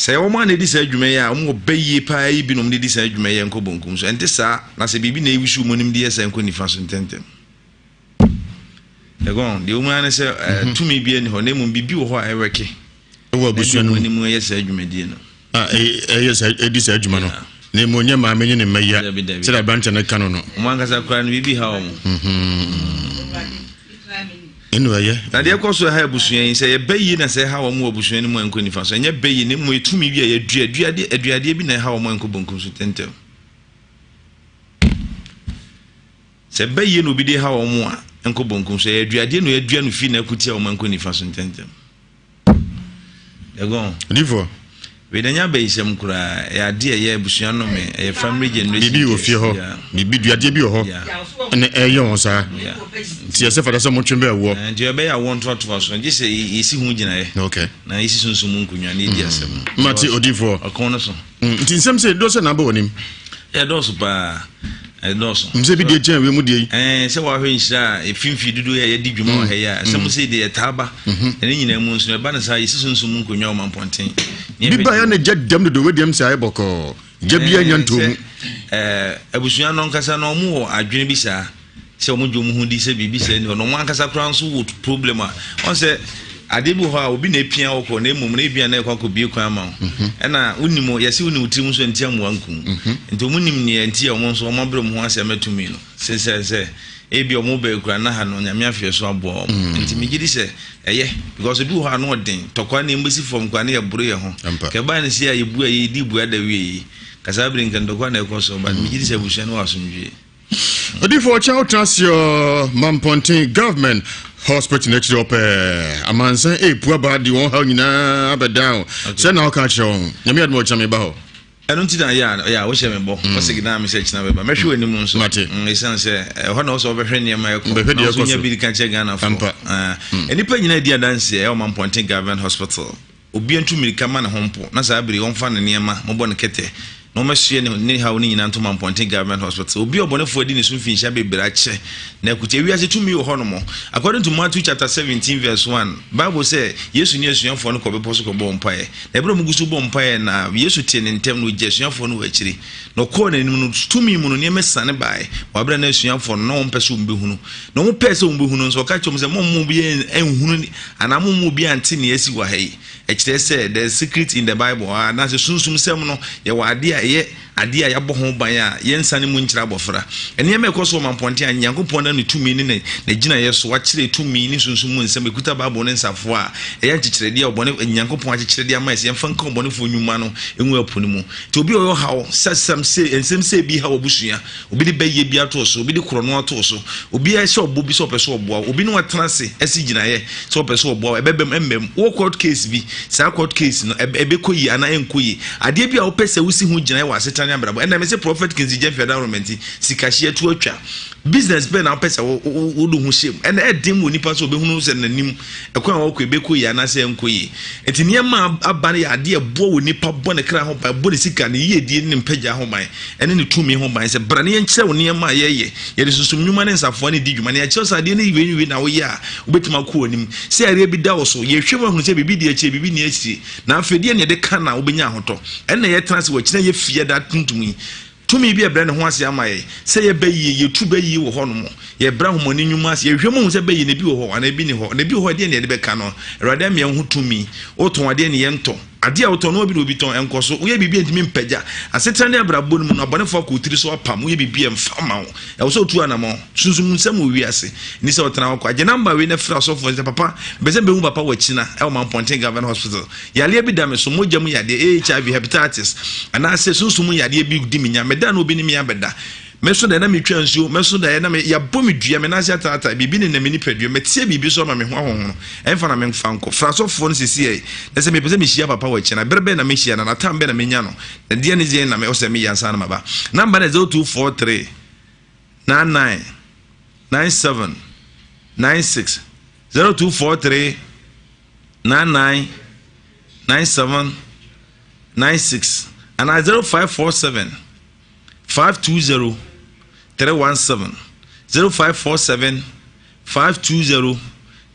Sɛ wɔn a na edi saa dwuma yi a, wɔn wɔ bɛ yie paa yi binom de di saa dwuma yi nkɔ bonkum so. Ɛnte saa, na sɛ biribi na ewusu wɔn anim de yɛ saa nkɔ nifa so ntɛmntɛm. Ɛgɔn, deɛ wɔn ara ne sɛ eh, mhm. tumi bi ani hɔ, na mmom biribi wɔ hɔ a ɛwɛke. Ɛwɔ abusua no mu. anim yɛ saa dwumadie no. A ɛyɛ saa ɛdi saa adwuma no. Na mmom nyɛ maame nye ne mma yi a sɛdeɛ aberanteɛ no ka no no. Wɔn ankasa koraa no biribi ha wɔn. Mhm. Ɛna ɛyɛ. Na deɛ ɛkɔ so ɛha abusua yi, sɛ ɛyɛ bɛ yie na sɛ ɛha wɔn wɔ abusua no mu a ɛnkɔ nifa so, ɛnyɛ bɛ yie na mmom ɛtumi bi a yɛdua, aduadeɛ, aduadeɛ bi na ɛha wɔn a ɛnkɔ bonkum so ntɛmntɛm. Sɛ bɛ yie na obi de ha wɔn a ɛnkɔ bonkum so, ɛyɛ aduadeɛ na yɛdua no fie na ɛko tia wɔn a ɛnkɔ nifa so ntɛmntɛm. Ɛgɔn. Odifoɔ. Wei deɛ ɛnyɛ abayisɛm koraa, ɛyɛ adeɛ a ɛyɛ abusua nnome, ɛyɛ family generation Biribi wɔ fie hɔ, biribi duadeɛ bi wɔ hɔ ɛna ɛyɛ wɔn saa. Nti ɛsɛ fata sɛ motwe bɛɛ woɔ. Nti ɛbɛyɛ awoɔ ntoatoa so, gye sɛ yɛsi ho gyinaeɛ. Okay. Na yɛsi sunsum mu nkonnwa na yɛdi asɛm. Mate odifoɔ. Ɔko no so. Nti nsɛm sɛ dodoɔ sɛ na aba w'anim. Ɛdɔɔso paa. Ɛdɔɔso. Nsɛ bi deɛ kyɛn wei mu deɛ yi. Ɛɛ sɛ wahwɛ nhyira a efi mfe dodoɔ yi a yɛdi dwuma wɔ ha yi a, nsɛm sei deɛ ɛtaa ba. Na ne nyinaa mu nso no, ɛba no saa yɛsi sunsum mu nkonnwa wɔ mampɔnten. Bi ba ya na gya dɛm dodo wei deɛ m sɛ ayɛ bɔkɔɔ. Gya bi anya ntoo mu. Ɛɛ abusua no ankasa no wɔn wɔ adwene bi saa. Sɛ wɔn gye wɔn ho di sɛ biribi sɛɛ nni hɔ na wɔn ankasa koraa nso wɔ problem a, wɔn sɛ adeɛ bi wɔ hɔ a obi na epia wɔ kɔ na emom na ebia na ɛkɔ akɔbie kwan ama wo. Mhm. Ɛna wonim yɛsɛ wonim tirim nso nti amoa nkum. Mhm. Nti wɔn nim nea nti a wɔn nso wɔn abrɛ wɔn ho ase ama tumi no. Sɛ sɛ sɛ ebi wɔn bɛɛ kura na ha no nyame afeɛ so aboa wɔn. Mm. Nti megye di sɛ ɛyɛ because obi wɔ hɔ a no ɔden tɔkwa ne mbɛsi fam kwa ne yɛboro yɛ ho. Kɛbaa ne si a yɛbu a yɛdi bu ada wie yi. Kasa bere nka ntɔkwa na ɛkɔ so but megye di sɛ abusua no wɔ asomdwie. Odifo ɔkyɛ wotena ase ɔ Mampɔnten Government Hospital n'akyiri hɔ pɛɛ. Amansan epu aba de wɔn haw nyinaa abɛdan wo. Sɛ na woka akyerɛ wɔn. Nyame adom ɔkyena meba hɔ. Ɛno nti na yɛ a yɛ a wohyɛ me bɔ. Mm. Ɔsɛ gidan mi sɛ kyina bɛba. Mɛhwɛ w'anim nso. Mate. Mm, ɛsiane sɛ ɛhɔ na ɔsɛ ɔbɛhwɛ nneɛma ɛkɔ. Bɛhwɛ deɛ ɛkɔ so. Nya bi ka kyerɛ Ghana fo. Ampa. Ah. Mm. Nnipa nyinaa di adanseɛ ɛwɔ Mampɔnten Government Hospital. Obi ntu mmirika ma ne ho mpo na saa bere ɔmfa ne nneɛma mobɔ ne kɛtɛ na wɔmɛsoɛ ne ne haw ne nyinaa nto Mampɔnten Government Hospital. Obi a ɔbɔnefoɔ adi ne so mfinhyia bebree akyɛ na akuti ewiase tumi wɔ hɔnom. According to Matthew chapter 17 verse 1, Bible sɛ Yesu ne asuafoɔ no kɔ bepɔ so kɔbɔɔ mpaeɛ. Na bere a wɔgu so bɔ mpae na Yesu tee ne ntɛm no, ogyaa asuafoɔ no wɔ akyiri, na ɔkɔɔ n'anim no, tumi mu no, nneɛma siane bae wɔ bere a na asuafoɔ no na wɔmpɛ sɛ wɔbɛhunu. Na wɔpɛɛ sɛ wɔbɛhunu nso, ɔka kyerɛɛ wɔn sɛ, Momma obiara nhunu anaa momma obiara nte nea asi wɔ ha yi. Ɛkyerɛ sɛ, the secret in the Bible, anaasɛ sunsumsɛm no, yɛwɔ adeɛ a ɛyɛ Adeɛ a yɛabɔ ho ban a yɛnsane mu nkyerɛ abɔfra. Nneɛma a ɛkɔ so wɔ mampɔnten a Nyankopɔn nam ne tumi ne n'agyinaeɛ so akyerɛ tumi ne sunsum mu nsɛm ɛkuta Bible ne nsafoa a ɛyɛ nkyekyerɛdeɛ a ɔbɔne Nyankopɔn akyekyere de ama yɛ sɛ yɛmfa nka ɔbɔnefoɔ nnwuma no ngu ɛpo no mu. Nti obi a ɔyɛ ɔhaw sɛ asɛm sei nsɛm sei bi haw abusua, obi de bɛyɛ bi ato so, obi de korɔno ato so, obi ahyɛ ɔbɔ bi sɛ ɔpɛ sɛ ɔboa wo, obi ne wo atena ase asi gyinaeɛ sɛ ɔpɛ sɛ ɔboa wo, ɛbɛbam ɛmmam. Wowɔ court case bi, saa court case no ɛbɛkɔ yie anaa ɛnkɔ yie. Adeɛ bi a wopɛ sɛ wosi ho gyinaeɛ wɔ asetena ne abrabɔ. Ɛnna mese Prophet Kingsley Gyamfi Adaworoma nti, sikahyeɛ to atwa. Business bɛn na wopɛ sɛ wode ho hyɛ mu? Ɛnna ɛden wɔ nipa sɛ ɔbɛhunu sɛ n'anim ɛkwan a ɔkɔ ɛbɛkɔ yie anaasɛ ɛnkɔ yie. Nti nneɛma a aba no yɛ adeɛ a ɛboa wɔ nipa bɔ ne kra ho ban, bɔ ne sika, ne yiedie ne ne mpagya ho ban, ɛne ne tumi ho ban. Sɛ bra ne yɛnkyerɛ wo nneɛma a yɛyɛ. Yɛde sunsum nnwuma ne nsafoa no di dwuma na yɛkyerɛ sɛ adeɛ no wei ne wei na woyɛ a wobɛtumi akɔ w'anim. Sɛ yareɛ bi da wo so, yɛhwɛ mu ahunu sɛ biribi di akyire, biribi nni akyire. Na afei deɛ na yɛde ka na wobɛnya ahotɔ. Ɛnna yɛtena ase wɔ akyire na yɛfie da tuntum yi. Tumi bi ɛbrɛ ne ho ase ama yɛn sɛ yɛbɛ yie, yɛtu bɛ yie wɔ hɔnom. Yɛbrɛ ahomɔne nnwuma ase. Yɛhwɛ mu hu sɛ bɛ yie na ebi wɔ hɔ anaa ebi nni hɔ. Na ebi wɔ hɔ a ɛdeɛn na yɛde bɛka no? Awurade ama yɛn ho tumi. Wotɔn adeɛ ne yɛntɔ. Adeɛ a wotɔn no obi na obi tɔn, ɛnkɔ so. Woyɛ biribi a ɛntumi mpagya. Asetena ne abrabɔ no mu no, abɔnefoɔ akɔ wo tiri so apam. Woyɛ biribi a ɛmfa mma wo. Ɛwɔ sɛ wotu anamɔn. Sunsum nsɛm wɔ wiase. Ɛnni sɛ wotena hɔ kwa. Gye namba wei na frɛ asɔfoɔ sɛ, Papa, mepɛ sɛ mebɛhu papa wɔ Akyina ɛwɔ Mampɔnten Government Hospital. Yareɛ bi da me so, mogya mu yadeɛ, HIV, hepatitis, anaasɛ sunsum mu yadeɛ bi di me nya. Meda na obi ne me abɛda. Mɛso daeɛ na metwa nsuo, mɛso daeɛ na me, yɛabɔ me dua, me nan ase ataatae, biribi nenam me nipadua, mɛteɛ biribi so ama me ho ahonhono, ɛmfa na memfa nkɔ. Fra asɔfoɔ no sesiei, na sɛ mepɛ sɛ mehyia papa wɔ akyina, berɛ bɛn na mɛhyia no, anaa tam bɛn na mɛnya no, na deɛn ne deɛn na ɛwɔ sɛ meyɛ ansa na maba. Number no yɛ 0243 99 97 96, 0243 99 97 96, anaa 0547 520 317 0547 520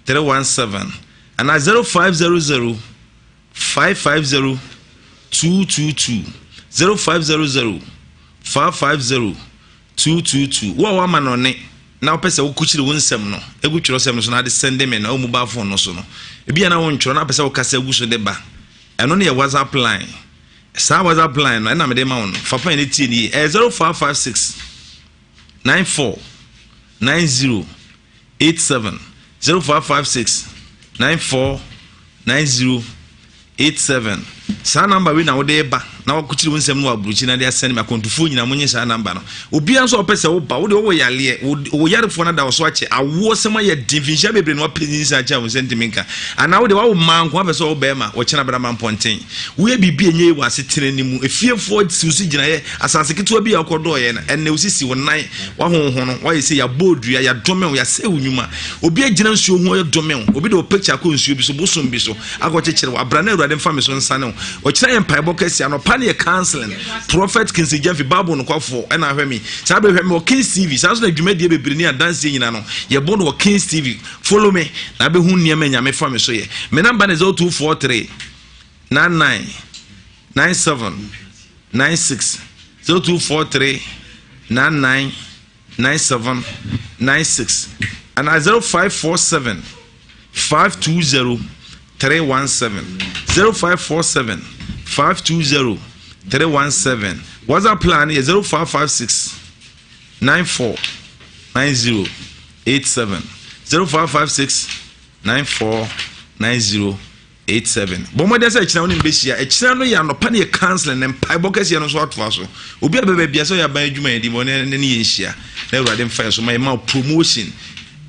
317 anaa 0500 550 222 0500 550 222 Wo a woama no nne na wopɛ sɛ wokukyiri wo nsɛm no gu twerɛsɛm no so na ade sɛnde me no ɛwɔ mobile phone no so no, ebia na wontwerɛ na wopɛ sɛ wokasa gu so de ba. Ɛno no yɛ WhatsApp line. Saa WhatsApp line no ɛna mede ma wo no. Fa pɛn no tie no yie. Ɛyɛ 0556 94 90 87 0556 94 90 87 Saa number wei na wode ba na wakokyiri wo nsɛm no wɔ aburokyi na de asɛne me. Akwantufoɔ nyinaa monye saa number no. Obiara nso a ɔpɛ sɛ woba, wode wowɔ yareɛ, wo yarefoɔ no ada wo so akyɛ, awoɔ sɛm ayɛ den, mfinhyia bebree na wapɛ nyinsɛn akyɛ a wo nsa ntumi nka, anaa wode wawo mmaa nko apɛ sɛ ɔwo bɛrima, wɔkyena bra ma mpɔnten. Woyɛ biribi a ɛnyɛ yie wɔ asetena no mu, efiefoɔ si wo so gyinaeɛ, asase ketewa bi a wokɔdɔɔeɛ no, ɛnnɛ wosisi wo nan, woahonhono, woayɛ sei, yɛabɔ wo dua, yɛadome wo, yɛasɛe wo nnwuma. Obi agyina nsuo ho redome wo, obi de wo picture akɔ nsuo bi so, bosom bi so, akɔkyekyere wo. Abra na Awurade mfa me so nsane wo. Ɔkyena yɛ mpaebɔ kɛseɛ, anɔpa no yɛ counseling. Prophet Kingsley Gyamfi, Bible nokwafoɔ, ɛna ahwɛ me. Saa bere hwɛ me wɔ Kings TV. Saa nso na dwumadie bebree ne adanseɛ nyinaa no, yɛbɔ no wɔ Kings TV. Follow me na abɛhu nneɛma Nyame fa me so yɛ. Me namba ne 0243 99 97 96 0243 99 97 96 anaa 0547 520 317 0547 520 317 WhatsApp plan yɛ 0556 94 90 87 0556 94 90 87. Bɔ mmɔden sɛ ɛkyena wo ne no bɛhyia. Ɛkyena no yɛ anɔpa no yɛ counseling ne mpaebɔ kɛseɛ no nso atoa so. Obi a bɛba bia sɛ ɔyɛ aban adwuma yɛ di bɔ ne ne yɛ nhyia na Awurade mfa yɛ so ma yɛ ma promotion.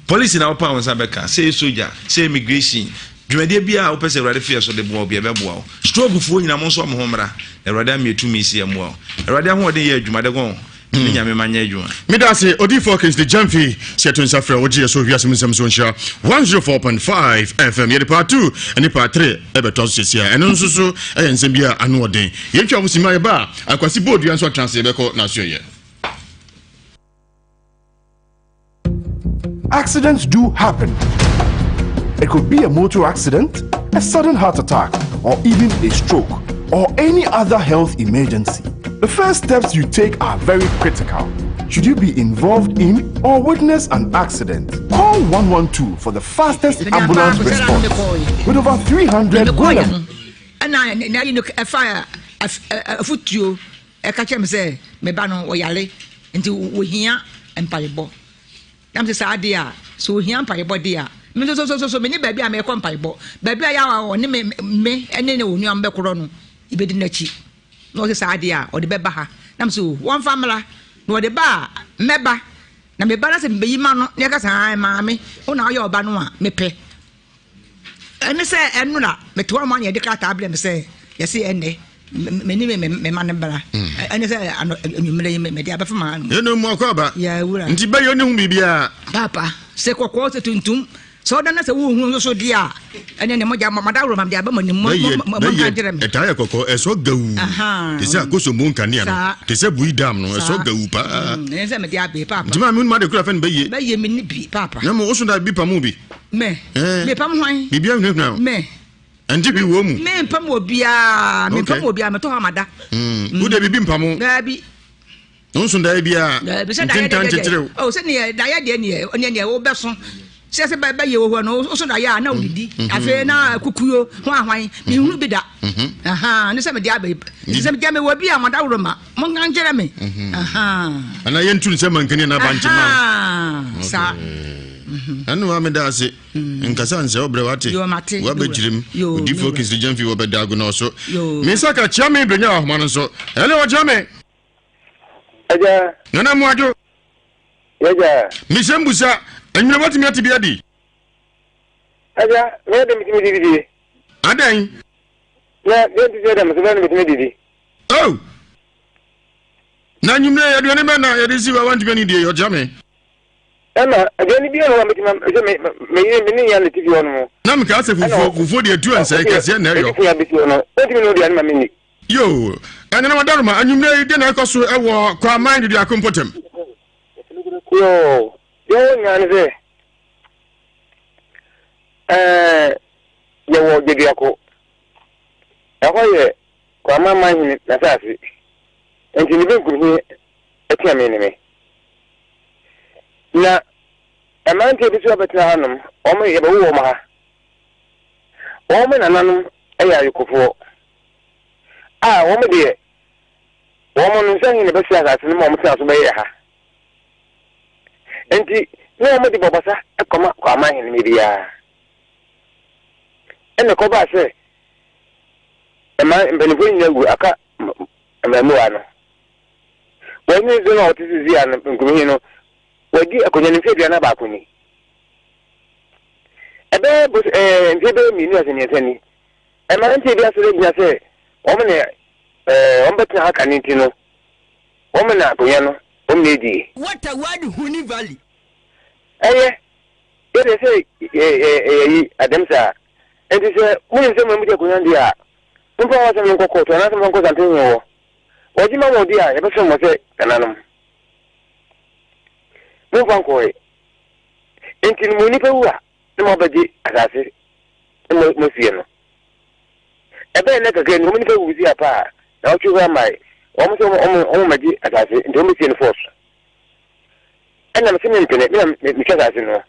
Policy na wopɛ a wo nsa bɛka sɛ yɛ soja, sɛ immigration. Dwumadie biara a wopɛ sɛ Awurade fi so de boa wo bi, ɛbɛboa wo. Stroke foɔ nyina mo nso mo ho mmra, na Awurade ama yɛtumi si ɛmmoa wo. Awurade ahoɔden yɛ adwuma, dɛgɔn, ne Nyame ma nyɛ adwuma. Meda ase, Odiyifoɔ Kingsley Gyamfi, sɛ yɛto nsa frɛ wo gye yɛ so wiase mu nsɛm so nhyira 104.5 FM. Yɛde part 2 ne part 3 ɛbɛtoa so seesei a ɛno nso so ɛyɛ nsɛm bi a ano ɔden. Yɛntwa ho simma yɛba a, Akwasi Boodua nso atena ase yɛbɛkɔ n'asoɛyɛ. Accidents do happen. It could be a motor accident, a sudden heart attack, or even a stroke, or any other health emergency. The first steps you take are very critical. Should you be involved in or witness an accident, call 112 for the fastest ambulance response. With over 300 well ɛna n'ayi no ɛfa afutuo ɛka kyerɛ me sɛ me ba no ɔyare nti wɔhia mpaebɔ na me sɛ saa adeɛ a sɛ ɔhia mpaebɔ deɛ a me nso so so so me ne baabi a mekɔ mpaebɔ baabi a yɛ a ɔne me me ɛne ne onua bɛkorɔ no yɛbɛdi n'akyi na ɔsɛ saa adeɛ a ɔde bɛba ha na me sɛ wɔmfa mmra na ɔde ba a mɛba na meba na sɛ mebɛyi ma no na yɛka sɛ maame wo na ɔyɛ ɔba no a mepɛ Ɛne sɛ ɛnora mete hɔ ma na yɛde krataa brɛ me sɛ yɛse ɛnnɛ me ne me me ma no bra hmm. ɛne sɛ anwummerɛ yi mede abɛfa ma no ɛno mu akɔ aba nti bɛyɛ ne ho biribiaa papa sɛ kɔkɔɔ sɛ tuntum sɛ ɔda na sɛ wohu nso so deɛ a ɛne ne mogya madaworo ma mede aba ma nim monka nkyerɛ me ɛtaa yɛ kɔkɔɔ ɛsɔ gawu te sɛ akosombo nkanea no te sɛ bui dam no ɛsɔ gawu paa hmm, ɛne sɛ mede abe papa nti maa me wonum ade kora fɛ no bɛyie bɛyie me ne bi papa na mo woso da bi pa mu bi Me. Eh. Mepam hwan? Biribi ahunahuna wo. Me. Ɛnti hwee wɔ mu. Mempam obiara. Mempam obiara. Metɔ hɔ amada. Mm. Wo de biribi mpam wo. Daabi. Nso daeɛ biara. Daabi sɛ daeɛ deɛ deɛ. Oh sɛ neɛ daeɛ deɛ neɛ neɛ neɛ wobɛso. Sɛ sɛ bɛ bɛyɛ wɔ hɔ no woso daeɛ a na wodidi. Mm-hmm. Afei na kukuo ho ahwan. Mehunu bi da. Mm-hmm. Aha ne sɛ mede aba yi. Sɛ mede mewɔ bi a mɔdaworo ma. Monka nkyerɛ me. Mm-hmm. Aha. Ana yɛntu ne sɛ mankani anaa bankyema. Saa. Ɛno wa meda ase. Nkasa nsɛ ɔbrɛ wate. Wabɛgyerem. Odifoɔ Kingsley Gyamfi wɔbɛda ago na ɔso. Me nsa ka kyia me brɛnya ahoma no nso. Ɛne ɔkyia me. Agya. Nana mu adwo. Yɛgya. Mehyɛ mbusa. Anwummerɛ watumi ate bi adi. Agya, meyɛ dɛ metumi didi die. Adɛn? Na deɛ nti sɛ dɛm so bɛyɛ no metumi didi. Oh! Na anwummerɛ aduane bɛn na yɛde si hɔ a wantumi ani die ɔkyia me. Ɛna aduane bi wɔ hɔ a mɛtumi sɛ me me yere me ne yɛn na ti fi hɔ nom. Na mekaa sɛ fufuo fufuo deɛ tu ansɛe kɛseɛ na ɛyɔ. Ɛti fi abɛsi hɔ no wɔntumi ne aduane ma menni. Yoo ɛnana wadaroma anwummerɛ yi deɛ na ɛkɔ so ɛwɔ Kwaman Duduako mpɔtam. Yoo deɛ wɔ nyinaa ne sɛ ɛɛ yɛwɔ Gyeduako ɛhɔ yɛ Kwaman manhene n'asase nti ne benkum he atia me ne me. Na mmeranteɛ bi nso abɛtena hanom, wɔn yɛbɛwo wɔn ha. Wɔn nananom yɛ ayokofoɔ a wɔn deɛ wɔn no nsa he na ɛbɛsɛ asase no ma wɔn tena so bɛyɛ ha. Nti na wɔn de bɔbɔsa kɔma Kwama hene biara. Ɛna ɛkɔbaa sɛ mmaa mpanimfoɔ nyinaa wu aka mmaamua no. Wɔn nso na ɔte sisi a no nkumihi no, wadi akonnwa no mfe aduanan baako ni. Ɛbɛyɛ bos ɛɛ mfe bɛyɛ mmienu ase mmiɛnsa ni. Mmeranteɛ bi asɔre agyina sɛ wɔn na ɛɛ wɔn bɛtena ha kane nti no, wɔn na akonnwa no wɔn na edie. Water word Huni Valley. Ɛyɛ, yɛdeɛ sɛ yɛ yɛ yi adɛm saa. Nti sɛ monim sɛ mo na modi akonnwa no deɛ a, momfa mo asɛm no nkɔ kɔɔto anaasɛ momfa nkɔ Santenhene hɔ. Wɔgye ma mo de a, yɛbɛsom mo sɛ nananom. Momfa nkɔe. Enti no mo nipa wu a, na moabɛgye asase na moasie no. Ɛbɛyɛ nna kakra ni, wɔn nipa wu si apa a, na wɔtwe hɔ amae. Wɔn sɛ wɔn wɔn mmɛgye asase, nti wɔn bɛsie no fɔs. Ɛna mese mempene, me na metwa asase no.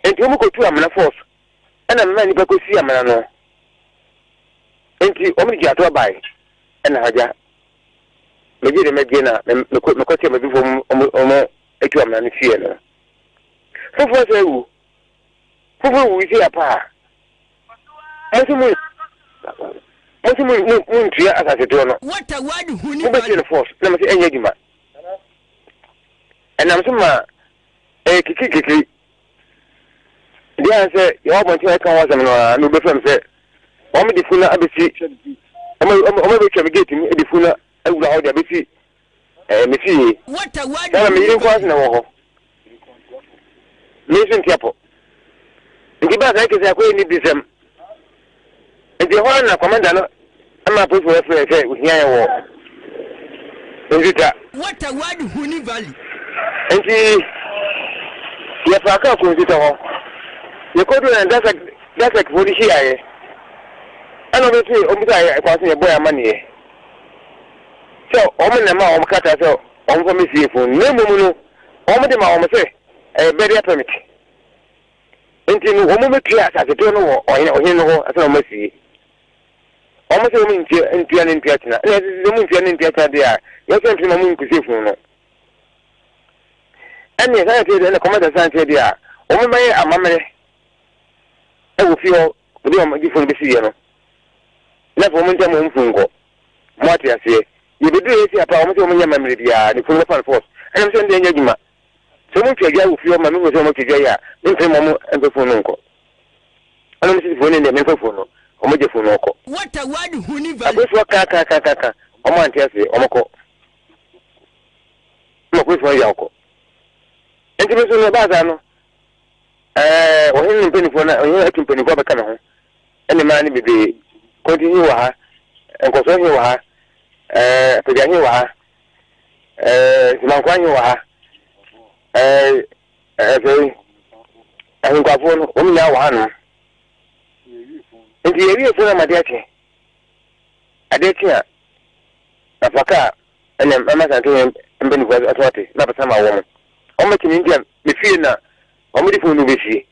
Enti wɔn kɔtu amena fɔs, ɛna mema nnipa kɔsi amena no. Enti wɔde gyaatoa bae, ɛna agya, megye de mɛgye na mekɔkyɛ m'abifoɔ wɔn atu amena no fie no. Foforɔ sɛ awu, foforɔ wu si apa a, mo nso mo mo nso mo mo ntua asase toɔ no, mobɛsie no force na mo sɛ ɛnyɛ adwuma. Ɛnam so ma ɛyɛ kikirikikiri. Deɛ ayɛ sɛ yɛwɔ abɔnten a yɛka ho asɛm no ara na obɛfrɛ me sɛ wɔn de funu no abɛsi wɔn wɔn abɛtwa me gate mu de funu no awura hɔ de abɛsi ɛɛ me fie. Saa na me yere nko ara na ɛwɔ hɔ. Me nso nti apɔ. Nti baa saa kɛse akɔyɛ ne bisɛm. Nti ɛhɔ ara na kɔmanda no ma apolisifoɔ bɛfrɛɛ sɛ ohia yɛn wɔ Nsuta. Nti yɛfaa kaa kɔɔ Nsuta hɔ. Yɛkɔduu na Dasek Dasekfoɔ no hyiaeɛ. Ɛna wɔbɛsee wɔbisaa yɛn kwan so na yɛbɔɔ yɛn amanneɛ sɛ wɔn na ɛmaa wɔn krataa sɛ wɔmfa mmɛsie funu no. Na mmom no, wɔde maa wɔn sɛ ɛyɛ burial permit. Enti no, wɔbɛtua asasetew no wɔ ɔhene ɔhene no hɔ ansa na wɔasie. Wɔn sɛ wɔn ntua ntua ne ntua kyena. Ɛna ɛsɛ sɛ wɔn ntua ne ntua kyena deɛ a, yɛsɛ mpene ma wɔn nkusie funu no. Ɛne saa nteɛ deɛ ɛna kɔmɛnta saa nteɛ deɛ a, wɔn bɛyɛ amammerɛ ɛwɔ fie hɔ de wɔn de funu bɛsi yɛ no. Na afei wɔn ntam wɔn funu nkɔ. Mo ate aseɛ. Yɛbɛduru yɛ si apa wɔn sɛ wɔn nyɛ amammerɛ biara ne funu bɛfa no force. Ɛna sɛ ɛndeɛ nyɛ adwuma. Sɛ wɔtwa dwa wɔ fie hɔ ma mehu sɛ wɔatwa dwa yi a, mempene ma wɔmfa funu no nkɔ. Ɛna wɔn sisi funu no deɛ memfa funu no, wɔgye funu no kɔ. Apolisifoɔ ka ka ka ka ka, wɔn ante aseɛ, wɔn kɔ. Ɛna apolisifoɔ no gya kɔ. Nti me nso no ɛbaa saa no, ɛɛ ɔhene ne mpanimfoɔ na ɔhene atu mpanimfoɔ abɛka ne ho ɛne mmaa no bebree. Kɔnti he wɔ ha, nkɔsoɔ he wɔ ha, ɛɛ apagya he wɔ ha. Ɛɛ Simankwaa he wɔ ha, ɛɛ afei ahenkwafoɔ no, wɔn nyinaa wɔ hanom. Nti yɛwie fo no ama adeɛ akye. Adeɛ kye a, mafa kaa ɛna mama Asante he mpanimfoɔ aso ate na abɛsan ma wɔn. Wɔn bɛkye me nti a, me fie na wɔde fo no bɛsie.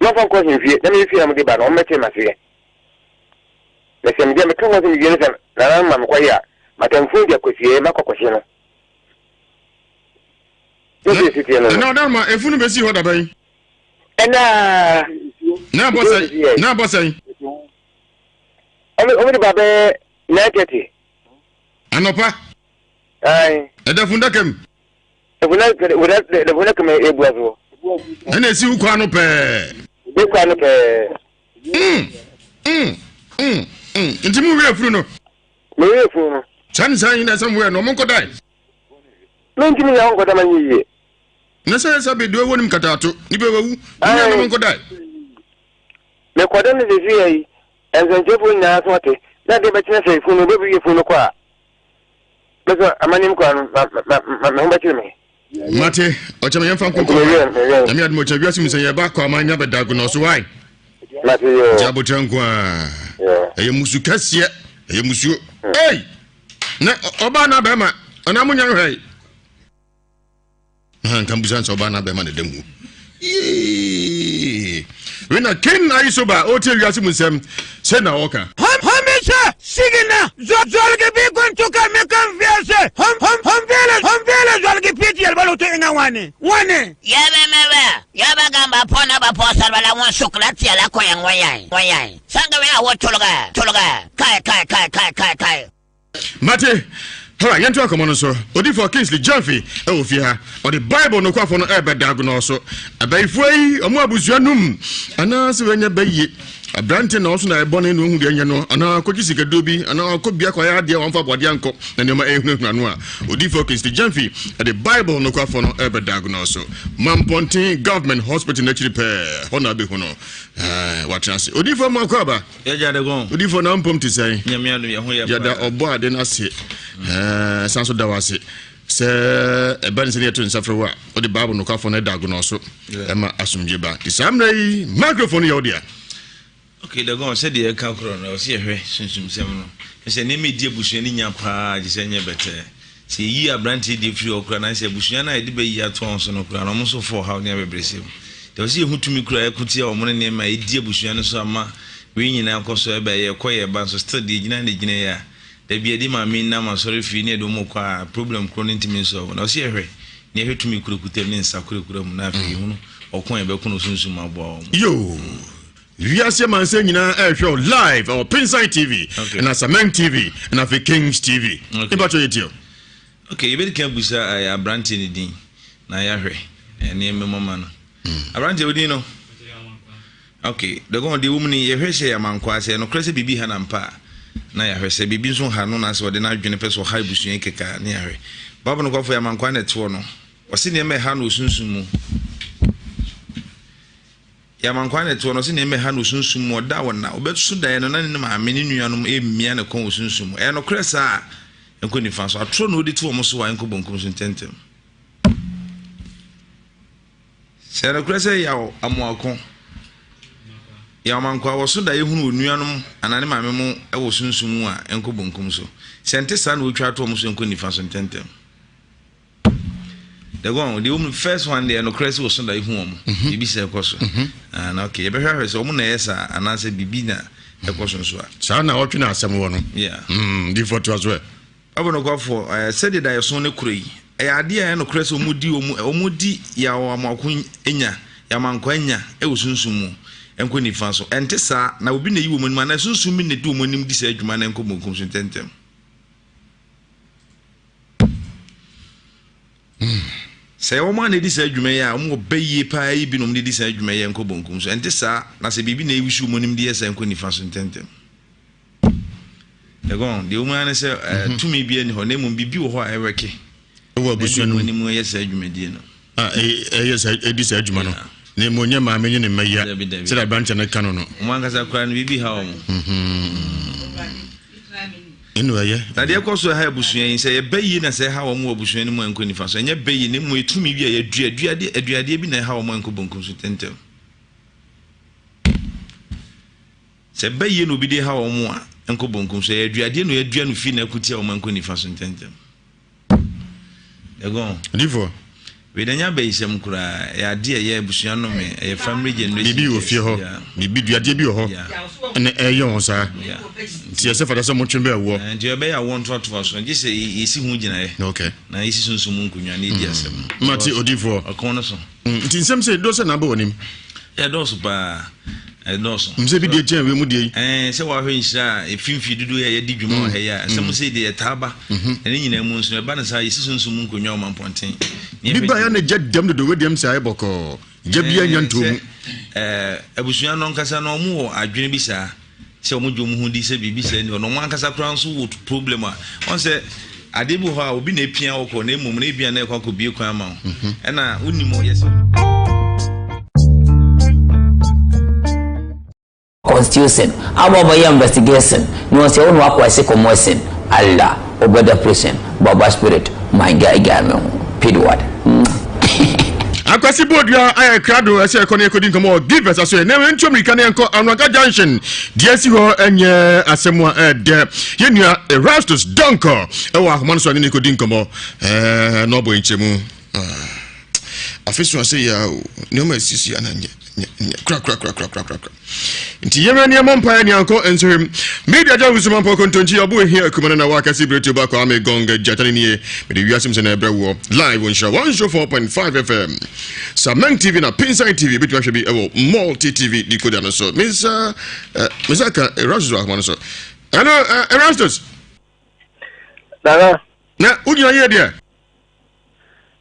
Mamfa nkɔ ahemfie na me fie na wɔde ba no, wɔn bɛkye m'aseɛ. Na sɛ mede meka ho asɛm wie no sɛ Nana no ma me kɔye a, m'atamfo de akɔsie makɔ akɔhye no. Ne sɛ esi teɛ no no. Ɛna ɔdan ma efunu besi hɔ dabɛn? Ɛna. Na abɔ sɛn? Na abɔ sɛn? Ɔmo de ba bɛyɛ 9:30. Anɔpa. Ayi. Ɛda fundaka mu. Fundaka mu ebua so. Ɛna esi wo kwan no pɛɛ. Wo kwan no pɛɛ. Mm, mm, mm, mm. Nti mu wie funu no. Mo wie funu no. Saa ne saa nyina sɛ mo yɛ no ɔmo nkɔ dan. Me ntumi nyɛ ɔnkɔ dan ma nyɛ yie. Na sɛ sɛ bedu ɛwɔ nim kataato nipa wawu ne nua nom nkɔ dan. Me kɔ dan no sisi yɛ yi nsɛnkyerɛfoɔ nyinaa so ate na adeɛ bɛkyerɛ sɛ funu no bɛbi wie funu no kɔ a me so amanim kɔ ano ma ma ma me ho bɛkyerɛ me. Mate, ɔkyɛ me yɛmfa nko nkɔ ma. Nyame adom ɔkyɛ wiase mu sɛ yɛba kɔ ama nya bɛda agonɔ so wae. Mate yo. Nti abotrɛ nko a. Ɛyɛ musu kɛseɛ, ɛyɛ musuo. Ei! Na ɔbaa na bɛrima, ɔna mo nya nhwɛe. Ha nka mbusa nsɛ ɔbaa na bɛrima na ɛda mu. Yee! Wei na King Ayisoba ɔretie wiase mu nsɛm sɛ na ɔka. Hom hwɛ, sigina, zɔlgi bɩ kɔn-tʋka mẽ kan vɛɛse, hom veele hom veele zɔlgi pɩ tɩ yɛl ba loto ẽŋa wãne, wãne? Yɛlɛmɛrɛ, yaba gamba pɔ na ba pɔgsareba la wõn sʋk la tɩa la kõ-yẽng wã yãi, wã yãi. Sãn ka wẽ a wʋn tʋlgɛ, tʋlgɛ, kae, kae, kae, kae, kae, kae. Mate. Alright, yɛnto akɔmmɔ no so. Odiyifoɔ Kingsley Gyamfi wɔ fie ha. Ɔde Bible nokwafo no rebɛda agonɔ so. Abayifoɔ yi, wɔn abusua num anaasɛ wɔanya bayie. Aberante na ɔso na ɛbɔne na ohu deɛ ɛnyɛ no, anaa ɔkɔgye sikaduro bi, anaa ɔkɔ bia kɔyɛ adeɛ a wɔmfa aboadeɛ ankɔ na nneɛma ɛrehunahuna no a. Odiyifoɔ Kingsley Gyamfi de Bible nokwafo no rebɛda agonɔ so. Mampɔnten Government Hospital no akyiri pɛɛ, hɔ na abɛhu no. Ɛɛ, watena ase. Odiyifoɔ Mmoako Aba. Yɛgya de gɔn. Odiyifoɔ na mpom te sɛn? Nyame adom yɛ ho yɛ paa. Yɛda ɔbɔ ade no ase. Ɛɛ, san so da wo ase sɛ ɛba ne sɛ ne yɛto nsa frɛ wo a wode Bible nokwafo no da agonɔ so ɛma asomdwe ba. Nti saa mmerɛ yi microphone yɛ wo dea. Okay, Dagon, sɛdeɛ yɛka korɔ no, ɛwɔ sɛ yɛhwɛ sunsumsɛm no. Sɛ nneɛma ɛdi abusua no nya paa gye sɛ ɛnyɛ bɛtɛɛ. Sɛ yɛyi aberanteɛ deɛ firi hɔ koraa na sɛ abusua no a yɛde bɛyi ato wɔn so no koraa no, wɔn nso fa ɔhaw ne abɛbrɛsɛ mu. Nti ɛwɔ sɛ yɛhu tumi koraa ɛko tia wɔn ne nneɛma a ɛdi abusua no so ama wei nyinaa kɔ so ɛbɛ yɛkɔ yɛba nso still deɛ ɛgyina na ɛgyina yi a da bi yɛde maame nam asɔre fie ne yɛde wɔn kɔ a problem korɔ no ntumi nsɔlve na ɛwɔ sɛ yɛhwɛ na yɛhwɛ tumi kurakura mu ne nsa kurakura mu na afei yɛhunu ɔko a yɛbɛko no sunsum aboa wɔn. Yoo! Wiase amansan nyinaa ɛrehwɛ wo live ɛwɔ Pinsan TV ɛna Sameng TV ɛna afei Kings TV. Nipa kyɛ yɛ tie o. Ok, yɛbɛdi kan abusa eh, aberanteɛ no din na yɛahwɛ eh, nneɛma mu ama no. Aberanteɛ wo din no? Ok, dɔgɔn deɛ wɔm ni yɛhwɛ sɛ amankwaa sɛ nokorɛ sɛ biribi ha na mpa a na yɛahwɛ sɛ biribi nso ha no na sɛ ɔde n'adwene pɛ sɛ ɔha abusua yi kɛkɛ a ne yɛahwɛ. Bible nokwafo yɛ amankwaa na ɛtoɔ no ɔse nneɛma ɛha no osunsum mu yɛ amankwaa na ɛtoɔ no ɔse nneɛma ɛha no osunsum mu ɔda wɔ na ɔbɛso daeɛ no na ne maame ne nuanom ɛmmia ne kɔn wɔ sunsum mu ɛyɛ nokorɛ saa a ɛnkɔ nifa so atorɔ na ɔdi to wɔn so a ɛnkɔ bonkum so ntɛntɛm. Sɛ nokorɛ sɛ Yaw Amoako, Yaw Amankwaa wɔ so da yɛhunu onuanom anaa ne maame mo wɔ sunsum mu a, ɛnkɔ bonkum so. Sɛ ɛnte saa na wɔtwa ato wɔn so ɛnkɔ nifa so ntɛntɛm. Dagon, deɛ wɔn first one deɛ nokorɛ sɛ wɔ so da yɛhu wɔn, mhm. biribi sɛ ɛkɔ so. Mhm. Ah, na okay, yɛbɛhwɛ ahwɛ sɛ wɔn na ɛyɛ saa anaasɛ biribi na ɛkɔ so nso a. Saa na ɔtwe na asɛm wɔ no. Yeah. Mm, di fɔ to aso ɛ. Bible nokwafo, ɛɛ, sɛdeɛ daeɛso no korɔ yi, ɛyɛ adeɛ a ɛyɛ nokorɛ sɛ wɔdi wɔn, wɔdi yaw amoako nya, yamankwaa nya wɔ sunsum mu, nkɔ nifa so. Ɛnte saa, na obi na ɛyi wɔn anim, anaa sunsum bi na ɛdi wɔn anim di saa adwuma no nkɔ benkum so ntɛmntɛm. Sɛ ɛyɛ wɔn a na ɛdi saa adwuma yi a, wɔn wɔ bɛ yie paa yi binom de di saa adwuma yi nkɔ benkum so. Ɛnte saa, na sɛ biribi na ɛwusi wɔn anim de yɛ saa nkɔ nifa so ntɛmntɛm. Ɛgɔn, deɛ wɔn ara ne sɛ eh, mhm. tumi bi ani hɔ na mmom biribi wɔ hɔ a ɛwɛke. Ɛwɔ abusua no mu. anim yɛ saa dwumadie no. A ɛyɛ saa ɛdi saa adwuma no. Na mmom nyɛ maame nye ne mma yia sɛdeɛ aberanteɛ no ka no no. Wɔn ankasa koraa no biribi ha wɔn. Mhm. Ɛnu ɛyɛ. Na deɛ ɛkɔ so ɛha abusua yi sɛ yɛbɛ yie na sɛ ɛha wɔn wɔ abusua no mu a ɛnkɔ nifa so ɛnyɛ bɛ yie na mmom ɛtumi bi a yɛdua aduadeɛ aduadeɛ bi na ɛha wɔn a ɛnkɔ bonkum so ntɛntɛm. Sɛ ɛba yie na obi de haw wɔn a, ɛnkɔ bonkum so. Ɛyɛ aduadeɛ na yɛadua no fie na ɛko tia wɔn a, ɛnkɔ nifa so ntɛmntɛm. Ɛgɔn. Odiyifoɔ. Wei deɛ ɛnyɛ abayisɛm koraa. Ɛyɛ adeɛ a ɛyɛ abusua nnome. Ɛyɛ family generation Biribi wɔ fie hɔ. Biribi, duadeɛ bi wɔ hɔ. Ɛna ɛyɛ wɔn saa. Nti ɛsɛ fata sɛ motwe bɛɛ woɔ. Nti ɛbɛyɛ awoɔ ntoatoa so. Gye sɛ yɛsi ho gyinaeɛ. Okay. Na yɛsi sunsum mu nkonnwa na yɛdi asɛm no. Mate odiyifoɔ. Ɔko no so. Nti nsɛm sei dodoɔ sɛ na aba w'anim? Ɛdɔɔso paa, ɛdɔɔso. Nsɛ bi deɛ kyɛn wei mu deɛ yi. Ɛɛ sɛ wahwɛ nhyira a efi mfe dodoɔ yi a yɛadi dwuma wɔ ha yi a, nsɛm sei deɛ ɛtaa ba. Na ne nyinaa mu nso no, ɛba no saa yɛsi sunsum mu nkonnwa wɔ mampɔnten. Bi ba ya na gya dɛm dodo wei deɛ m sɛ ayɛ bɔkɔɔ. Gya biara nya ntɔɔ mu. Ɛɛ abusua no ankasa no wɔn wɔ adwene bi saa. Sɛ wɔn gye wɔn ho di sɛ biribi saa ni hɔ na wɔn ankasa koraa nso wɔ problem a wɔn sɛ adeɛ bi wɔ hɔ a obi na epia wɔ kɔ na emom na ebia na ɛkɔ akɔ bie kwan ama wo mhm. ɛna wonim ɔyɛ sɛ. Constitution aba ɔbɛyɛ investigation na ɔsɛ wo na wakɔ ɛse kɔmɔsin Allah ɔbɛda prison baba spirit my guy guy me ho pidward. Akwasi Bodua ayɛ krado ɛsɛ ɛkɔ ne ɛkɔdi nkɔmmɔ wɔ Givers aso ɛ na ɛntu mmirika ne ɛnkɔ Anwaka Junction deɛ asi hɔ ɛnyɛ asɛm a ɛdɛ yɛn nua Erastus Donkor ɛwɔ ahoma no so ɛne ne kɔdi nkɔmmɔ ɛɛ na ɔbɔ nkyɛmu afe so ase yɛ o nneɛma esisi ana nyɛ nyɛ nyɛ kura kura kura kura kura kura nti yɛmɛ nneɛma mpaeɛ ne ankɔ nsɔhwɛ media gya wusu mampɔ kontonkyi ɔbo ehia akuma no na wakɛse bere tuo baako ame gong gyata ne nie mede wiase mu sɛ na ɛbrɛ woɔ live wɔ nhyira 104.5 fm sameng tv na pinsan tv bɛtumi ahwɛ bi ɛwɔ multi tv decoder no so mensa eh, mensa ka erastus wɔ ahoma no so ɛno eh, erastus Nana. Na wogyina yie deɛ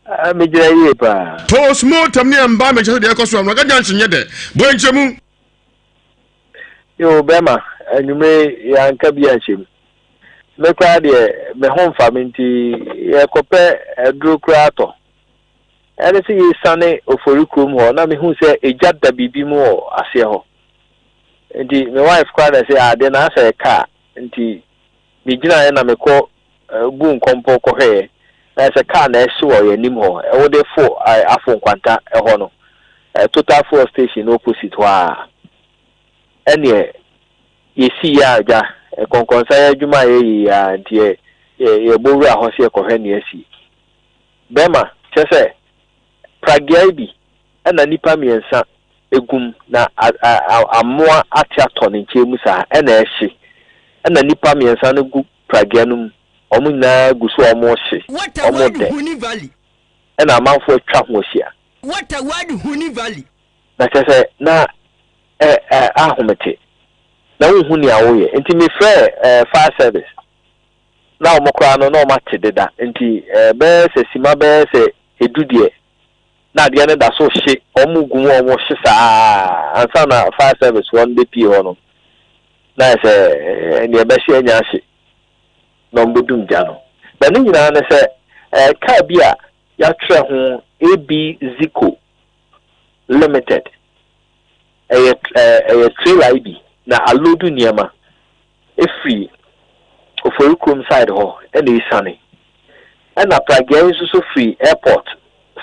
Ah, megyina yie paa. Postmortem ne ɛmba mekyɛ sɛ deɛ ɛkɔ so a Mraga Junction nyɛ dɛ. Bɔ nkyɛmu. Yo, bɛma, anwummere yɛanka bi anhyɛ mu. Me koraa deɛ, me ho mfa me nti yɛkɔpɛ aduro koraa tɔ. Ɛne sɛ yɛsiane Ofori kurom hɔ na mehu sɛ egya da biribi mu wɔ aseɛ hɔ. Nti me wife koraa na ɛsɛ adeɛ na asɛ kaa nti megyinaeɛ na mekɔ guu nkɔmpɔ kɔhwɛeɛ, na ayɛ sɛ kaa na ɛhye wɔ yɛn anim hɔ, wode fo Afo Nkwanta hɔ no, Total fuel station no opposite hɔ ara. Ɛnneɛ yɛsii yɛ a gya, nkɔnkɔnsa yɛ adwuma a yɛyɛ yi ara nti yɛ yɛbɔ wura hɔ sɛ yɛkɔhwɛ nea asi. Bɛrima, kyerɛ sɛ pragea bi na nnipa mmiɛnsa gum na amoa ate atɔ ne nkyɛn mu saa ɛna ɛhye, ɛna nnipa mmiɛnsa no gu pragea no mu, wɔn nyinaa gu so a wɔrehye, wɔredɛ, ɛna amanfoɔ atwa ho ahyia. Na kyerɛ sɛ na ɛ ɛ ahomete, na wonhu nea woyɛ. Nti mefrɛɛ ɛ fire service, na wɔn koraa no na wɔate deda, nti ɛ bɛyɛ sɛ sima bɛyɛ sɛ edu deɛ. Na adeɛ no da so rehye, wɔgu mu a wɔrehye saa ara ansa na fire service foɔ no bɛpue hɔ no, na ayɛ sɛ deɛ ɛbɛhye anya ahye na wɔbɛdum gya no. Na ne nyinaa ne sɛ, ɛyɛ kaa bi a yɛatwerɛ ho AB Zico Limited. Ɛyɛ ɛyɛ trailer yi bi na aloodu nneɛma firi Oforikrom side hɔ na ɛresiane. Ɛna pragea yi nso so firi airport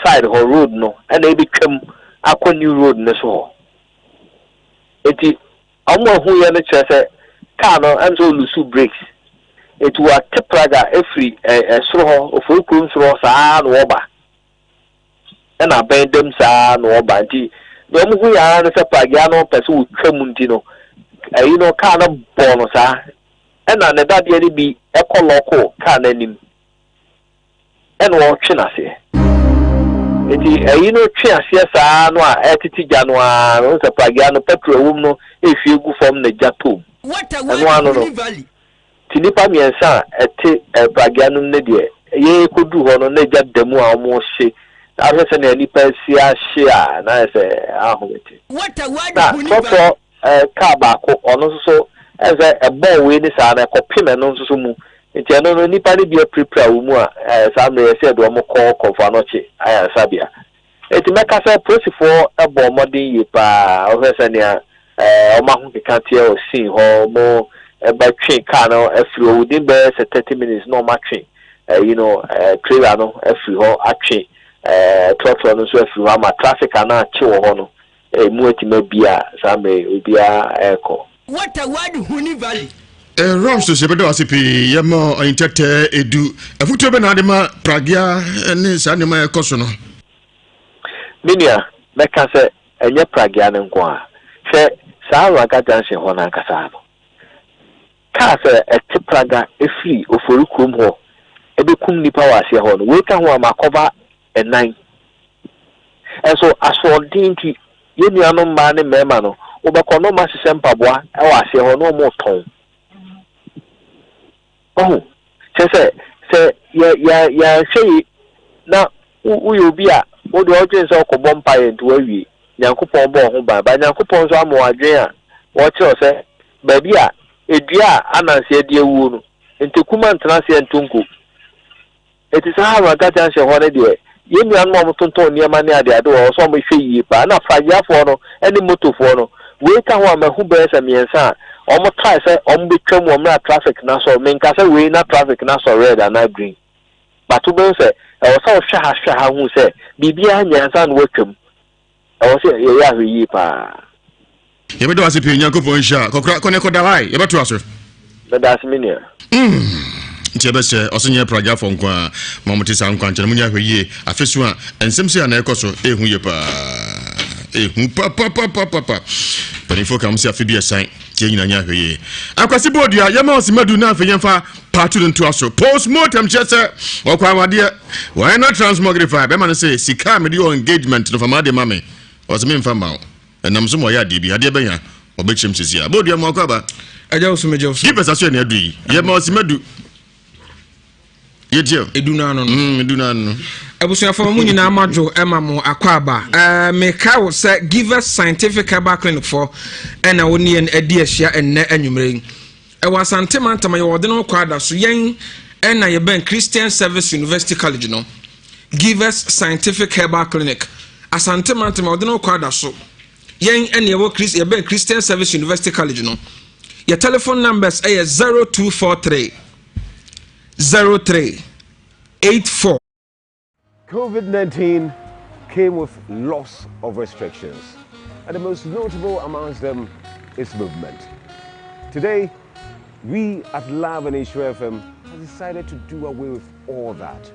side hɔ road no na ɛrebɛtwam akɔ new road no so hɔ. Nti wɔn a ɛhuiɛ no kyerɛ sɛ car no ɛm sɛ ɔlusu brakes. Nti wɔate praga firi ɛ soro hɔ, Oforikrom soro hɔ saa ara na wɔreba. Ɛna abɛn dam saa ara na wɔba. Nti deɛ wɔn hui ara ne sɛ pragea no pɛ sɛ wɔtwa mu nti no, ɛyi no car no bɔɔ no saa. Ɛna ne dadeɛ no bi kɔ lɔɔko car no anim ɛna ɔretwe n'aseɛ. Nti ɛyi no twe aseɛ saa no a ɛretete gya no ara no, wohu sɛ pragea no petrol ɛwɔ mu no ɛrehwie gu fam na gya tɔ mu. Ɛno ano no, nti nnipa mmiɛnsa a ɛte pragea no mu no deɛ, yɛkɔduru hɔ no na gya da mu a wɔrehye. Na wohwɛ sɛnea nnipa asi ahye a, na ayɛ sɛ ahomete. Na trɔtrɔ car baako, ɔno nso so, ɛne sɛ ɛbɔɔ wei ne saa no, ɛkɔpem ɛno nso so mu. Nti ɛno no, nnipa no bi apirapira wɔ mu a, saa mmerɛ yi, ɛsɛ yɛde wɔn kɔ Kɔmfo Anɔkye ayaresabea. Enti mɛka sɛ polisifoɔ bɔɔ mmɔden yie pa ara. Wohwɛ sɛnea wɔn ahokeka teɛ wɔ scene hɔ, wɔba twe car no afiri hɔ within bɛyɛ sɛ 30 minutes na wɔatwe ɛyi no, trailer no afiri hɔ, atwe trɔtrɔ no nso afiri hɔ ama traffic a na akye wɔ hɔ no Emu atumi abue a saa mmerɛ yi obiara rekɔ. Water Wadi Huni Valley. Ramses yɛbɛda wo ase pii yɛma ɔyentɛtɛ edu afutuo bɛ na ade ma pragea ne saa nneɛma a ɛkɔ so no. Me nua, mɛka sɛ ɛnyɛ pragea no nko ara. Hwɛ saa Raga Junction hɔ no ankasa no. Cars a ɛte praga firi Ofori kurom hɔ bɛkum nnipa wɔ aseɛ hɔ no, wei ka ho a makɔva nnan. Nso asoɔden nti, yɛn nuanom mmaa ne mmarima no, wobɛkɔ na wɔahyehyɛ mpaboa wɔ aseɛ hɔ na wɔretɔn. Wahu? Kyerɛ sɛ, sɛ yɛ yɛ yɛanhwɛ yie na wo woyɛ obi a wo deɛ ɔdwene sɛ ɔkɔbɔ mpaeɛ nti wawie. Nyankopɔn bɔ wo ho ban. But Nyankopɔn nso ama wo adwene a ɔrekyerɛ wo sɛ baabi a dua a ananse adi awuo no, ntakuma ntena aseɛ nto nko. Enti saa Raga Junction hɔ no deɛ, yɛn nuanom a wɔtontɔn nneɛma ne adeade wɔ hɔ, ɛwɔ sɛ wɔhwɛ yie paa. Ɛna Fragyeafoɔ no ne motofoɔ no, wei ka ho a mahu bɛyɛ sɛ mmiɛnsa a wɔn try sɛ wɔbɛtwam wɔ mmerɛ a traffic no asɔ. Menka sɛ wei na traffic no asɔ red anaa green, but wobɛhu sɛ ɛwɔ sɛ wohwɛ ha hwɛ ha hu sɛ biribiara nyɛ ansa na woatwam. Ɛwɔ sɛ yɛyɛ ahwɛyie paa. Yɛbɛda wo ase pii Nyankopɔn nhyira. Kɔkora kɔ ne kɔda hɔ ae yɛbɛtoa so. Meda ase me nua. Mm. Nti yɛbɛsɛ ɔso nyɛ pragyafoɔ nko a ma wɔte saa nkwankyɛn no munya ahwɛ yie afe so a nsɛm sei a na ɛkɔ so ɛhu yie paa ɛhu papapapapapa mpanimfoɔ ka mo sɛ afe bi ɛsan nti yɛn nyinaa nyɛ ahwɛ yie akwasi bɔɔdua yɛma ɔse madu na afei yɛmfa part no ntoa so post mortem kyerɛ sɛ ɔkɔ awadeɛ wɔyɛ na transmogrify bɛma no sɛ sika a mede yɛ engagement no fa ma adeɛ ma me ɔse memfa ma wo Ɛnam so ma ɔyɛ adeɛ bi. Adeɛ bɛn a? Ɔbɛkyerɛ mu seesei a. Bɔɔdua mu akɔ aba. Agya wo so megya wo so. Gipɛs aso yɛ nea adu yi. Yɛ ma ɔsi madu. Yɛtie o. Edu no ano no. Edu no ano no. Abusuafo mo nyinaa mo adwo ɛma mo akɔ aba. Ɛɛ meka wo sɛ Givers Scientific Herbal Clinic fo ɛna wo ne yɛn adi ahyia ɛnnɛ anwummerɛ yi. Ɛwɔ Asante mantam yɛwɔ ɔde no kɔ ada so yɛn ɛna yɛbɛn Christian Service University College no. Givers Scientific Herbal Clinic, Asante Mantam a wɔde no kɔ ada so. Yɛn ɛne ɛwɔ Christ yɛbɛn Christian Service University College no. Yɛ telephone numbers ɛyɛ 0243 03 84. COVID 19 came with lots of restrictions, and the most notable amongst them is movement. Today, we at Love and Nhyira FM have decided to do away with all that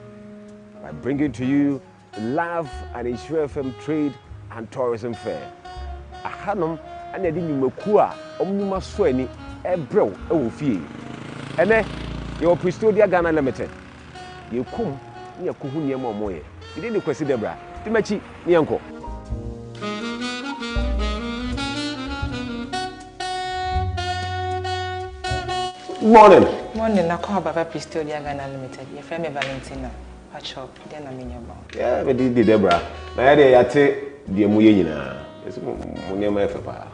by bringing to you Love and Nhyira FM Trade and Tourism Fair. Ahanom na yɛde nnwumakuo a wɔn nnwuma sɔ ani rebrɛ wo wɔ fie. Ɛnɛ, yɛwɔ Prestodia Ghana Limited. Yɛkɔ mu na yɛkɔhu nneɛma a wɔyɛ. Me din de Kwasi Debra. Di m'akyi na yɛnkɔ. Morning. Morning, akɔ aba ba Prestodia Ghana Limited. Yɛfrɛ me Valentina. Patrɔ, dɛn na menyɛ ma wo? Yeah, me din de Debra. Na yɛ deɛ yɛate deɛ moyɛ nyinaa. Yɛse mo mo nneɛma yɛ fɛ paa.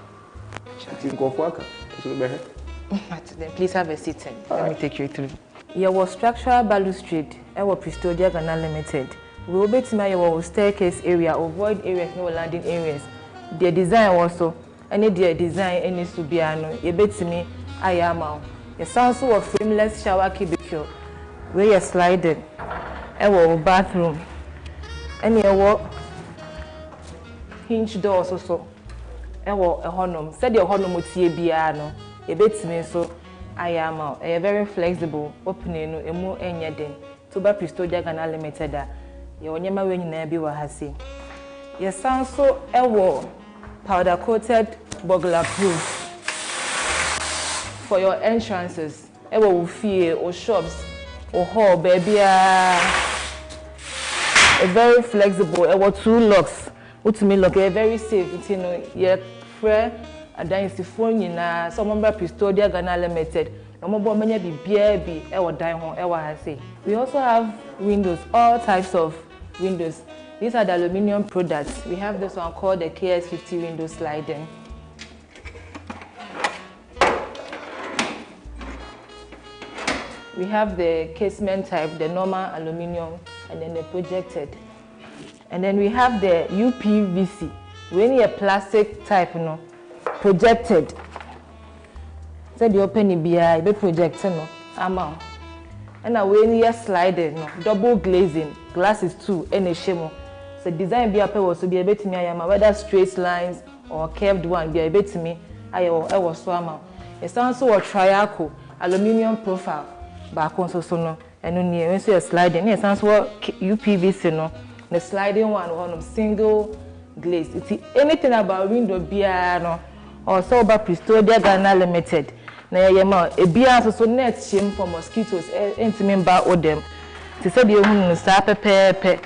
Nti nkurɔfoɔ aka, nso mebɛhwɛ. Mate then please have a seat and let me take you through. Yɛwɔ structural balustrade wɔ Pristodia Ghana Limited. Wei wobɛtumi ayɛ wɔ wo staircase area, wo void areas ne wo landing areas. Deɛ design wɔ so ne deɛ design nni so biara no yɛbɛtumi ayɛ ama wo. Yɛsan nso wɔ frameless shower cubicle, wei yɛ sliding wɔ wo bathroom ɛne ɛwɔ hinge door nso so wɔ ɛhɔnom. Sɛdeɛ ɛhɔnom teɛ biara no yɛbɛtumi nso ayɛ ama wo. Ɛyɛ very flexible, opening no ɛmu nyɛ den. Toba Pristodia Ghana Limited a, yɛwɔ nneɛma wei nyinaa bi wɔ ha sei. Yɛsan nso wɔ powder coated burglar proof for your entrances wɔ wo fie, wo shops, wo hall, baabiara. Very flexible, ɛwɔ two locks, wotumi lock, ɛyɛ very safe nti no yɛfrɛ adansifoɔ nyinaa sɛ wɔmmra Pristodia Ghana Limited Na wɔbɔ wɔn anya biribiara bi wɔ dan ho wɔ ha sei. We also have windows, all types of windows. These are the aluminium products. We have this one called the KS50 window sliding. We have the casement type, the normal aluminium, and then the projected. And then we have the UPVC. Wei no yɛ plastic type no, projected. Sɛdeɛ wopɛ no biara yɛbɛ project no ama wo. Ɛna wei no yɛ sliding no, double glazing, glasses two ɛna ɛhyɛ mu. Sɛ design bi a wopɛ wɔ so biara yɛbɛtumi ayɛ ama wo, whether straight lines or curved one biara yɛbɛtumi ayɛ wɔ ɛwɔ so ama wo. Yɛsan nso wɔ triaco, aluminium profile baako nso so no. Ɛno nie, wei nso yɛ sliding, ɛna yɛsan nso wɔ UPVC no, ne sliding one wɔ hɔnom, single glaze. Nti anything about window biara no, ɔwɔ sɛ woba Pristodia Ghana Limited na yɛyɛ ma wo. Ebiara nso so net hyɛ mu for mosquitoes ɛntumi mba wo dɛm. Nti sɛdeɛ wohunu no saa pɛpɛɛpɛ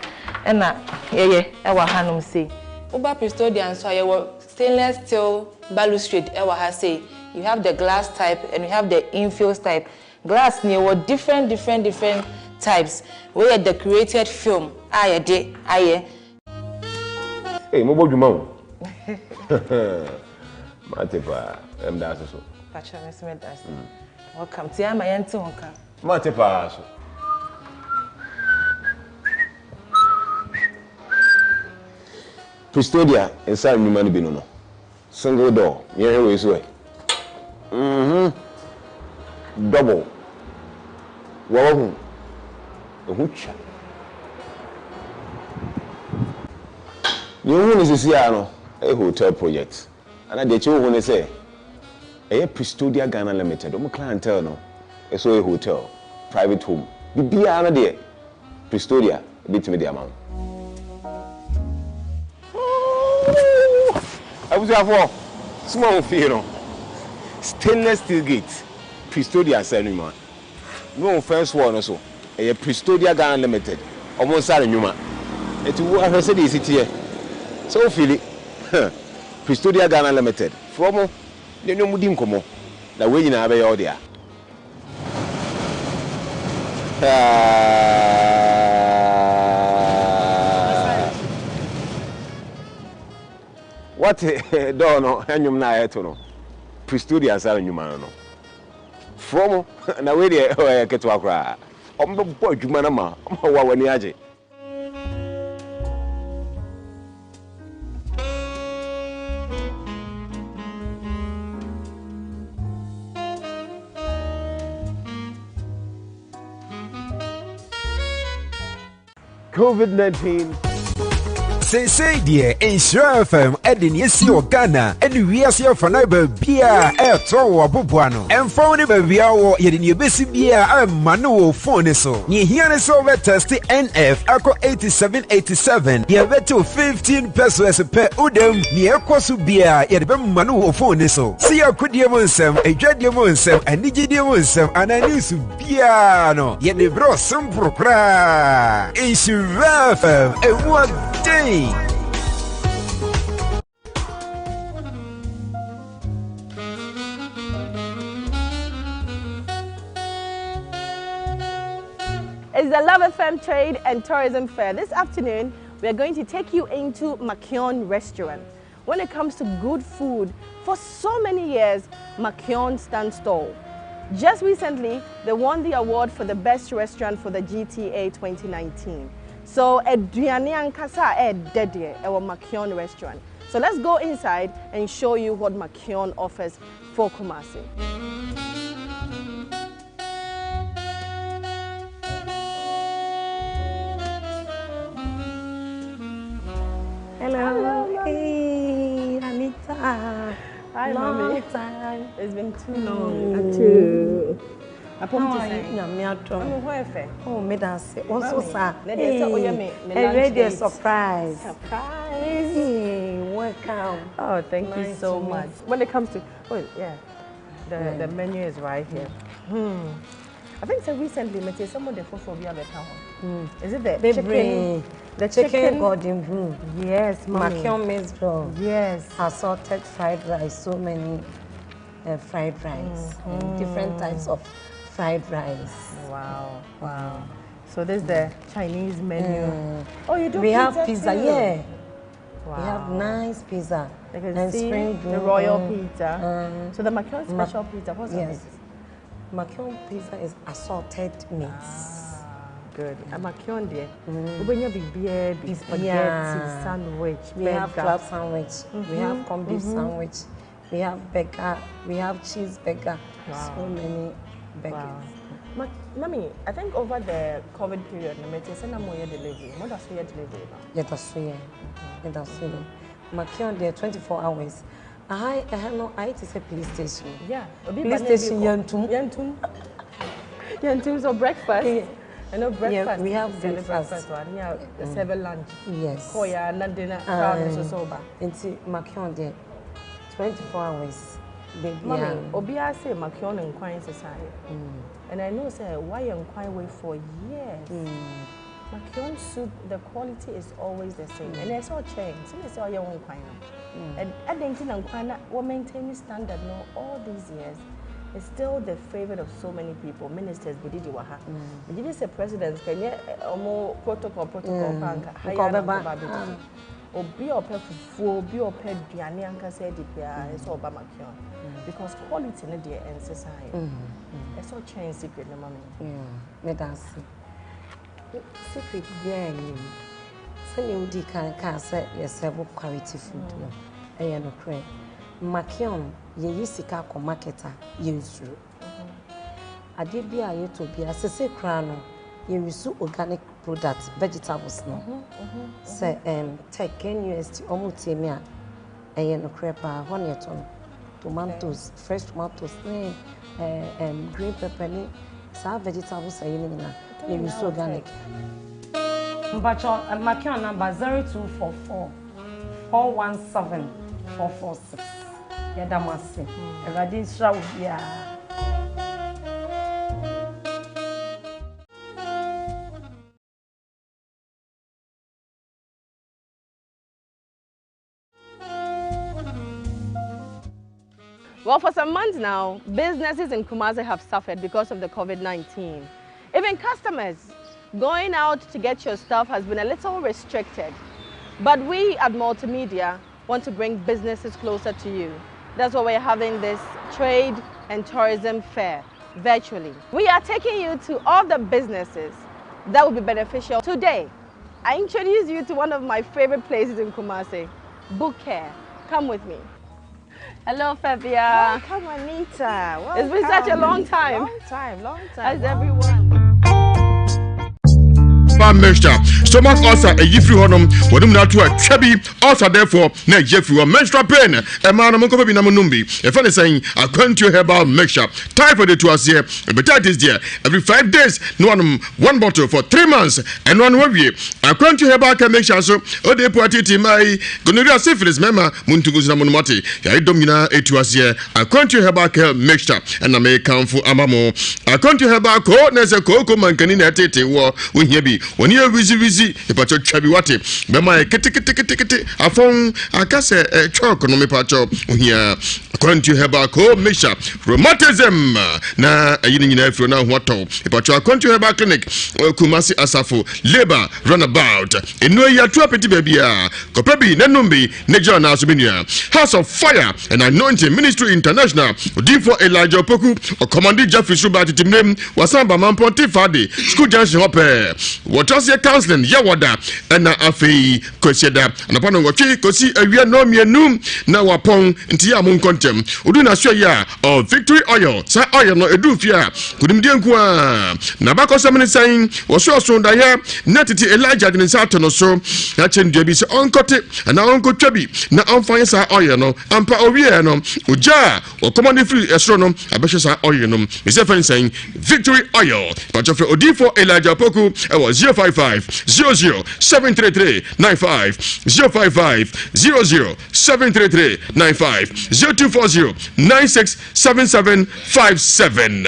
ɛna yɛyɛ ɛwɔ hanom sei. Woba Pristodia nso a, yɛwɔ stainless steel balustrade ɛwɔ ha sei. You have the glass type and you have the infills type. Glass no yɛwɔ different different different types. Wei yɛ decorated film a yɛde ayɛ. Ei mobɔ dwuma o. Mate paa, ɛmda ase so. Pakyɛ me nso meda ase. Welcome. Tia ma yɛnte wo nka. Mate paa so. Pristodia nsa nnwuma no bi no no. Single door, yɛnhwɛ wei so ɛ. Mhm. Double. Wa wahu. Ehu twa. Nea wohu no sisi ara no ɛyɛ hotel project. Ana deɛ ɛkyɛ wohu ne sɛ ɛyɛ Pristodia Ghana Limited. Wɔn clientele no ɛso yɛ hotel, private home. Bibiara no deɛ Pristodia bɛtumi de ama wo. Abusuafoɔ, soma wo fie no stainless steel gate, Pristodia nsa nnwuma, ne wɔn fence wall no so, ɛyɛ Pristodia Ghana Limited, wɔn nsa ano nnwuma. Enti wo ahwɛ sɛdeɛ ɛsi teɛ, sɛ wo fili Pristodia Ghana Limited, frɛ wɔn na ɛne wɔn di nkɔmmɔ, na wei nyinaa bɛyɛ wo dea. Wate dɔɔ no nnwom no a ɛto no Pristodi ansa na nnwuma no no frɔ mo na wei deɛ ɛyɛ ketewa koraa wɔbɛbɔ adwuma no ma ma wo a w'ani agye. COVID 19. Seesei deɛ Nhyira FM de nea esi wɔ Ghana ne wiase afanan baabiara ɛretɔ wɔ aboboa no. Ɛmfa wo ne baabi a wɔ, yɛde nea ebesi biara ɛma no wɔ phone no so. Nea ehia ne sɛ wobɛtɛste NF akɔ 8787, yɛbɛtew 15 pesos pɛ wodam. Nea ɛkɔ so biara yɛde bɛma no wɔ phone no so. Sɛ yɛ akodie mu nsɛm, adwadie mu nsɛm, anigyedie mu nsɛm anaa news biara no, yɛde brɛ wo simple koraa. Nhyira FM, emu ɔden. It's the Love FM Trade and Tourism Fair. This afternoon, We are going to take you into Makion Restaurant. When it comes to good food, for so many years, Makion stands tall. Just recently, they won the award for the best restaurant for the GTA 2019. So, aduane ankasa a ɛdɛ deɛ ɛwɔ Makion Restaurant. So let's go inside and show you what Makion offers for Kumasi. Hello. Hello Hey, Anita. Hi, long mommy. time. It's been too long. Mm. How are you? Nyame adom. Mami, ho efe. Oh, me da ase. Wo nso sa. Na deɛ sɛ woyɛ me me lunch date. date. surprise. Surprise. Hey, welcome. Oh, thank nice you so to much. When it comes to, oh yeah, the yeah. the menu is right here. Hmm. I think so recently, me say someone the for bi abɛka ho. Is it the chicken? The chicken, chicken golden blue. Yes, mommy. Makion maize ball. Yes. Assorted fried rice. So many uh, fried rice. Mm -hmm. Different types of fried rice. Wow. Wow. So this is the Chinese menu. Mm. Oh, you do We pizza have pizza, too. yeah. Wow. We have nice pizza. You can and see spring the royal pizza. Um, so the Makion special Ma pizza, what's yes. Makion pizza is assorted meats. Ah, good. Mm. Makion dear. Mm. Bi spaghetti, yeah. sandwich, We have club sandwich. Mm -hmm. We have corned beef mm -hmm. sandwich. We have burger. We have cheese burger. Wow. So many burgers. Wow. Ma Mami, I think over the COVID period, no matter say na mo delivery. Mo da so yɛ delivery no. Yɛ da so yɛ. Yɛ da so yɛ. Makion there 24 hours. Aha, ɛha no ayɛ te sɛ police station. Yeah. Obi police station yɛntum. Yɛntum. Yɛntum so breakfast. Yeah. I know breakfast. Yeah, we have breakfast. breakfast one. Yeah, mm. seven lunch. Yes. Koya na dinner. Crowd is so ba. Nti Makion there 24 hours. Baby. Mami, obi a say Makion nkwan sesai. And I know sɛ woayɛ nkwan wei for years. Mm. Makion soup, the quality is always the same. Mm. And it's all changed. So they say, oh, yeah, one nkwan no. And I think in nkwan na we maintain standard no all these years. It's still the favorite of so many people. Ministers, Bididi Waha. Bididi say presidents, can you omo protocol protocol panka? Haya na bididi. Obi a ɔpɛ fufuo, obi a ɔpɛ aduane ankasa adi biara ɛsɛ ɔba Makion because quality no deɛ ɛnsesa yɛ. Ɛsɛ ɔkyɛn secret no ma me. Meda ase. Secret biara nnim. Sɛnea wodii kan kaa sɛ yɛsɛvo quality food no, ɛyɛ nokorɛ. Makion, yɛyi sika kɔ market a, yɛnsuro. Adeɛ biara a yɛtɔ biara, sese koraa no, yɛresu organic product, vegetables no. Sɛ um, Tech, KNUST, wɔn tie me a, ɛyɛ nokorɛ paa, hɔ na yɛtɔ no. Tomatoes, fresh tomatoes ne eh, um, green pepper ne saa vegetables ayi no nyinaa, yɛresu organic. Mpakyɛw, Makion number 0244 417 446. Yɛda mo ase. Awurade nhyira wo biara. Well, for some months now, businesses in Kumasi have suffered because of the COVID-19. Even customers going out to get your stuff has been a little restricted. But we at Multimedia want to bring businesses closer to you. That's why we're having this trade and tourism fair virtually. We are taking you to all the businesses that will be beneficial today. I introduce you to one of my favorite places in Kumasi, Book Care. Come with me. Hello, Fabia. Welcome, Anita. Welcome. It's been such a long time. Long time, long time. How's everyone? herbal mixture stomach ulcer ɛyi firi hɔnom wɔnom na ato atwa bi ulcer therefore na ɛyi firi hɔ menstrual pain ɛmaa no monkɔpɛ bi na monom bi ɛfɛ ne sɛn akwantuo herbal mixture typhoid etu aseɛ hepatitis deɛ every five days na wanom one bottle for three months ɛno ano wawie akwantuo herbal care mixture nso ɔde epu atete mmaa yi gonorrhea syphilis mmarima montu ngu so na monom ate yare dɔm nyinaa etu aseɛ akwantuo herbal care mixture ɛna mekamfo ama mo akwantuo herbal ko na ɛsɛ kooko mankani na ɛtete wɔ wohia bi wɔne yɛ wisiwisi mepakyɛ twa bi wate bɛma yɛ keteketekete afɔn aka sɛ chalk no mepakyɛ ohia. Akwantu Herbal Co Mixture, Rheumatism na ɛyi ne nyinaa afiri na ho atɔ. Mpatwɔ Akwantu Herbal Clinic, Kumasi Asafo, Labour Runabout. Nnuro yi ato apete baabi a kɔpɛ bi na nom bi na gyina naa so me nua. House of Fire and Anointing Ministry International, Odiyifoɔ Elijah Opoku, ɔkɔmande gya firi soro baa tete mmerɛ mu, wasan ba Mampɔn Tefaade, School Junction hɔ pɛɛ. Wɔtra aseɛ counseling yɛ wɔda ɛna afei Kwasiada anɔpa nnɔnwɔtwe kɔsi awia nnɔnmienu na wapɔn nti yɛ a monkɔ ntɛm. Odu n'asoɛeɛ a, ɔ Victory Oil, saa oil no ɛduru fie a, nkonimdie nko ara. N'abakɔsɛm ne sɛn? Wɔso ɔsoo daeɛ na tete Elijah de ne nsa ato no so akyɛ no dua bi sɛ ɔnkɔte anaa ɔnkɔtwa bi na ɔmfa nyɛ saa oil no. Ampa ɔwieɛ no, ogya a Ɔkɔm a firi ɛsoro no abɛhyɛ saa oil no mesɛ fɛn sɛn Victory Oil. Patro frɛ odiifo Elijah Opoku ɛwɔ 055 00 733 95 055 00 733 95 0240 96 77 57.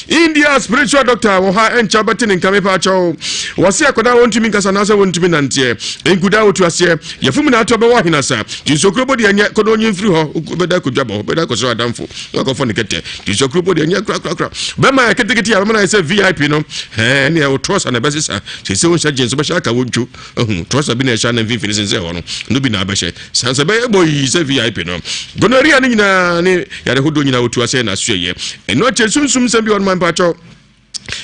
India spiritual doctor wɔ ha ɛnkyɛ bɛte ne nka mepa akyɛw. Wɔse akwadaa wɔntumi nkasa anaasɛ wɔntumi nanteɛ. Nkudaa wɔtu aseɛ. Yɛfom na ato bɛwɔ ahenasa. Nti nsokuro bɔ deɛ nyɛ kɔ na ɔnyi mfiri hɔ. Wobɛda akɔdwa bɔ, wobɛda akɔsrɛ adamfo na wakɔfɔ ne kɛtɛ. Nti nsokuro bɔ deɛ nyɛ korakorakora. Bɛma yɛ ketekete a bɛma no ayɛ sɛ VIP no. Ɛɛ ne ɛwɔ trɔsa na ɛbɛsesa. Sese wo nhyɛ jeans wobɛhyɛ aka wo ntwo. Ahu trɔsa bi na ɛhyɛ na mfimfini sensɛn hɔ no. No bi na abɛhyɛ. San sɛ bɛyɛ bɔ yi sɛ VIP no. Gonorrhea ne nyinaa ne yare hodoɔ nyinaa wɔtu asɛ na asoɛyɛ. Ɛno akyɛ sunsum nsɛm bi wɔ no ma mpakyɛw.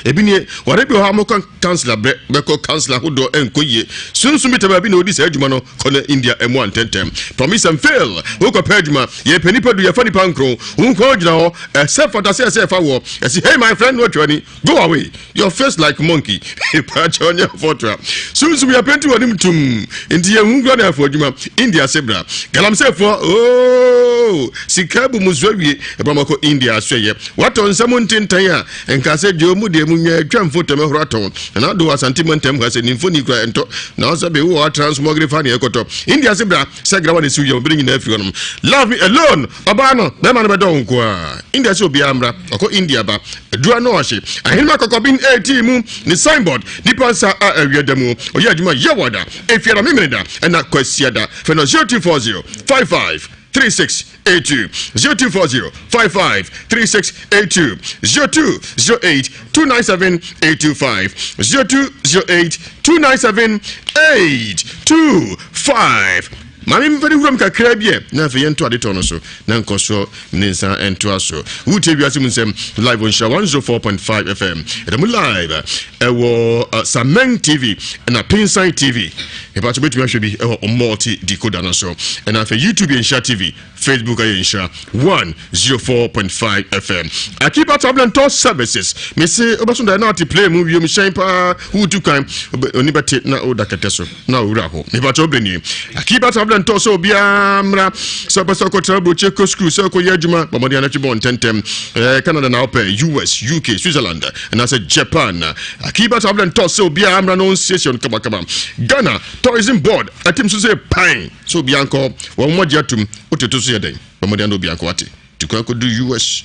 Ebi nie, ware bi wɔ hɔ a mokɔ kansla brɛ, bɛkɔ kansla ahodoɔ ɛnkɔ yie. Sunsum bi ta baabi na ɔdi saa adwuma no, kɔ na India ɛmoa ntɛntɛm. Promise and fail, wokɔ pɛ adwuma, yɛpɛ nipa du, yɛfa nipa nkron, wo nko gyina hɔ, ɛsɛ fata sɛ ɛsɛ ɛfa woɔ, ɛsi hey my friend na watwa ni, go away, your face like monkey, paakyɛ ɔnyɛ fɔtoa. Sunsum yɛpɛnti wɔ anim tum, nti yɛn hu kura na ɛfɔ adwuma, India se bra. Galamseyfoɔ, ooo, sika bu mu so awie, ɛbɛn mɔkɔ India asoɛyɛ. Watɔ nsa mu ntentan a, nka sɛ deɛ ɔmu deɛ mu nwa atwa mfoto mɛhoro atɔn. Nana Addo wɔ Asante mantam ha sɛ ne mfoni kura ɛntɔ. Na ɔsɛ be wowɔ transmogre fa ne ɛkɔtɔ. India se bra sɛ grawa ne siw yam bere nyinaa firi hɔnom. Love me alone! Ɔbaa no, bɛrima no bɛdɔ wo nko ara. India se obiara mmra. Ɔkɔ India ba. Aduru ano ɔhye. Ahenema kɔkɔben ɛretii mu ne signboard. Nipa nsa a awia da mu. Ɔyɛ adwuma Yawada, Efiada, Memeneda ɛna Kwasiada. Frɛ no 0240 55 36 82 0240 55 36 82 0208 297 825 0208 297 825 maame mfa ne wuram kakra bi ɛ na afei yɛnto adetɔ no so na nkɔsoɔ ne nsa ntoa so wotie wiase mu nsɛm live wɔ nhyira 104.5 fm ɛda mu live ɛwɔ uh, sameng tv ɛna pinsan tv ɛpa so bɛtumi ahwɛ bi ɛwɔ multi decoder no so ɛna afei youtube yɛ nhyira tv Facebook ɛyɛ nhyira 104.5 FM. Akiba Travel and Tour Services. Mese wobɛso da na ate plane mu wiem hyɛn paa wotu kwan oni bɛte na woda kɛtɛ so na owura hɔ. Mepakyɛ wobɛ nie. Akiba Travel and Tour sɛ obiara mmra sɛ wopɛ sɛ wokɔtra aburokyi kɔ sukuu sɛ wokɔyɛ adwuma bɔ mmɔden anatwe bɔ ntɛntɛm. Eh, Canada na wopɛ, US, UK, Switzerland anaasɛ Japan. Akiba Travel and Tour sɛ obiara mmra na ɔnsiesie no kamakama. Ghana Tourism Board atim so sɛ pan. Sɛ obiara nkɔ wɔn mmɔgye atum wote to so yɛ dɛn bɔ mmɔden na obiara nkɔ wate tu kwan kɔdu US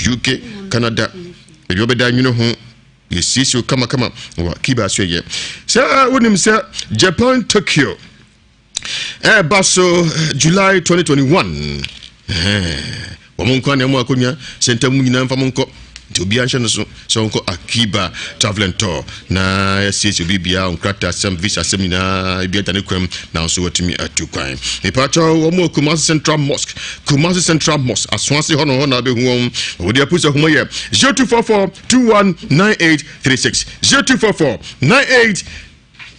UK Canada baabi wɔbɛda nwene ho yɛsiesie kamakama wɔ kiba so yɛ sɛ wonim sɛ Japan Tokyo ɛɛba so July 2021 Wɔn nkwa na ɛmo akonnwa sɛ ntam mu nyinaa mfa mo nkɔ. Nti obiara nhyɛ no so sɛ ɔnkɔ Akiba Travel and Tour na yɛasiesie obi biara nkrataa asɛm, visa asɛm nyinaa ebi ada ne kwam na nso watumi atu kwan. Mepatwa wɔn wɔ Kumasi Central Mosque, Kumasi Central Mosque, Asoase hɔ no hɔ na abɛhu wɔn. Wɔde apu sɛ homa yɛ 0244 219836 0244 98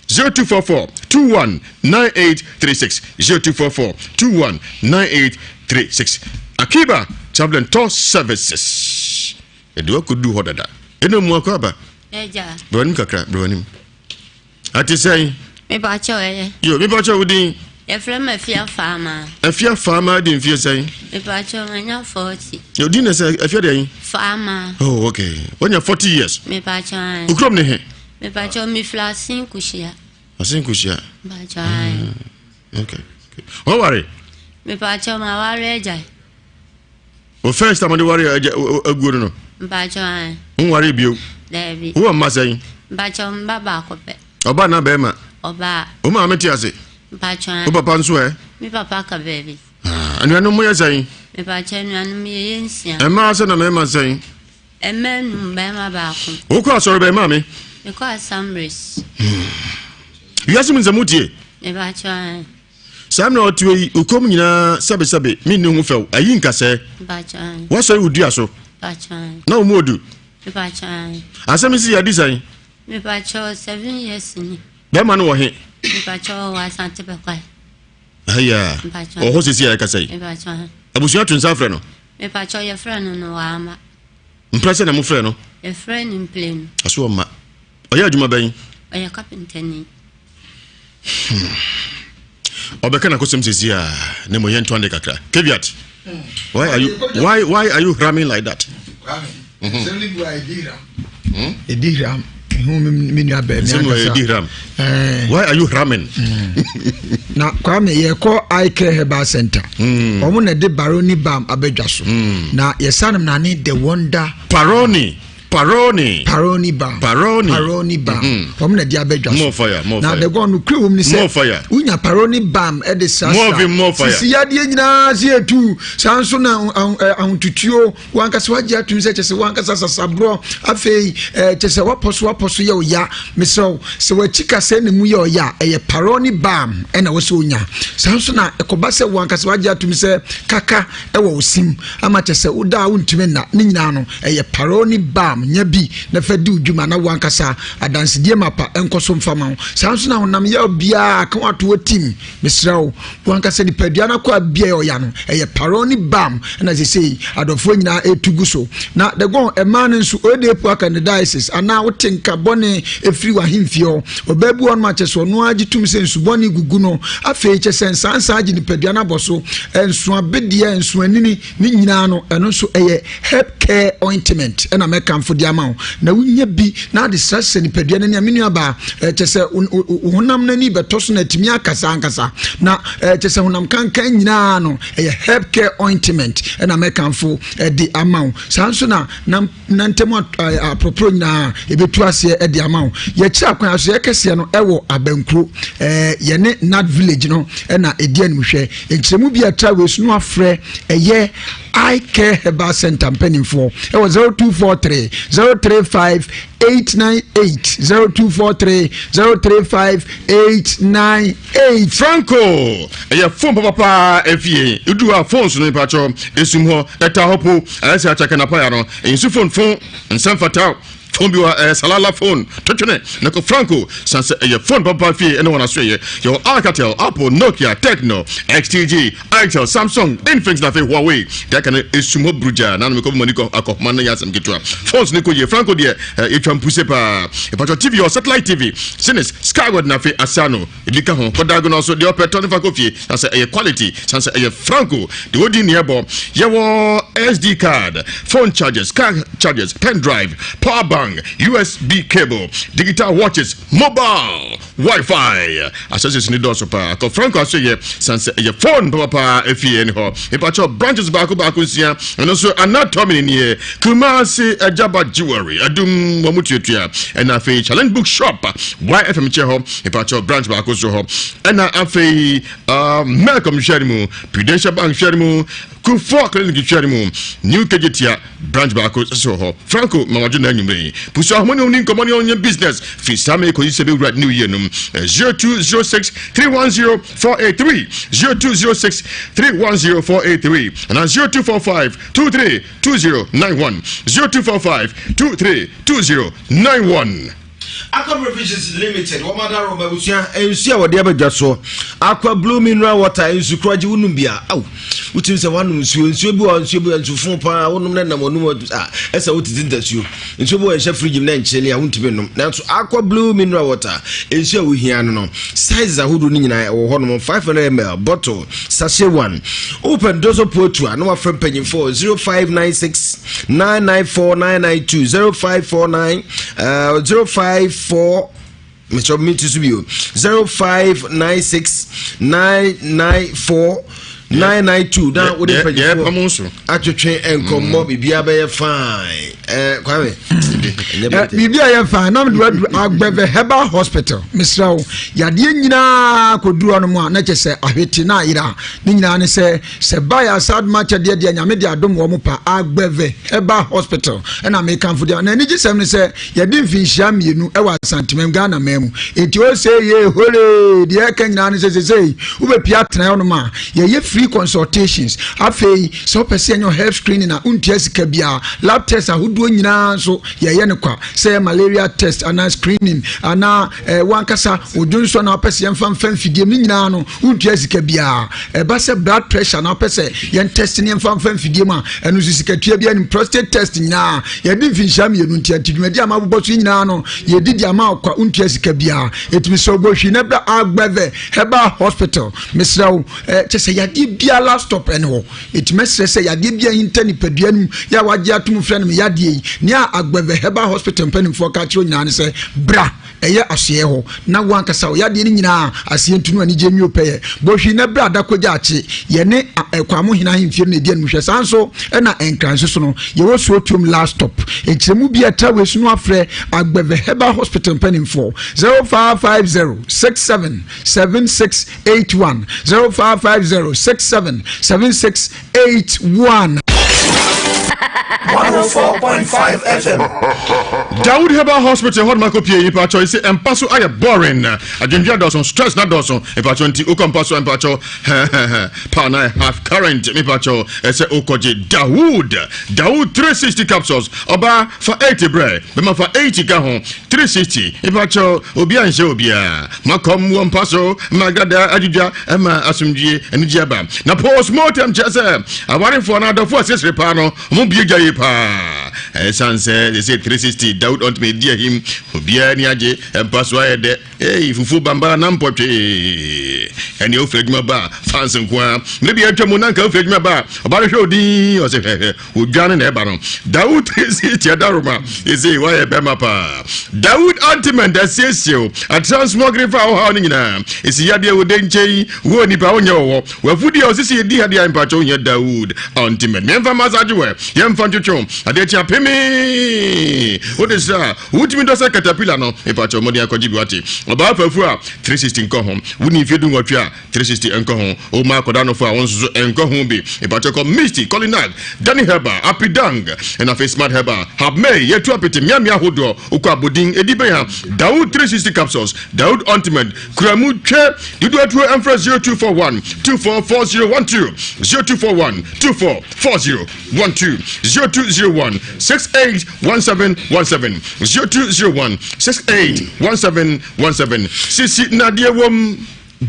0244 21 9836 0244 21 9836 Akiba Travel and Tour Services ɛde wakɔdu hɔ dada ɛna mu akɔ aba brɛ kakra brɛ w'anim ate sɛn mepakyɛ ɛyɛ yo mepakyɛ wo din yɛfrɛ m afia faama afia faama di mfie sɛn mepakyɛ manya 40 yo din na sɛ afia deɛ faama oh okay wanya 40 years mepakyɛ okurom ne he Mepakyɛw me firi Asen Kuhyia. Asen Kuhyia. Mepakyɛw ayi. Mm, okay. Wɔware. Mepakyɛw ma ware agya. O first time de ware agya aguo no no. Mepakyɛw ayi. Nware bio. Daabi. Wowɔ mma sɛn? Mepakyɛw mba baako pɛ. Ɔbaa na bɛrima. Ɔbaa. Wo maame te ase? Mepakyɛw ayi. Wo papa nso ɛ? Me papa ka baabi. Ah. Anuanom mo yɛ sɛn? Mepakyɛ anuanom yɛyɛ nsia. Mmaa sɛ na mmarima sɛn? Mmaa num, barima baako. Wokɔ asɔre bɛn maame? Mekɔ Assemblies. Wiase mu nsɛm wotie? Mepakyɛ ae. Saa mmerɛ ɔteɛ yi, wo kɔm nyinaa sɛbesɛbe, menni ho fɛw, ayi nkasɛɛ. Mepakyɛ ae. Woasɔre wo dua so. Mepakyɛ ae. Na wo mu odu. Mepakyɛ ae. Asɛm yi si yɛ adi sɛn? Mepakyɛ 7 years ni. Bɛrima no wɔ he? Mepakyɛ ɔwɔ Asante Bɛkwae. Aya. Ɔwɔ hɔ sisi a yɛkasa yi. Mepakyɛ. Abusua to nsa frɛ no. Mepakyɛ yɛfrɛ no no wama. Mprɛ sɛ na mo frɛ no? Yɛfrɛ no mprenu. Aso ɔmma. Ɔyɛ adwuma bɛn? Ɔyɛ kapentani. Ɔbɛka n'akosɛm sisi a na mmom yɛnto ade kakra. Caveat. Why are you why why are you ramming like that? Nsɛm no bi wɔ a ɛdi hram. Ɛdi hram. Ehu me nua bɛɛ mi ankasa. Ɛdi hram. Why are you ramming? Na Kwame yɛkɔ Eye Care Herbal Center. Wɔn na ɛde Baroni Balm abɛdwa so. Na yɛsan na ne The Wonder. Paroni. Paroni. Paroni balm. Paroni. Paroni balm. Wɔn na ɛde abɛdwa so. More fire, more na fire. the God no kure wɔm ni sɛ. More fire. Wonya paroni balm ɛde srasra. More vim, more fire. Sisi yadeɛ nyinaa si etu. Saa nso na ahotutuo wankasa wagye atum sɛ kyɛ sɛ wankasa sasaborɔ afei ɛɛ kyɛ sɛ wapɔ so wapɔ so yɛ ɔya mesrɛw sɛ wakyi kasa ne mu yɛ ɔya ɛyɛ paroni balm ɛna wɔsɛ onya. Saa nso na ɛkɔba sɛ wankasa wagye atum sɛ kaka ɛwɔ osim ama kyɛ sɛ woda a wontumi nna ne nyinaa no ɛyɛ parole ne balm nya bi na fa di wo dwuma na wo ankasa adansedie mapa nkɔ so mfa ma wo saa nso na honam yaw biara ka wato wɔ tim mesrɛ wo wo ankasa nipadua no akɔ abia ɔya no ɛyɛ parole ne balm ɛna sesei adɔfoɔ nyinaa ɛtu gu so na the gɔn ɛmaa no nso odepu aka ne diocese anaa wote nka bɔne ɛfiri w'ahemfie hɔ ɔbaa bi wɔ no akyɛ sɛ ɔno ara gye tom sɛ nsu bɔne gugu no afei kyɛ sɛ nsansaa gye nipadua no abɔ so nsoa bedeɛ nsoanini Ne nyinaa no, ɛno nso ɛyɛ herb care ointment ɛna mɛkamfo de ama wo. Na wonya bi na ade srasra nipadua no ani a, me nua baa, kyɛ sɛ wo honam no ani bɛtɔ so na atumi akasa ankasa. Na kyɛ sɛ honam kankan nyinaa no, ɛyɛ herb care ointment ɛna mɛkamfo de ama wo. Saa nso na na na ntam aporoporo nyinaa ɛbɛtu aseɛ de ama wo. Yɛkyerɛ akwan asoɛ kɛseɛ no ɛwɔ Abankuro, yɛne Nat Village no ɛna ɛdi animhwɛ. Nkyerɛmu bi a ɛtra wei so no afrɛ ɛyɛ Eye Care Herbal Center mpanimfoɔ ɛwɔ 0243 035 898 0243 035 898. Franco ɛyɛ phone papapaa efie edu a phones no mpatsɔ esum hɔ ɛta hɔ po ayɛ sɛ akyɛ kanapaya no nsu phone fon nsɛm fataw phone bi wɔ ɛyɛ salala phone twetwene na kɔ Franco san sɛ ɛyɛ phone papapaa fie ɛne wɔn aso ɛyɛ yɛwɔ Alcatel, Apple, Nokia, Tecno, XTG, Itel, Samsung, Infinix na afei Huawei deɛ aka no esum hɔ burugyaa na anam kɔ mani kɔ akɔhoma no yɛ asɛm ketewa phones no kɔ yie Franco deɛ yɛtwa mpuse paa ɛpatwɔ TV yɛwɔ satellite TV Sinus, Skyward na afei Asano Ebi ka ho, kɔ Dago so, deɛ ɔpɛ tɔ ne fa kɔ fie, san sɛ ɛyɛ quality, san sɛ ɛyɛ franco, deɛ ɔdi nea ɛbɔ. Yɛwɔ SD card, phone chargers, car chargers, pen drive, power bank, USB cable, digital watches, mobile, Wi-Fi. Accessories ni dɔɔso paa. Kɔ franco aso yɛ, san sɛ ɛyɛ phone papapaa efie ne hɔ. Mepakyɛw branches baako baako nsia, ɛno nso anatomy nie. Kumasi Ajaba Jewelry, Adum wɔn tuatua, ɛna afei Challenge Book Shop, YFM kyɛ hɔ, mepakyɛw branch baako so hɔ, ɛna afei uh, Melcom hwɛ no mu, Prudential Bank hwɛ no mu, Kufuor Clinic hwɛ no mu, New Kejetia branch baako so hɔ. Franco mamadwo na anwummerɛ yi. Pusu ahoma ne ɔni nkɔmmɔ ne ɔnyɛ business firi saa mɛ kɔyi sɛ bɛwura new year nom 0206 310 483 0206 310 483 anaa 0245 23 2091 0245 23 2091. Aqua Provisions Limited wɔn adaro ma abusua nsu a wɔde aba dwa soɔ Aqua Blue Mineral Water nsu korɔgye wonom bi a aw wotumi sɛ woanom nsuo nsuo bi wɔ nsuo bi nsu fo paa wonom na nam wɔnom a ɛsɛ wotete ntasuo nsuo bi wɔ nhyɛ fridge mu na nkyele a wontumi nnom nanso Aqua Blue Mineral Water nsuo a wohia no no sizes ahodoɔ no nyinaa ɛwɔ hɔ nom 500 ml bottle sachet one wopɛ ndoso poatu a na wafrɛ mpanyinfoɔ 0596 994 992 0549 uh, 054 mesɛ meti so bio 0596 994 992 na wode mpanyinfoɔ atwetwe nkɔmmɔ mm. biribiara bɛyɛ fine eh, Kwame eh, biribi a yɛ fine na mede waduru Agbɛvɛ Herbal Hospital mesrɛ wo yadeɛ nyinaa kɔduru hɔ nom a na kyɛ sɛ ahwete na ayera ne nyinaa ne sɛ sɛ baeɛ asadoma kyɛdeɛ deɛ nyame de adom wɔ mo pa Agbɛvɛ Herbal Hospital ɛna mekamfo deɛ na anigye sɛm ne sɛ Yɛadi mfinhyia mmienu wɔ Asantemam, Ghana man mu. Enti ose yee horee! Deɛ ɛka nyinaa ne sɛ sesei wobɛpie atena hɔnom a, yɛyɛ free consultations. Afei sɛ wopɛ sɛ yɛnyɛ health screening a, wontua sika biara. Lab test ahodoɔ nyinaa nso yɛyɛ no kwa. Sɛ ɛyɛ malaria test anaa screening anaa eh, wankasa wo dwonsɔ na wopɛ sɛ yɛmfa mfa mfidie mu ne nyinaa no, wontua sika biara. Ɛba sɛ blood pressure na wopɛ sɛ yɛn test ne yɛmfa mfa mfidie mu a, ɛno nso sikatua biara nim. Prostate test nyinaa yɛde mfinhyia mmienu nti nti dwumadi a mabobɔ so yi nyinaa no yɛdi di ama ɔkwa wontua sika biara. Ɛtumi sɛ wobɔ hwii na bra Agbɛvɛ Herbal Hospital. Mesrɛ wo eh, kyɛ sɛ yadeɛ biara last stop ɛne hɔ. Ɛtumi ɛsrɛ sɛ yadeɛ biara hinta nipadua no mu yɛ a wagye atom frɛ no me yadeɛ yi. Nea Agbɛvɛ Herbal Hospital mpanimfoɔ ka kyerɛ nyinaa ne sɛ bra Ɛyɛ asoɛɛ hɔ, na wo ankasa wo yadeɛ no nyinaa aseɛ ntu no anigyeɛ nwie pɛyɛ. Bɔ hwii na brɛ adakɔgya akye. Yɛne Kwamohene ahemfie no na ɛdi animhwɛ. Saa nso na Nkran nso so no, yɛwɔ Suotuom last stop. Nkyerɛmu bi a ɛtra wei so no afrɛ Agbeve Herbal Hospital mpanimfoɔ 0550 67 7681 0550 67 76 81. 104.5 FM. Dawood Herbal Hospital hɔ nom akɔpie yi mpakyɛw yi sɛ mpa so ayɛ boring adwendwen adɔɔso stress na dɔɔso mpakyɛw nti wokɔ mpa so mpakyɛw paa na half current mepakyɛw ɛsɛ wokɔgye Dawood Dawood 360 capsules ɔbaa fa 80 brɛ bɛma fa 80 ka ho 360 mepakyɛw obi anhyɛ obiara Makɔm wɔ mpa so ma dada adwidwa ma asomdwie anigye aba. Na postmortem kyerɛ sɛ awarefoɔ no adɔfoɔ a sesere paa no wɔn bie gya yie paa. Ɛsan sɛ sese 360 Daud ɔntumi di ahim obiara ani agye mpa so ayɛ dɛ. Ei fufuo bambara na mpɔtwee. Ɛnea ofiri adwuma ba a fans nko ara. Mmere bi atwa mu na nka ofiri adwuma ba a ɔba no hwɛ odin ɔsɛ hwɛhwɛ Odwa no na ɛba no. Dawood si tia daroma. Ese wayɛ bɛma paa. Dawood antiment asiesie o. Atra nsmɔgere fa ɔhaw no nyinaa. Esi yadeɛ wo de nkyɛn wo nipa wonyɛ wɔwɔ. Wafudi a osisi edi ha deɛ mpakyɛ ohia Dawood antiment. Yɛmfa massage wɛ. Yɛmfa ntwetwe adeɛ kye apeme. Wode sra wotumi dɔ sɛ caterpillar no. Mpakyɛ ɔmɔden akɔgye bi wate. Ɔbaa fafu a 360 nkɔ ho. Woni mfie du nwɔtwe a 360 nkɔ ho o ma akɔda no fo a wɔn nso so nkɔ ho bi mpakyɛ kɔ misty colinag danny herbal apidang ɛna afei smart herbal habmay yɛtu apete mmeammea ahodoɔ okɔ abodin edi bɛn ha dawood 360 capsules dawood ointment kura mu twɛ dodoɔ atuo ɛmfrɛ 0241 244012 0241 244012 0201 681717 0201 681717 sisi nadeɛ wɔm.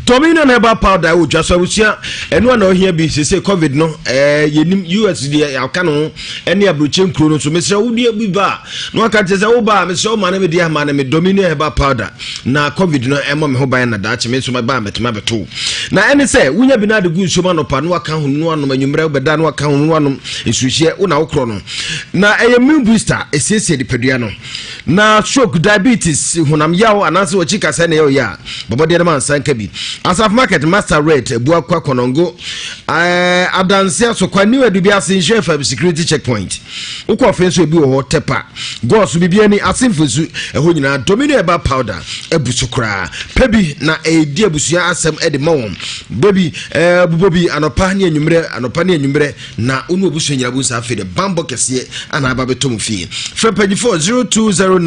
Dominion herbal powder ɛwɔ dwa so abusua ɛno a na ɔhia bi sese covid no ɛɛ yɛnim us deɛ yɛaka no ho ɛne aburokye nkuro no so mesrɛ wo deɛ bi ba a na waka kyerɛ sɛ wo ba a mesrɛ wo ma ne me deɛ ma ne me Dominion herbal powder na covid no ɛmmɔ me ho ban na daakye me nso mɛba a mɛtumi abɛto na ɛne sɛ wonya bi na ade gu nsuom anɔpa na waka ho no anom anwummerɛ wobɛda na waka ho no anom nsuohyeɛ wo na wokorɔ no na ɛyɛ immune booster ɛsiesie nipadua no Na stroke, diabetes, honam yaw anaasɛ wakyi kasa na ɛyɛ ɔyɛ a, bɔbɔdeɛ no ma nsa nka bi. Asaf Market, Master Red, Abuakwa, Kɔnɔngo, eh, Adanse Asokwa, New Adubiase, Nhyira FM Security Checkpoint. Wokɔ ɔfe nso ebi wɔ hɔ, Tɛpa, Gɔɔso, biribi ani, ase mfosu, ɛhɔ nyinaa Domino Herbal Powder abu so koraa. Pɛ bi na ɛdi abusua asɛm de ma wɔn. Bɛ bi, eh, bobɔ bi anɔpa ne anwummerɛ, anɔpa ne anwummerɛ. Na wo ne w'abusua nyinaa bɛhu sɛ afei de bammɔ kɛseɛ ana aba bɛtɔ mo fie. Frɛ mpanyinfoɔ 0209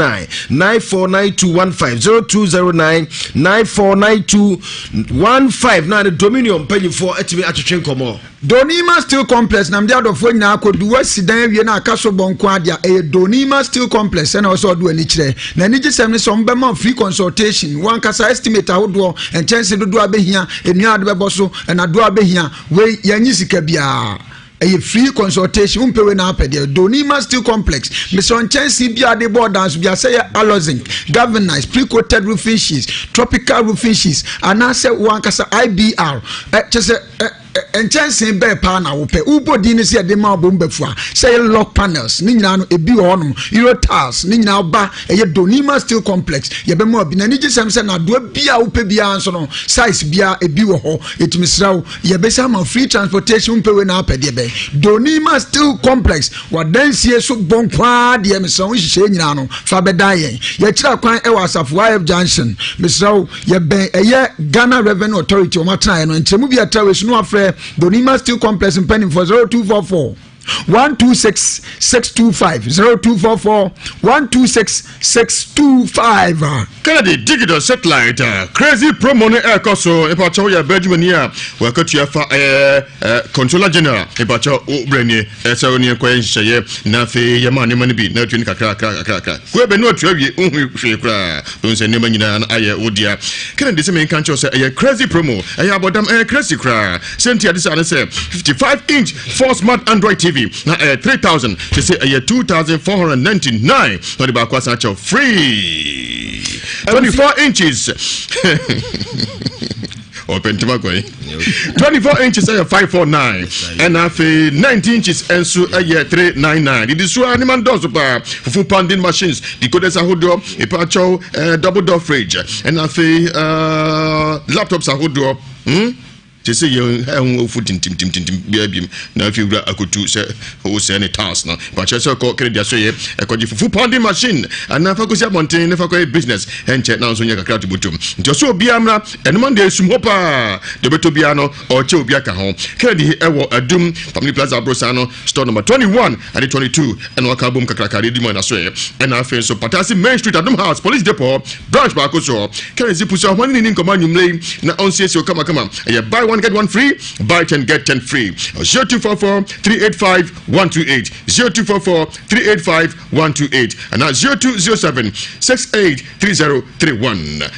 949215 0209 949215 na ne Dominion mpanyinfoɔ atumi atwetwe nkɔmmɔ. Donima Steel Complex na mede adɔfoɔ nyinaa akɔdu. Woasi dan awie na aka so bɔ nko ara deɛ a, ɛyɛ Donima Steel Complex na ɛwɔ sɛ ɔde w'ani kyerɛ. Na anigyesɛm ne sɛ wɔbɛma wo free consultation, wo ankasa estimate ahodoɔ, nkyɛnse dodoɔ a bɛhia, nnua a wode bɛbɔ so, nnadoɔ a bɛhia. Wei yɛnnye sika biara. Ɛyɛ free consultation. Wompɛ wei na apɛ deɛ. Donima Steel Complex. Mesrɛ nkyɛnsee biara de bɔɔ dan so biara sɛ yɛ alozinc, galvanized, pre-coated roofing sheets, tropical roofing sheets, anaasɛ wo ankasa IBR. Ɛ kyɛ sɛ ɛ. Nkyɛnsee bɛɛ paa na wopɛ? Wobɔ din no sɛ yɛde ma abom bɛfua sɛ ɛyɛ lock panels ne nyinaa no ebi wɔ hɔnom, Euro tiles ne nyinaa ba ɛyɛ Donima Steel Complex yɛbɛma bi. Na anigyesɛm sɛ nadoa bi a wopɛ biara nso no size biara ebi wɔ hɔ. Ɛtumi srɛ wo yɛbɛsa ama free transportation wompɛ wei na apɛ deɛ bɛn. Donima Steel Complex wadansie so bɔ nko ara deɛ mesrɛ wo nhyehyɛe nyinaa no fa bɛdan yɛn. Yɛkyerɛ kwan ɛwɔ Asafo YF Junction mesrɛ wo. Yɛbɛn ɛyɛ Ghana Revenue Authority wɔn atenaeɛ no nkyerɛmu bi a ɛtra wei so no afrɛ Donima Steel Complex mpanimfoɔ 0244 126 625 0244 126 625. Kennedy digital satellite crazy promo no ɛrekɔ so mpakyɛw yɛ bɛdwumani a wɔakatua fa ɛyɛ controller general mpakyɛw wo brɛ nie ɛsɛ wo ne ɛkɔyɛ nhyehyɛeɛ na afei yɛma nneɛma no bi na atua no kakra kakra kakra kue bɛ ne watua wie wohu hwee koraa Wohu sɛ nneɛma nyinaa no ayɛ wo dea. Kennedy sɛ menka nkyerɛ wo sɛ ɛyɛ crazy promo, ɛyɛ abɔdam, ɛyɛ crazy koraa. Sɛ nti ade saa ne sɛ 55 inch 4 smart Android TV na ɛyɛ 3000, sese ɛyɛ 2499 na ɔde baako asan akyɛw free. 24 inches. ɔpɛ ntoma kwan 24 inches ɛyɛ 549 ɛna afei 19 inches nso ɛyɛ 399 didi so a ne ma dɔɔso paa fufu pounding machines decoders ahodoɔ epa kyɛw ɛɛ double door fridge ɛna afei ɛɛ laptops ahodoɔ hmm te sɛ yɛn ɛho ofu tintimtintim biara biem na afei wura akotu sɛ wosɛɛ ne tiles no bakyerɛ sɛ kɔ kɛnɛ deɛ so yɛ ɛkɔgye fufu pounding machine anaa fa kɔsi abɔnten ne fa kɔyɛ business ɛnkyɛ na nso nyɛ kakra to botom nti ɔsɛ obiara mmra ɛnoma deɛ esum hɔ paa deɛ ɔbɛtɔ biara no ɔkyɛ obi aka ho Kennedy ɛwɔ Adum Family Plaza aborosan no store number 21 ɛne 22 ɛna waka abom kakraka de di mu ɛna so yɛ ɛna afei nso Patasi Main Street Adum House Police Depot branch baako so Kennedy si pusu ahoma ne ne nkɔmɔ anwummerɛ yi na ɔnsiesie o kamakama ɛyɛ buy one get one free buy 10 get 10 free 0244 385 128 0244 385 128 ɛna 0207 68 3031.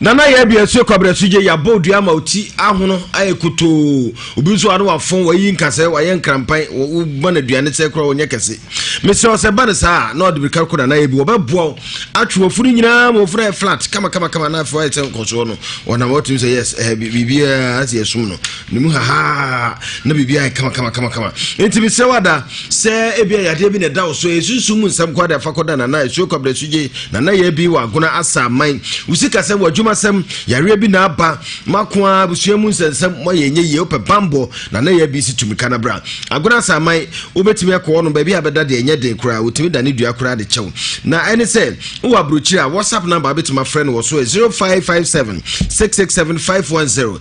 Nana yɛ bi asuo kwabrɛ so gye yɛabɔ dua ma oti ahono ayɛ kotoo obi nso ano wafon wayi nkasɛ wayɛ nkrampan woma no aduane sɛ koraa wɔnyɛ kɛse mesrɛ wo sɛ ba no saa a na ɔde mirika kɔ nana yɛ bi wɔbɛboa wo atwe wafunu nyinaa ma wafunu ayɛ flat kama kama kama na afei wayɛ sɛ nkɔsoɔ no wɔnam watumi sɛ yes eh, biribiara sɛ yɛsom no ne mu hahaa na biribiara yɛ kama kama kama kama nti mesrɛ wo ada sɛ ebia yadeɛ bi na ɛda wo so ɛsunsum mu nsɛm kɔ ade afa kɔda nana asuo kwabrɛ so gye Nana yɛ bi wɔ agona asa aman. Wo sikasɛm, w'adwumasɛm, yareɛ bi na aba, mako ara, abusua mu nsɛnsɛm, moayɛ ɛnyɛ yie, wopɛ bammɔ, Nana yɛ bi si tumi ka na bra. Agona asa aman, wobɛtumi akɔ hɔnom, baabi a bɛda deɛ ɛnyɛ den koraa, wɔtumi dane dua koraa de kyɛ wo. Na ɛne sɛ, wowɔ aburokyire a, WhatsApp number a wobɛtumi afrɛ no wɔ so yɛ 0557 667 510,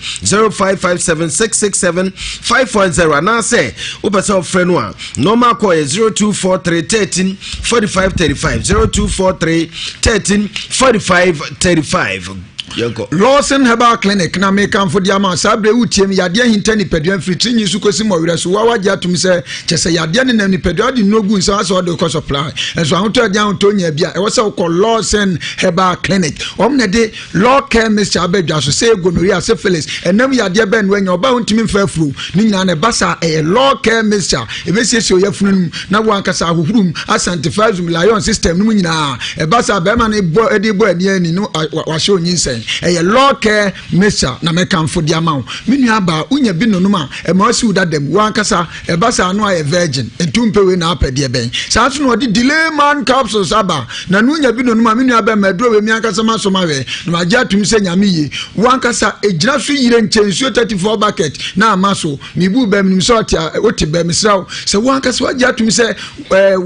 0557 667 510, anaasɛ wopɛ sɛ wofrɛ no a, Normal call yɛ 0243 13 45 35 0243 13 45 35 yɛnkɔ. Lawson Herbal Clinic na mekamfo de ama saa berɛ wotie m yadeɛ hinta nipadua mfiri tiri nyi so kɔsi mmɔwerɛ so woa wagye atom sɛ kyɛ sɛ yadeɛ nenam nipadua de nnuro gu nsa asɛ ɔde kɔ supply nso ahotɔ agya ahotɔ nya bi a ɛwɔ sɛ wokɔ Lawson Herbal Clinic wɔn na de Law care mixture aba dwa so sɛ gonorrhea, syphilis, ɛnam yadeɛ bɛn no anya ɔbaa wontumi mfa afuro ne nyinaa na ɛba saa ɛyɛ law care mixture ɛbɛsiesie ɔyafunu no mu na wo ankasa ahohoro mu asantifazum lion system no mu nyinaa ɛba saa bɛrima no bɔ ɛde bɔ ani ani no wahyɛ onyinsɛn ɛyɛ law care mixture na mɛkamfo de ama wo me nua baa wonya bi nonom a ɛma wasi wo dada mu wo ankasa ɛba saa no ayɛ virgin nti wompɛ wei na apɛ deɛ bɛn saa nso na ɔde delay man capsules aba na no nya bi nonom a me nua bɛma aduro wei me ankasa ma so ma wɛ na magye atum sɛ nyame yie wo ankasa ɛgyina so yire nkyɛ nsuo 34 bucket na ama so mebu bɛ menim sɛ ɔte wote bɛ mesrɛ wo sɛ wo ankasa wagye atum sɛ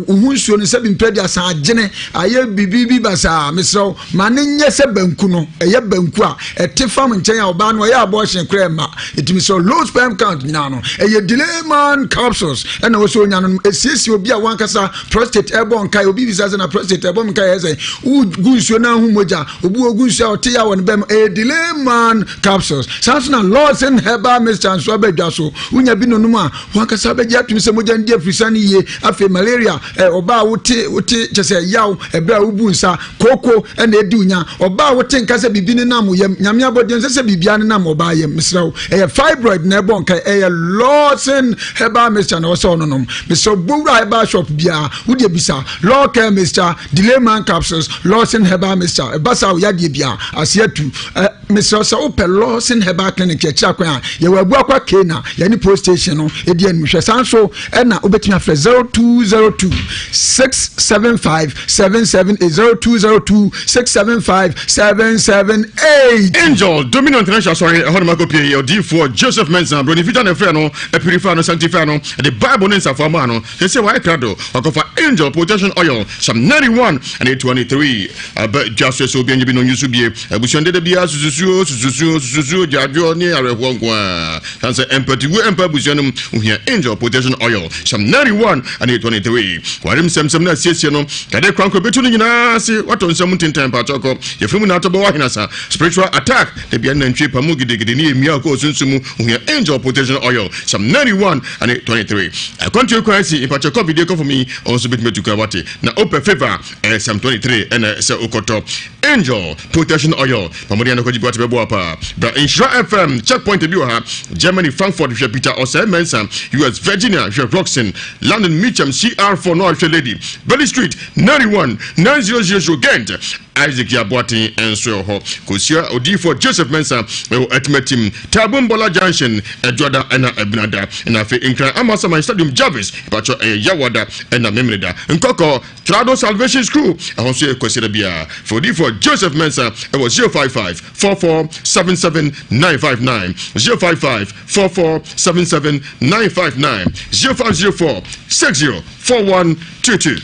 wo ho nsuo no sɛ bi mpɛ de asan agyene ayɛ biribi bi basaa mesrɛ wo Ma no nyɛ sɛ banku no, ɛyɛ banku a ɛte fam nkyɛn a ɔbaa no ɔyɛ abortion koraa mma. Ɛtumi sɛ low sperm count nyinaa no, ɛyɛ delay man capsules ɛna wɔ sɛ onya no nom. Ɛsiesie obi a wankasa prostate ɛbɔ nkae. Obi bisa sɛ na prostate ɛbɔ nkae ɛyɛ sɛ wogu nsuo na ahu mogya. Obi wɔ gu nsuo a ɔte ya wɔ ne bɛm. Ɛyɛ delay man capsules. Saa nso na Lawson herbal mixture nso aba dwa so. Wonya bi nonom a wankasa bɛgye atum sɛ mogya no di afirisan no yie. Afei malaria, ɔbaa wote wote kyɛ sɛ yaw ɛberɛ a wobu nsa kooko na edi wo nya. Ɔbaa a wote nka sɛ biribi. biribi nenam wo yam. Nyame abɔdeɛ nsɛ sɛ biribiara nenam ɔbaa yam. Mesrɛ wo, ɛyɛ fibroid na ɛbɔ nka, ɛyɛ Lawson herbal mixture na ɔsɛ ɔnonom. Mesrɛ wo, bɔwura herbal shop biara, wodeɛ bisa Law Care mixture, Delay Man capsules, Lawson herbal mixture. Ɛba saa wo yadeɛ biara ase atu. Mesrɛ sɛ wopɛ Lawson herbal clinic yɛkyerɛ akwan a, yɛwɔ Abuakwa Kena, yɛne post station no ɛdi anim. Hwɛ saa nso ɛna wobɛtumi afrɛ 0202 675 778 0202 675 778. Angel Dominion International Asɔre ɛhɔ nom akɔpie yɛ odiyifoɔ Joseph Mensah Broni Fita na ɛfrɛ no apurify no sanctify no de Bible ne nsafoa maa no sɛsɛ wayɛ krado wakɔfa Angel Protection Oil Psalm 91 and 23 aba dwa so sɛ obi anya bi na ɔnyi so bie abusua deda biara sususuo sususuo sususuo gyaadwoɔ ne awerɛhoɔ nko ara san sɛ mpatiwu ɛmpa abusua no mu ohia Angel Protection Oil Psalm 91 and 23 ware nsɛmsɛm no asiesie no kade korankora bɛtu no nyinaa ase watɔ nsɛm mu ntentan mpakyɛw kɔ yɛfiri mu na atɔ bɔ wahena sa spiritual attack da bia nantwie pa mu gidigidi ne yɛmia kɔ osunsun mu ohia Angel Protection Oil Psalm 91 and 23 akwantuo kwan si mpakyɛw kɔ bidie kɔfo mi ɔnso bɛtumi atu kwan wate na wopɛ favor ɛyɛ Psalm 23 ɛna sɛ wokɔtɔ Angel Protection Oil pamɔden anakɔgye bi wate bɛboa paa bra Nhyira FM checkpoint bi wɔ ha Germany Frankfurt hwɛ Peter Osei Mensah US Virginia hwɛ Roxon London Mitcham CR4 no ahwɛ Lady Belly Street 91 9000 Ghent Isaac Yaboaten nso ɛwɔ hɔ kɔsia odiyifoɔ Joseph Mensah ɛwɔ Atimatim Tabombola Junction Ɛdwoada ɛna Ɛbenada ɛna afei Nkran Amasaman Stadium Jarvis mpakyɛ ɛyɛ Yawada ɛna Memeneda Nkɔkɔ Trado Salvation School ɛhɔ nso yɛ Kwasiada biara frɛ odiyifoɔ Joseph Mensah ɛwɔ 055 44 77 959 055 44 77 959 0504 60 4122.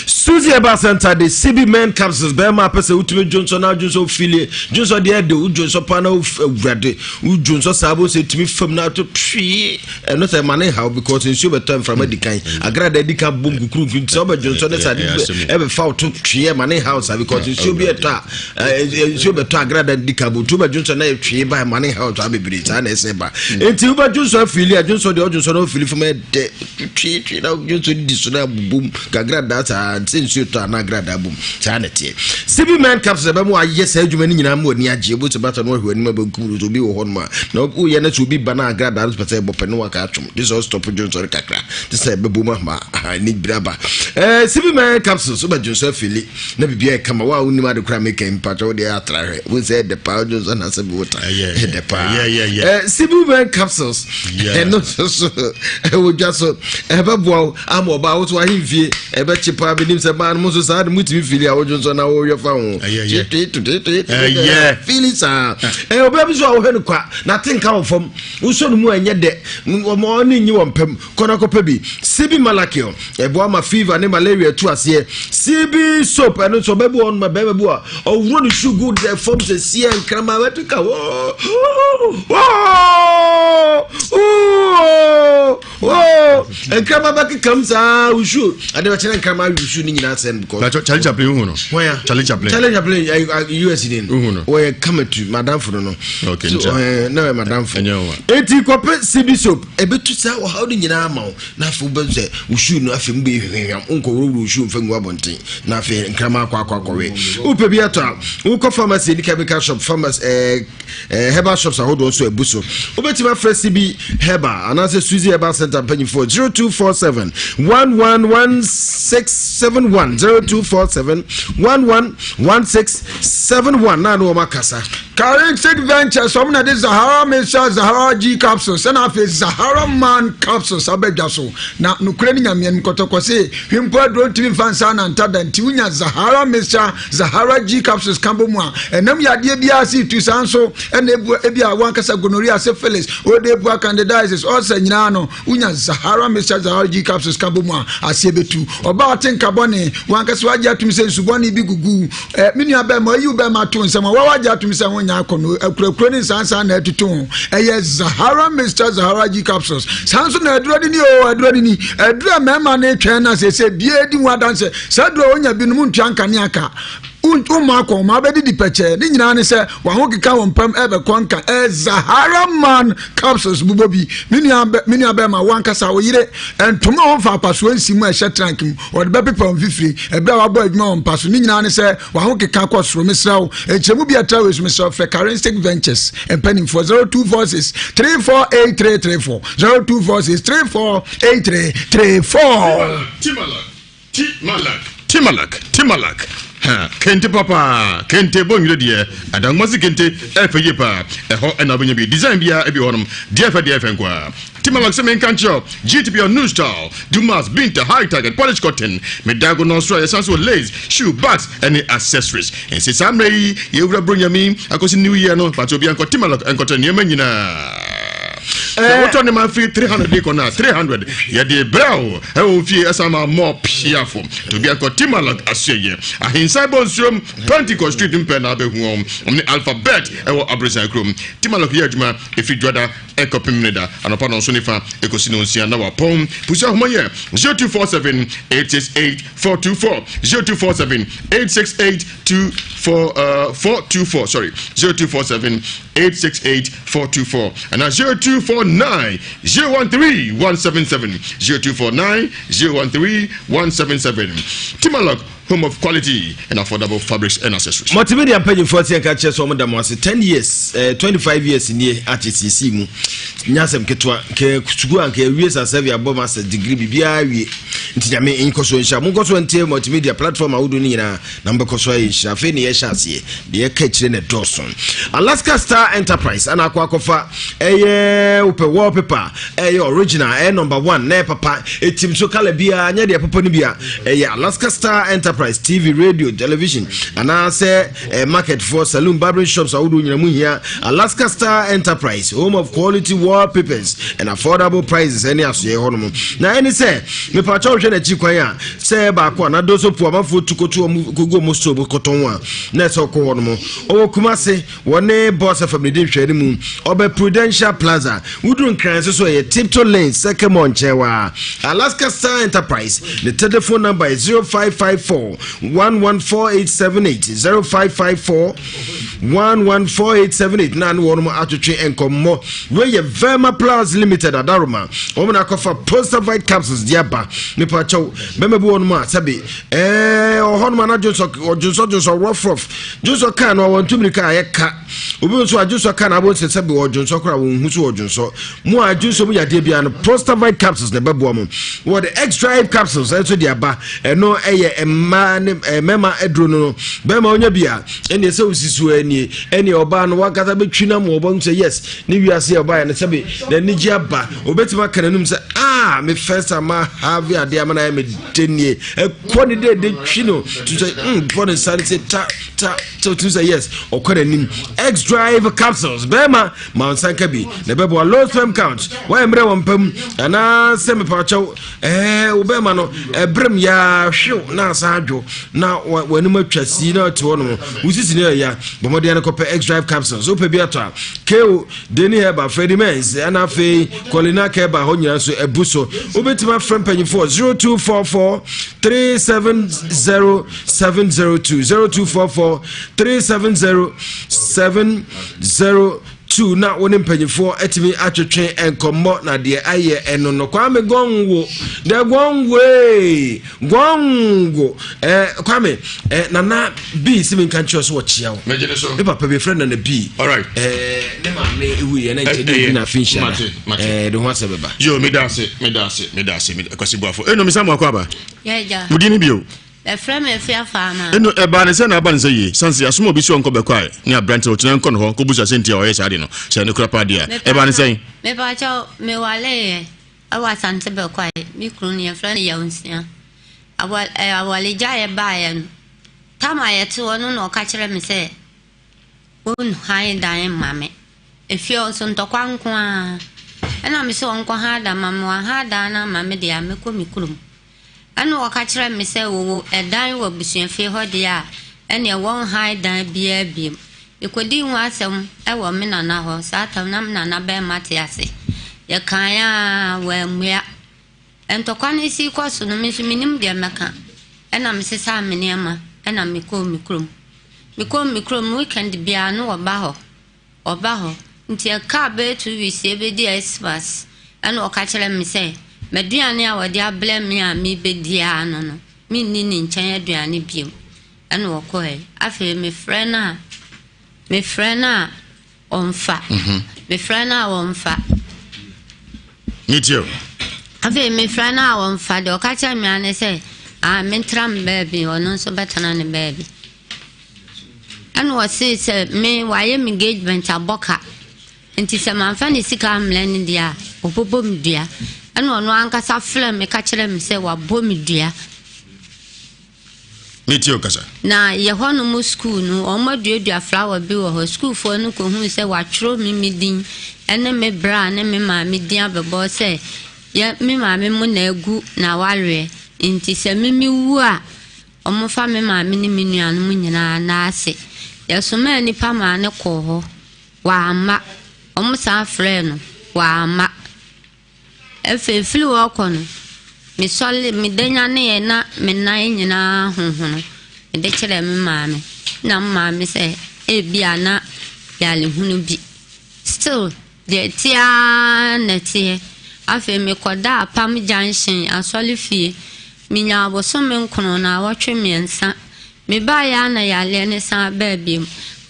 Suzy Herbal Center de CB Men Capsules bɛrima apɛ sɛ wotumi dwonsɔ na dwonsɔ filie dwonsɔ deɛ ɛde wo dwonsɔ paa na awurade wo dwonsɔ saa bó sɛ tumi fam na ato twee ɛno sɛ ɛma ne haw because nsuo bɛtɔ mframa di kan agrada di kan bom kukuru nti sɛ wobɛ dwonsɔ ne saa de ɛbɛfa wo to twee ɛma ne haw saa because nsuo bi ɛtɔ a nsuo bɛtɔ agrada di kan bom nti wobɛ dwonsɔ na ɛtwee ba ɛma ne haw saa bebree saa na ɛsɛ ba nti wobɛ dwonsɔ afili a dwonsɔ deɛ ɔdwonsɔ na ɔfili fam ɛdɛ tweetwee na dwonsɔ di so na abobom kagradaa saa sɛ nsuo tɔ a na agradaa bom saa na ɛteɛ sibi man capsule ɛbɛma wayɛ saa adwuma no nyinaa ma w'ani agye ebu sɛ bata no wahwɛ anim abɛnkum no sɛ obi wɔ hɔ nom a na woyɛ no sɛ obi ba na agradaa no pɛ sɛ ɛbɔ pɛ ne waka atwom gye sɛ ɔstɔpo dwonsɔ no kakra te sɛ ɛbɛbom ama ne bira ba ɛɛ sibi man capsules wobɛdwonsɔ afili na biribiara yɛ kama wo a wonim ade koraa meka yi mpakyɛ wo deɛ atra hwɛ wo sɛ ɛdɛ paa wodwo nso anaasɛ bi wota ɛdɛ paa sibu man capsules ɛno nso so ɛwɔ dwa so ɛbɛboa wo ama ɔbaa wo so ahemfie ɛbɛkye paa menim sɛ baa no mo nso saa de motumi fili a wodwo nso na woyɛ fa ho fili saa ɔbaa bi so a wohwɛ no kwa na te nka wɔ fam wosɔ no mu a ɛnyɛ dɛ ɔne nyi wɔ mpam Kɔ na kɔpɛ bi. CB Malakil, ɛboa ma fever ne malaria tu aseɛ. CB soap, ɛno nso ɔbɛ bi wɔ hɔ bɛrima bi wɔ ɔwuro ne shoe gu dɛ fam sɛ seɛ nkrama bɛto ka woo woo woo nkrama bɛkekam saa wo shoe ade bɛkyerɛ nkrama awi shoe ne nyinaa sɛn because. Charlie Chaplin wohu no. Hwan Charlie Chaplin. Charlie Chaplin US ni no. Wohu no. Wɔyɛ kamatu madamfo no no. Okay, so, nkyɛn. Na ɔyɛ madamfo. Ɛnyɛ wa. Eti kɔpɛ CB soap. Ɛbɛtu saa ɔhaw no nyinaa ama wo, na afei wobɛhu sɛ wo shoe no afei mu bɛyɛ hwehwɛhwam, wonkɔworɔworɔ wo shoe mfa ngu abɔnten, na afei nkraman akɔ akɔ akɔwe. Wopɛ bi atɔ a, wokɔ pharmacy ne chemical shop, pharmacy, eh, eh, herbal shops ahodoɔ nso abu so. Wobɛtumi afrɛ CB Herbal anaasɛ Suzy Herbal Center mpanyinfoɔ 0247 111671 0247 111671 na ne wɔn akasa. Charismatic Ventures wɔn na de Zahara Mesa Zahara G capsules ɛna afei Zahara Man capsules aba dwa so. Na nokorɛ ne Nyame anim kɔtɔkɔ se hwempo aduro ntumi mfa nsa ananta da nti wonya Zahara Mesa Zahara G capsules ka bɔ mu a ɛnam yadeɛ biara se tu saa nso ɛna ebu ebi a wankasa gonorrhea syphilis odebua candidiasis ulcer nyinaa no wonya Zahara Mesa Zahara G capsules ka bɔ mu a aseɛ bɛtu. Ɔbaa ate nka bɔne wankasa wagye atum sɛ nsu bɔne bi gugu Eh, me nua bɛrima, ɔyi wo bɛrima to nsɛm a wawagye atom sɛ ho nyɛ akɔnnɔ, akurakura ne nsansan na ɛtoto ho. Ɛyɛ Zahara Mr. Zahara G capsules. Saa nso na aduro no ni o, aduro no ni. Aduro a mmarima no retwɛn na sɛ sɛ bie di ho adanse. Saa aduro a onya binom ntua nkanea ka. Wommɔ akɔnhoma, wobɛdidi pɛkyɛɛ. Ne nyinaa ne sɛ w'ahokeka wɔ mpam ɛrebɛkɔ nka. Ɛyɛ Zahara Man capsules bobɔ bi. Me nua me nua bɛrima, wo ankasa wo yere, ntoma a wɔmfa apasoɔ nsi mu a ɛhyɛ trunk mu, wɔde bɛpepa wo mfifire ɛberɛ a wabɔ adwuma wɔ mpa so. Ne nyinaa ne sɛ w'ahokeka kɔ soro. Mesrɛ wo, nkyerɛmu bi a ɛtra wei so, mesrɛ wo, frɛ Karenstick Ventures mpanimfoɔ 0246 348334 0246 348334. Timalak, Timalak, Timalak, Timalak. Ha, kente papa, kente bɔ nwere deɛ, adanwomase kente, ɛfɛ yie paa. Ɛhɔ ɛna wobɛnya bi. Design biara ebi wɔ hɔnom. Deɛ ɛfɛ deɛ ɛfɛ nkoa. Timalak sɛ menka nkyerɛ wo, GTP on new style, Dumas, Binta, High Target, Polish Cotton, Medago no nso a yɛsan so wɔ lace, shoe, bags ɛne accessories. Nsi saa mmerɛ yi, yɛwura Bronyami akɔsi New Year no, pakyɛ obiara nkɔ Timalak nkɔtɔ nneɛma nyinaa. Sɛ wotɔ nneɛma firi 300 de kɔ no a, 300 yɛde brɛ wo ɛwɔ fie ɛsan ma mɔ piafo. To obiara nkɔ Timalak asoɛyɛ. Ahensan bɔ nsuom, Pentecost Street mpɛ na abɛhu wɔn. Wɔn ne Alphabet ɛwɔ Aborosan kurom. Timalak yɛ adwuma ɛfiri Dwada ɛkɔpem ne da anɔpa nɔnso ne fa ɛkɔsi nɔnsia na wapɔn. Pusu ahoma yɛ 0247 868 424 0247 868 24 uh, 424 sorry 0247 868 424 and 0249 013 177 0249 013 177 Timalog home of quality and affordable fabrics and accessories. Multimedia mpanyinfoɔ sɛ nka kyerɛ sɛ wɔn da mo ase 10 years eh, 25 years nie akyɛ siesie mu nyɛ asɛm ketewa nka sukuu a nka awie sa sɛvi abɔ masters degree biribiara awie nti nyame nkɔ so nhyira mo nkɔ so ntie multimedia platform ahodoɔ no nyinaa na mobɛkɔ so ayɛ nhyira afei ne yɛhyɛ aseɛ deɛ ɛka akyire na ɛdɔɔso Alaska Star Enterprise ana akɔ akɔfa ɛyɛ wopɛ wallpaper ɛyɛ original ɛyɛ number one na ɛyɛ papa ɛtim so kala biara nyɛ deɛ papa no bia ɛyɛ Alaska Star Enterprise TV radio television anaasɛ eh, market for saloon barbering shops ahodoɔ nyina mu hia Alaska Star Enterprise home of quality wallpapers and affordable prices ɛne asoyɛ hɔ nom na ɛne sɛ mepakyɛ wohwɛ n'akyi kwan a sɛ baako a na doso po amafoɔ tu koto wɔn kogu wɔn store mu kɔtɔn a na ɛsɛ ɔkɔ hɔ nom ɔwɔ Kumase wɔne Boss FM ne di nhwɛne mu ɔbɛ Prudential Plaza woduru Nkran nso so ɛyɛ Tiptoe Lane Second Mall nkyɛn wa Alaska Star Enterprise ne telephone number yɛ 0554 114878 0554 114878 na ne wɔn atwetwe nkɔmmɔ wei yɛ Verma Plus Limited Adaroma wɔn na akɔfa Prostavite capsules de aba nipa kyɛw bɛma bi wɔn a sɛbi ɛɛ ɔhɔ nom ana dwonsɔ ɔdwonsɔ dwonsɔ rough rough dwonsɔ kaa no wɔn tumiri kaa yɛ ka obi nso a dwonsɔ kaa na abɔ nsɛ sɛbi ɔdwonsɔ koraa wɔn hu so ɔdwonsɔ mu a dwonsɔ mu yadeɛ biara no Prostavite capsules na ɛbɛboa mu wɔde X drive capsules ɛnso de aba ɛno ɛyɛ mmaa ne mmarima aduro no no bɛrima onya bi a ɛnneɛ sɛ wosi so anie ɛnneɛ ɔbaa no wankasa bɛtwi no ama ɔbɔ sɛ yes ne wiase a ɔbaeɛ no sɛbe n'anigye aba ɔbɛtumi aka n'anum sɛ ah me first time ma have adeɛ ama no ayɛ me de nie ɛkɔ ne dɛ de twi no tu sɛ mm bɔ ne nsa ne sɛ ta ta ta tu sɛ yes ɔkɔ n'anim x drive capsules bɛrima ma nsa nka bi na ɛbɛboa low sperm count wɔyɛ mmerɛ wɔ mpa mu anaasɛ mepaakyɛw Ɛɛ, wo bɛrima no, ɛberem yaa hwew na asan adwo na w'anim atwa sii na ɔte hɔ nom. Wo sisi no ɛya. Bɔ mmɔden no kɔpɛ X-Drive capsules. Wopɛ bi atɔ a, Keo, Deni Herbal, Freddie Menz, ɛna afei Colina Herbal hɔ nyinaa nso abu so. Wobɛtumi afrɛ mpanyinfoɔ 0244 370 702 0244 370 702 Tu na wo ne mpanyinfoɔ atumi atwetwe nkɔmmɔ na deɛ ayɛ ɛno no Kwame Gɔnwo the Gɔnwoe Gɔnwo eh, Kwame eh, Nana B si mi nka nkyerɛ so wɔkyea wo Mɛgye so. Me papa bi frɛ Nana B Alright. eh, ne maame ewu yɛ na nkyɛn ne obi na afe nhyia da eh, de ho asɛ bɛba. Yo, meda ase, meda ase, meda ase, Kwasi Boafo. Eno, mesa mo akɔ aba. Yɛ agya. Mo din ne bio. Bɛfrɛ me Afia Faama. Eno, ɛbaa ne sɛ na aba ne sɛ yie, sane sɛ yɛasoma obi sɛ ɔnkɔ bɛkwae ne aberante no, ɔkyena nkɔ ne hɔ nkɔbusa sɛ nti a ɔyɛ saa ade no, sɛ ɛno kora paa deɛ a. Ɛbaa ne sɛn? Mepakyɛw, mewaleeɛ wɔ Asante Bɛkwae, me kunu no yɛfrɛ no Yaw Nsia. Awa awaregyaeɛ baeɛ no, tam a yɛte hɔ no na ɔka kyerɛɛ me sɛ ɔnhan dan mma me. Efie hɔ nso ntɔkwa nko ara. Ɛna me sɛ ɔnkɔhan dan mma me, wanhan dan no amma me deɛ a mɛkɔ me kurom. Ɛnna wɔka kyerɛɛ me sɛ wɔwɔ dan wɔ abusuafie hɔ deɛ a, ɛnneɛ wɔnhan dan biara bio. Mekɔdii ho asɛm wɔ me nana hɔ. Saa tam na me nana barima te ase. Yɛkaeɛ ara, wammua. Ntɔkwa no sii kɔ so no, me nso mennim deɛ mɛka. Ɛnna mesesaa me nneɛma. Ɛna mekɔɔ me kurom. Mekɔɔ me kurom no weekend biara no wɔba hɔ. Ɔba hɔ. Nti ɛkaa bɛyɛ 2 weeks yɛbɛdi Xmas ɛna ɔka kyerɛɛ me sɛ m'aduane a wɔde abrɛ me a mebɛdi ara no no menni ne nkyɛn aduane biom. Ɛna ɔkɔɛ. Afei mefrɛ no a mefrɛ no a ɔmfa. Mefrɛ no a ɔmfa. Metie o. Afei mefrɛ no a ɔmfa. Deɛ ɔka kyerɛ me ara ne sɛ ah mentra me baabi ɔno nso bɛtena ne baabi. Ɛna ɔsee sɛ me wayɛ me engagement abɔ ka nti sɛ mamfa ne sika ammrɛ no deɛ a ɔbɛbɔ me dua. Ɛna ɔno ankasa frɛ me ka kyerɛ me sɛ wabɔ me dua. Metie o kasa. Na yɛ hɔnom sukuu no, wɔaduadua flower bi wɔ hɔ. Sukuufoɔ no kɔhuu sɛ wɔatwerɛ me me din ne me bra ne me maame din abɛbɔ sɛ yɛ me maame mo na agu n'awareɛ nti sɛ me mewu a wɔmfa me maame ne me nuanom nyinaa nna ase. Yɛsomaa nnipa maa no kɔɔ hɔ, wamma. Wɔsan frɛɛ no, wamma. Afei firi hɔ rekɔ no, mesɔre, meda nyaneeɛ na me nan nyinaa honhono. Mede kyerɛɛ me maame. Na me maame sɛ ebia na yarehunu bi. Still, deɛ ɛteɛ ara na ɛteɛ. Afei mekɔdaa Apam Junction asɔrefie. Menyaa bosome nkron, naawɔtwe mmiɛnsa. Mebaeɛ ara na yareɛ no san baa bio.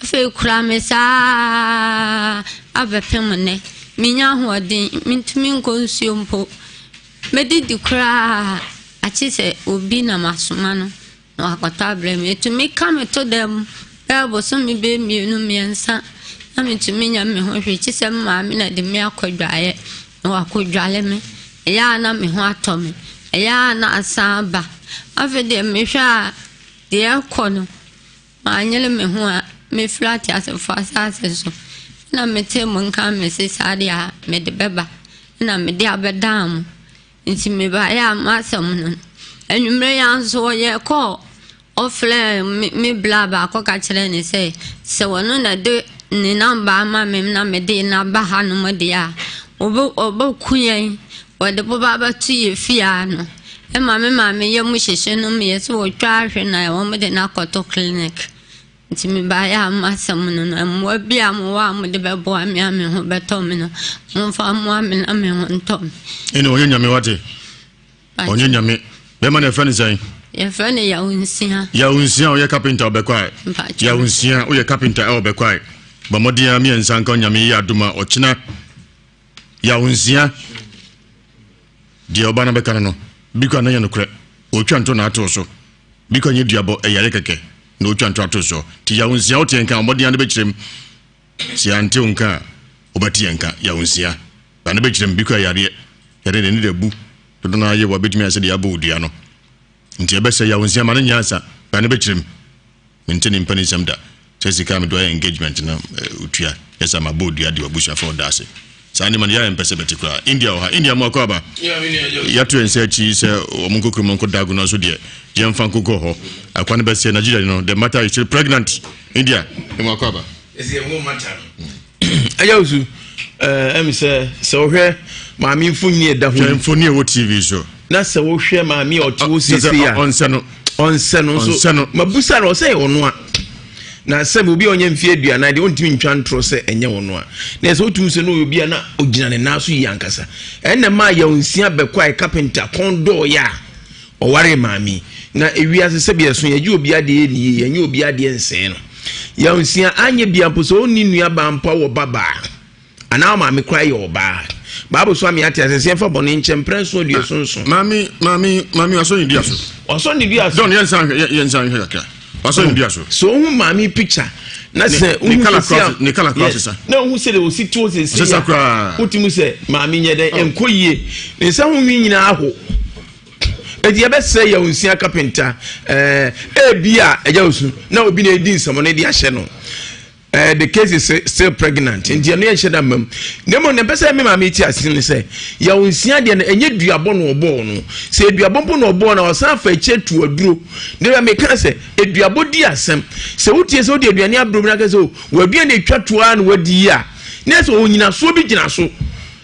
Afei ɛkuraa me saa ara abɛpem nnɛ. Mennya ahoɔden, mentumi nkɔ nsuo mpo. Mɛdidi koraa a, agye sɛ obi na masoma no na wakɔtɔ abrɛ me. Ɛtumi ka me to da mu bɛyɛ bosome bɛyɛ mmienu mmiɛnsa na mentumi nyɛ me ho hwee gye sɛ me maame na ɛde me akɔ adwaeɛ na wakɔdwale me. Ɛyɛ a na me ho atɔ me. Ɛyɛ a na asan aba. Afei deɛ mehwɛ a, deɛ ɛrekɔ no, manyere me ho a, mɛfiri ateasefoɔ asase so. Ɛna metee mo nka mese saa deɛ a mede bɛba. Ɛna mede abɛdaa mo. Nti mebaeɛ a m'asɛm no no. Anwummerɛ yi ara nso wɔyɛɛ kɔɔ Ɔfrɛɛ me me bra baako ka kyerɛɛ no sɛ, sɛ ɔno na de ne namba ama me na mede no aba hanom deɛ a, ɔbɛ ɔbɛku yɛn. Wɔde boba bɛto yɛn fie ano. Ɛma me maame yam hyehye no meyɛ sɛ wɔtwa ahwe na wɔde no akɔto clinic. Nti mebaeɛ a m'asɛm no no, mmoa bi a mowɔ a mode bɛboa me a me ho bɛtɔ me no, momfa mmoa me na me ho ntɔ me. Ɛne ɔnyɛ nyame wate. Ɔnyɛ nyame. Bɛrima no yɛfrɛ no sɛn? Yɛfrɛ no Yawonsia. Yawonsia ɔyɛ kapenta ɔbɛkwae. Yawonsia woyɛ kapenta ɛwɔ bɛkwae. Bɔ mmɔden ara mmiɛnsa nka onyame yɛ adom a ɔkyena. Yawonsia deɛ ɔba no bɛka no no bi kora na nyɛ nokorɛ. Ɔtwa nto na ato so. Bi kora nyɛ duabɔ ɛyare kɛkɛ na ɔtwa nto ato so. Ti Yawonsia woteɛ nka ɔmmɔden ara no bɛkyerɛ mu. Sɛ yɛante wo nka a wobɛte yɛn nka. Yawonsia. Ba no bɛkyerɛ mu bi kora yareɛ. Yareɛ deɛ ne da bu. Dodo no ara yɛ wa bɛtumi ayɛ sɛ deɛ abɔ wo dua no. Nti ɛbɛsɛ yaw nsia ma no nyɛ ansa. Ba no bɛkyerɛ mu. Mente ne mpani nsɛm da. Sɛ sika a mede ayɛ engagement no otua. Yɛ sɛ mabɔ odua de w'abusuafoɔ ɔda ase. Saa nneɛma no yɛ a yɛmpɛ sɛ bɛte koraa. India wɔ ha. India mo akɔ aba. Yɛato yɛn nsa akyi sɛ wɔn nkɔ kurom nkɔ dago no nso deɛ yɛmfa nkokɔ hɔ. Akwa no bɛsɛ Nigeria no the matter is still pregnant. India mo akɔ aba. Ɛsɛ yɛn ho matter no. Ɛyɛ osu ɛmi sɛ sɛ wohwɛ maame mfoni ɛda ho. Hwɛ mfoni ɛwɔ TV so. Na sɛ wohwɛ maame a ɔte hɔ siesie a. Ɔnsɛ no. Ɔnsɛ no nso. Ɔnsɛ no. Mabusa no ɔsɛ yɛ ɔno a. Na sɛ obi a ɔnyɛ mfeɛ aduanan deɛ ɔntumi ntwa ntorɔ sɛ ɛnyɛ ɔno a. Na sɛ wotumi sɛ no ɔyɛ obi a na ɔgyina ne nan so yie ankasa. Ɛnna maa yɛn nsia bɛkɔ a kapenta kɔn dɔɔyɛ a. Ɔwaree maame yi. Na ewiase sɛbi ɛso yɛgye obi adeɛ yɛ ne yie yɛnyɛ obi adeɛ nsɛe no. Yawnsia anyɛ bia mpo sɛ ɔnni nua baa mpo a ɔwɔ ba baa anaa ɔmaame koraa yɛ ɔbaa. Bible so ame ate ase sɛ yɛmfa bɔne nkyɛ mprɛ nson aduoson nson. Maame maame maame wasɔ ne dua so. Wasɔ ne dua so. Dɔn yɛn nsa nhwɛ yɛn nsa nhwɛ kakra. Wasɔ ne dua so. So ohun maame picture na sɛ ohun sɛ a ne kala kura sisa. Na ohun sɛ de osi tuo sɛ sisa koraa. Wotumi sɛ maame nyɛ dɛ nkɔ yie ne nsa ho nwi nyinaa aho. Eti yɛbɛsrɛ yɛn nsia kapenta ɛɛ ebi a ɛgya osu na obi na edi nsɛmɔ no de ahyɛ no ɛɛ the case is still pregnant nti ɛno yɛn hyɛ da mmam na mmom na mpɛ sɛ me maame ti ase ne sɛ yɛn nsia deɛ no ɛnyɛ duabɔ na ɔbɔɔ no sɛ eduabɔ mpo na ɔbɔɔ na ɔsan fa akyire tu aduro ne bɛ meka sɛ eduabɔ di asɛm sɛ wotie sɛ wode aduane aburo bi na kɛ sɛ o w'aduane atwa toa na wadi yi a na sɛ onyinasoɔ bi gyina so.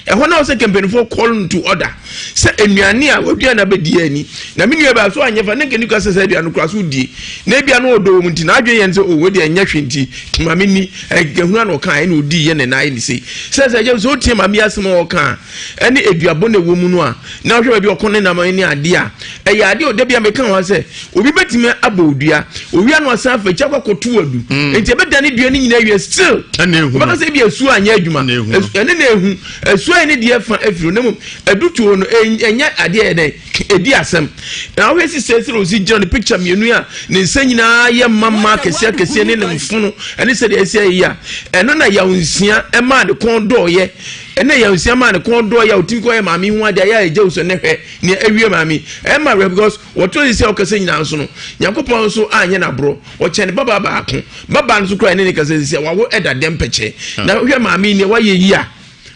Ɛhɔ na ɔsɛ kɛmpɛnifoɔ call no to order sɛ nnuane a wadua na bɛdi ani na me nua baa so anyɛ fa ne nkɛni kura sɛ sɛ aduane no kura so die na ebia no ɔdɔ wɔn nti na adwene yɛn sɛ o wei deɛ ɛnyɛ hwee nti maame ni ɛhunu na ɔka ɛna ɔdi yɛ ne nan ayɛ ne sei sɛ sɛ ɛgyɛ sɛ ɔtie maame yi asɛm a ɔka a ɛne aduabɔ na ɛwɔ mu no a na ɔhwɛ baabi ɔko ne nam ne adeɛ a ɛyɛ adeɛ ɔda bi a meka ho sɛ obi bɛtumi abɔ odua owia no asan afa akyi akɔ akɔto adu mm. nti ɛbɛda ne dua no nyinaa wie still wobɛka sɛ ebi asuo anyɛ adwuma ɛne na ehu asuo ayɛ ne deɛ fa afiri na mmom adutuo no ɛnyɛ adeɛ yɛ dɛn ɛdi asɛm na wohwɛ si sɛ sɛ ɔsi gyina ne picture mmienu a ne nsa nyinaa yɛ mama akɛseɛ akɛseɛ ne ne mfono ɛne sɛdeɛ ɛsi ayɛ yi a ɛno na yaw nsia ɛmaa ne kɔn dɔɔyɛ Ɛna yɛn nsia maa ne kɔn dɔɔ yɛ a otumi kɔ yɛ maame ho adeɛ ayɛ a ɛgya wusɔ ne hwɛ nea awie maame ɛma werɛ because wɔto ne sɛ ɔkasa nyinaa nso no nyankopɔn nso anyɛ n'aborɔ ɔkyɛ ne babaa baako babaa no nso kora ɛne ne kasa sisi a wawo ɛda dɛm pɛkyɛ ah. na hwɛ maame nea wayɛ yi a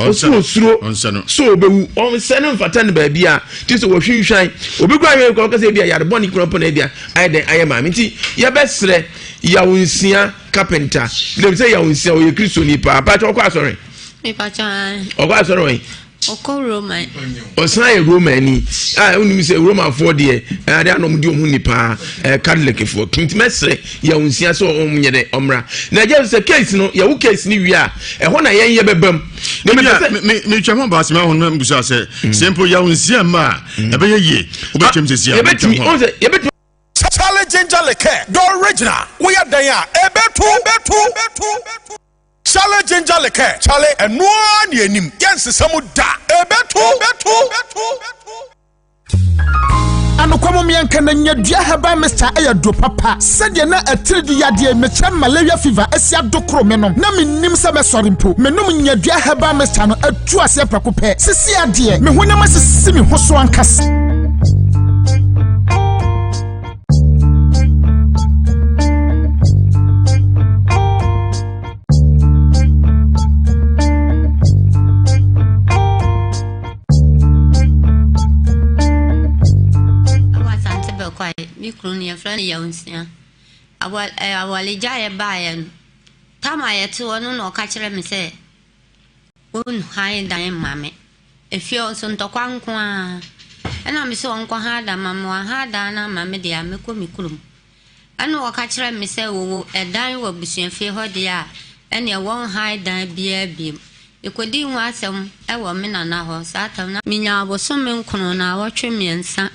ɔsoro osuro so obewu ɔnsɛ no mfata no baabi a ti sɛ wɔhwinhwan obi kura yɛ kura ɔkasa bi a yare bɔne kura pɔn bi a ayɛ dɛn ayɛ maame nti yɛbɛsrɛ yaw nsia kapenta dem sɛ yaw nsia ɔyɛ kristoni paa paa kyɛ ɔkɔ asɔre. Ɔkɔ asɔre wɛn? Ɔkɔ Roman. Ɔsan yɛ Roman ni. A wonim sɛ Romanfoɔ deɛ ade a na wɔde wɔn ho ni paa Catholicfoɔ. Nti mɛsrɛ yɛn nsia sɛ wɔn nyɛ dɛ ɔmmra. Na ɛgya sɛ case no yɛwo case no wie a ɛhɔ na yɛn yɛ bɛbam. Na mepɛ sɛ metwa ho baasɛm ahɔ no mbusa sɛ mm. sɛ mpo yɛwo nsia mma a mm. ɛbɛyɛ yie wobɛtwam sɛsi a yɛbɛtumi yɛbɛtumi Charlie Ginger Liqueur, the original. Woyɛ dɛn a, ɛbɛto, ɛbɛto, ɛbɛto. Charlie ginger liqueur, Charlie, ɛno ara ne anim, yɛnsesa mu da. Ɛbɛto, ɛbɛto, ɛbɛto. Anokwa mo mmiɛnka na nyadua herbal mixture ɛyɛ duro papa sɛdeɛ na atiridi yadeɛ mekyerɛ malaria fever asi adokoro me no na mennim sɛ mɛsɔre mpo menom nyadua herbal mixture no atu aseɛ prɛko pɛ sisi adeɛ me honam asisi me ho so ankasa. Me kunu no yɛfrɛ no Yawnsia. Awaregyaeɛ baeɛ no, tam a yɛte hɔ no na ɔka kyerɛ me sɛ Ɔnhan dan mma me. Efie hɔ nso ntɔkwa nko ara. Ɛna me sɛ ɔnkɔhan dan mma me. Wanhan dan no amma me deɛ a, mɛkɔ me kurom. Ɛna ɔka kyerɛɛ me sɛ wɔwɔ ɛdan wɔ abusuafie hɔ deɛ a, ɛneɛ wɔnhan dan biara biom. Mekɔdii ho asɛm wɔ me nana hɔ. Saa tam no. Menyaa bosome nkono, naawɔtwe mmiɛnsa.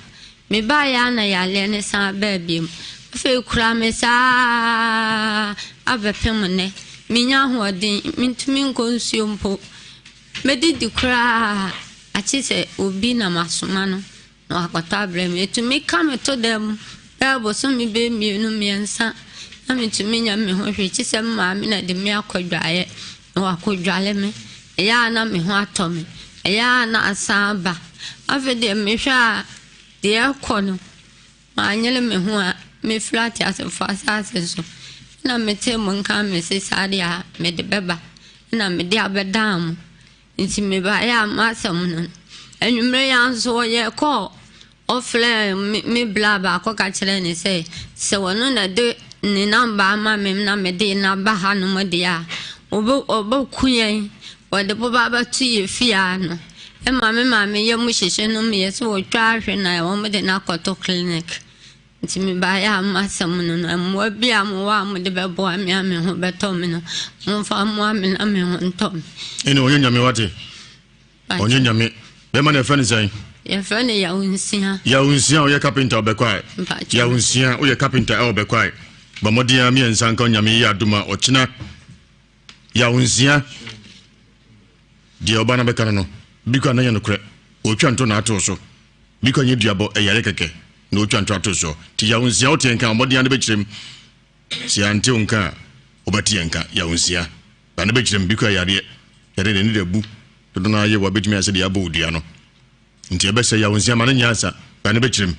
Mebaeɛ ara na yareɛ no san baa biom. Afei ɛkuraa me saa ara abɛpem nnɛ. Mennya ahoɔden, mentumi nkɔ nsuo mpo. Mɛdidi koraa a, agye sɛ obi na masoma no na wakɔtɔ abrɛ me. Ɛtumi ka me to da mu bɛyɛ bosome bɛyɛ mmienu mmiɛnsa na mentumi nyɛ me ho hwee gye sɛ me maame na ɛde me akɔ adwaeɛ na wakɔdwale me. Ɛyɛ a na me ho atɔ me, ɛyɛ a na asan aba. Afei deɛ mehwɛ a, deɛ ɛrekɔ no, manyere me ho a, mefiri ateasefoɔ asase so. Ɛna metee mo nka mese saa deɛ a mede bɛba, ɛna mede abɛdaa mo. Nti mebaeɛ a m'asɛm no no. Anwummerɛ yi ara nso wɔyɛɛ kɔɔ Ɔfrɛɛ me bra baako ka kyerɛɛ no sɛ, sɛ ɔno na ɛde ne namba ama me na mede no aba hanom deɛ a, ɔbɛku yɛn. Ɔde boba bɛto yɛn fie ano. Ɛma me maame yam hyehye no meyɛ sɛ wɔtwa ahwe na wɔde no akɔto clinic. Nti mebaeɛ a m'asɛm no no, mmoa bi a mowɔ a mode bɛboa me a me ho bɛtɔ me no, momfa mmoa me na me ho ntɔ me. Ɛne ɔnyɛ nyame wate. Ɔnyɛ nyame. Bɛrima no yɛfrɛ no sɛn? Yɛfrɛ no Yawonsia. Yawonsia ɔyɛ kapenta ɔbɛkwae. Yawonsia woyɛ kapenta ɛwɔ bɛkwae. Bɔ mmɔden ara mmiɛnsa nka onyame yɛ adom a ɔkyena. Yawonsia deɛ ɔba no bɛka no no bi kɔ a na nyɛ nokorɛ. Ɔtwa nto na ato so. Bi kɔ nyɛ duabɔ ɛyare kɛkɛ na ɔtwa nto ato soɔ. Nti Yawonsia wote nka mmɔden ara no bɛkyerɛ mu. Sɛ yɛante wo nka a wobɛte yɛn nka. Yawonsia. Ba no bɛkyerɛ mu bi kɔ a yareɛ. Yare deɛ ne deɛ bu dodo no ara yɛ wa bɛtumi ayɛ sɛ deɛ abɔ wo dua no nti ɛbɛsɛ yaw nsia ma no nyɛ ansa ba no bɛkyerɛ mu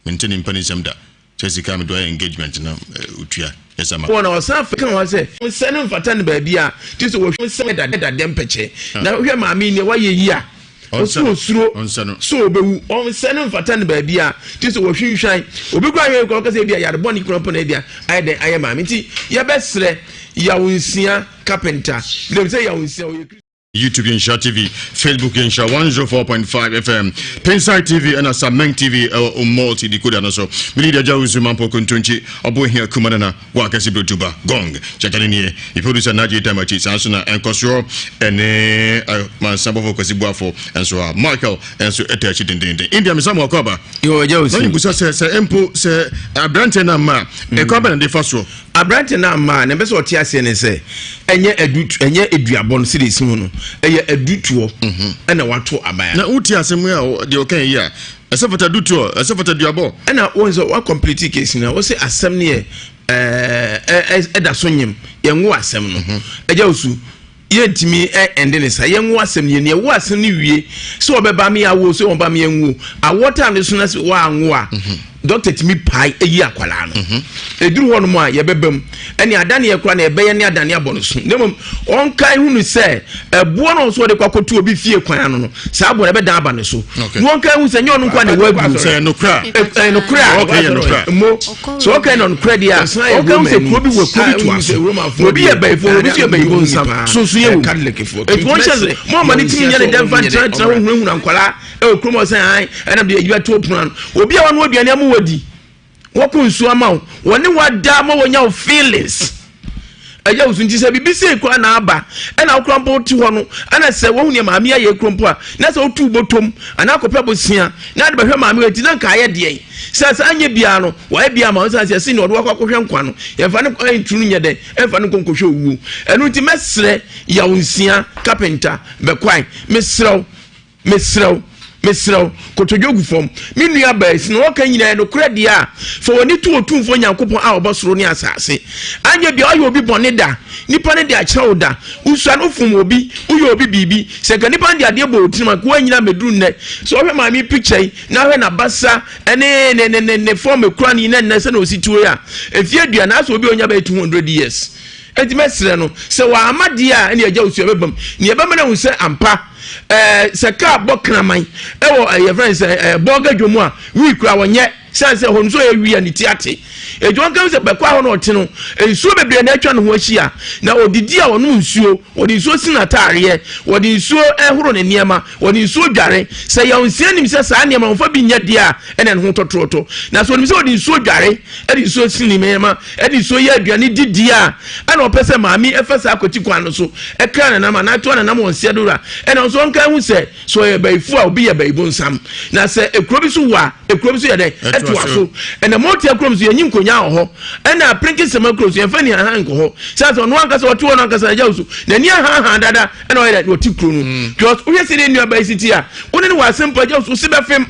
mente ne mpa ne nsɛm da sɛ sika a mede ayɛ engagement no otua yɛ sɛ ma. Wɔ na ɔsan ka ho sɛ nsɛ no mfata no baabi a te sɛ wɔhwɛ sɛ da da dɛm pɛkyɛ na wohwɛ maame yi nea wayɛ yi a ɔsɛ osuro sɛ ɔbɛwu ɔnsɛ no mfata no baabi a te sɛ wɔhwinhwan obi kura hwɛ kura ɔkasa bi a yare bɔne kura pɔn bi a ayɛ dɛn ayɛ maame nti yɛbɛsrɛ yaw nsia Carpenter, Menim sɛ Yaw Nsia ɔyɛ Kristoni. YouTube yɛ Nhyira TV, Facebook yɛ Nhyira 104.5 FM, Pinside TV ɛna Sameng TV ɛwɔ o multi decoder no so. Mene di agya wusu mampo kontonkyi ɔbo hia kuma nana wɔ akɛse brotuba gong kyakya ne nie. Me producer Najee Tamachi saa nso na nkɔsoɔ ɛne mansa bɔfo Kwasi Buafo nso a Michael nso ɛta akyi dendenden. India mesa mo akɔ aba. Yo agya wusu. Na mbusa sɛ sɛ mpo sɛ aberanteɛ no amma a ɛkɔ abɛn de fa soɔ. Aberante no amma a, nea ɛpɛ sɛ ɔte aseɛ ne sɛ, ɛnyɛ adu ɛnyɛ aduabɔ no sɛdeɛ ɛsi ho no, ɛyɛ adutoɔ mhm. ɛna wato aban. Na wote asɛm yi a deɛ ɔka yi a, ɛsɛ fata dutoɔ, ɛsɛ fata duabɔ. Ɛna wɔn sɛ wa complete case na wɔsɛ asɛm no yɛ ɛɛ ɛda so nyem yɛn wo asɛm no mhm. ɛgya osu. Yɛntumi ɛnde ne saa yɛnwo asɛm no yɛ nea ɛwo asɛm no wie sɛ ɔbɛba me awo sɛ ɔba me anwo awoɔ time no so na sɛ wɔanwo a mhm. dɔkta tumi pae ɛyi akwadaa no mhm. ɛduru hɔ nom a yɛbɛba mu ɛne adaneɛ koraa na ɛbɛyɛ ne adane abɔ no so na mmom ɔnkae hunu sɛ ɛboɔ no nso ɔde kɔ akɔto obi fie kwan ano no saa aboɔ no ɛbɛdan aba ne so na ɔnkae hu sɛ nyɛ ɔno nko a na ɛwɔ aduru sɛ ɛnokorɛ a mo sɛ ɔka na ɔnokorɛ deɛ a ɔka ho sɛ kuro bi wɔ kuro bi toa so na obi yɛ bɛyifoɔ obi nso yɛ bɛyifoɔ nsam sunsun yɛ wɔ mu etu wɔn hyɛ sɛ mo ama ne tiri nyɛ ne dɛm fa ntena tena ho hunahuna nkwadaa ɛwɔ kurom ɔsɛn an ɛna de eyi bɛto pono ano obi a wɔn aduane ama wɔdi wɔkɔ nsuo ama wo wɔne wada ama wɔnya wo feelings ɛyɛ wo so nti sɛ biribi sei koraa na aba ɛna wokora mpo wote hɔ no ɛna sɛ wohu nea maame ayɛ kuro mpo a na sɛ wotu bɔtɔm anaa akɔpɛ bosea na ade bɛhwɛ maame wɔ ti na nka ayɛ deɛn sɛ sɛ anyɛ biara no wayɛ biara ma wo sɛ sɛ ne ɔde wakɔ akɔhwɛ nkwa no yɛmfa no nturu no nyɛ dɛn ɛmfa no nkɔnkɔhwɛ owuo ɛno nti mɛsrɛ yaw nsia kapenta bɛkwae mesrɛ wo Mesrɛ wo, mesrɛ wo, kotodwe gu fam. Me nua baa yi, sɛ nea wɔka nyinaa yɛ nokorɛ deɛ a, fa w'ani to Otumfoɔ Nyankopɔn a ɔbɔ soro ne asase. Anyɛ biara woayɛ obi bɔne da, nnipa no de akyerɛ wo da. Wosua no, wofom obi, woyɛ obi biribi. Sɛ nka nnipa no de adeɛ bɔ wo tirim a, nka woannyina ammɛduru nnɛ. Sɛ wohwɛ maame yi picture yi, na wohwɛ n'abasa ne ne ne ne ne fɔm ekura no yi na nnɛ sɛnea ɔsi te hɔ yi a, mfeɛ aduanan, asɛ obi a ɔnya bɛyɛ 200 years. Enti mɛsrɛ no, sɛ wamma deɛ a, ɛnneɛ agya osua bɛbam. Nea ɛbɛma no ahu sɛ ampa, ɛɛ sɛ kaa bɔ kraman ɛwɔ ɛyɛ fɛn sɛ ɛɛ bɔɔga dwom a, wii kura wɔnyɛ. Sɛ sɛ hɔ nso yɛ wii a ne ti ate. Eti wɔn kan sɛ bɛkɔ ahɔ na ɔte no, nsuo bebree na atwa ne ho ahyia. Na ɔdidi a ɔnom nsuo, wɔde nsuo si n'ataareɛ, wɔde nsuo ɛhoro ne nneɛma, wɔde nsuo dware. Sɛ yɛn nsia nim sɛ saa nneɛma wɔfa bi nyɛ deɛ a, ɛna ne ho tɔtorɔtɔ. Na sɛ ɔnim sɛ ɔde nsuo dware, ɛde nsuo si ne nneɛma, ɛde nsuo yɛ aduane di deɛ a, ɛna ɔpɛ sɛ maame ɛfa saa akwati kwan no so ɛkra nanam anaa ɛtoa nanam wɔ nseɛ do wura, ɛna nso ɔnka ehu sɛ sɛ ɔyɛ bayifo a obi yɛ bayibonsam, na sɛ ekuro bi so wɔ a ekuro bi so yɛ dɛ ɛtoa so, ɛna mɔtia kurom so yɛnyi nkonyaa wɔ hɔ, ɛna apiriki sɛma kurom so yɛnfa ni ahan nkɔ hɔ, sɛ sɛ ɔno ankasa ɔte hɔ no ankasa agya so n'ani ahanhan dada ɛna ɔyɛ dɛ ɔte kuro no, mm. because wohwɛ sɛ ne nua bayi si ti a wone ne wɔ asɛm pa agya so si bɛfem.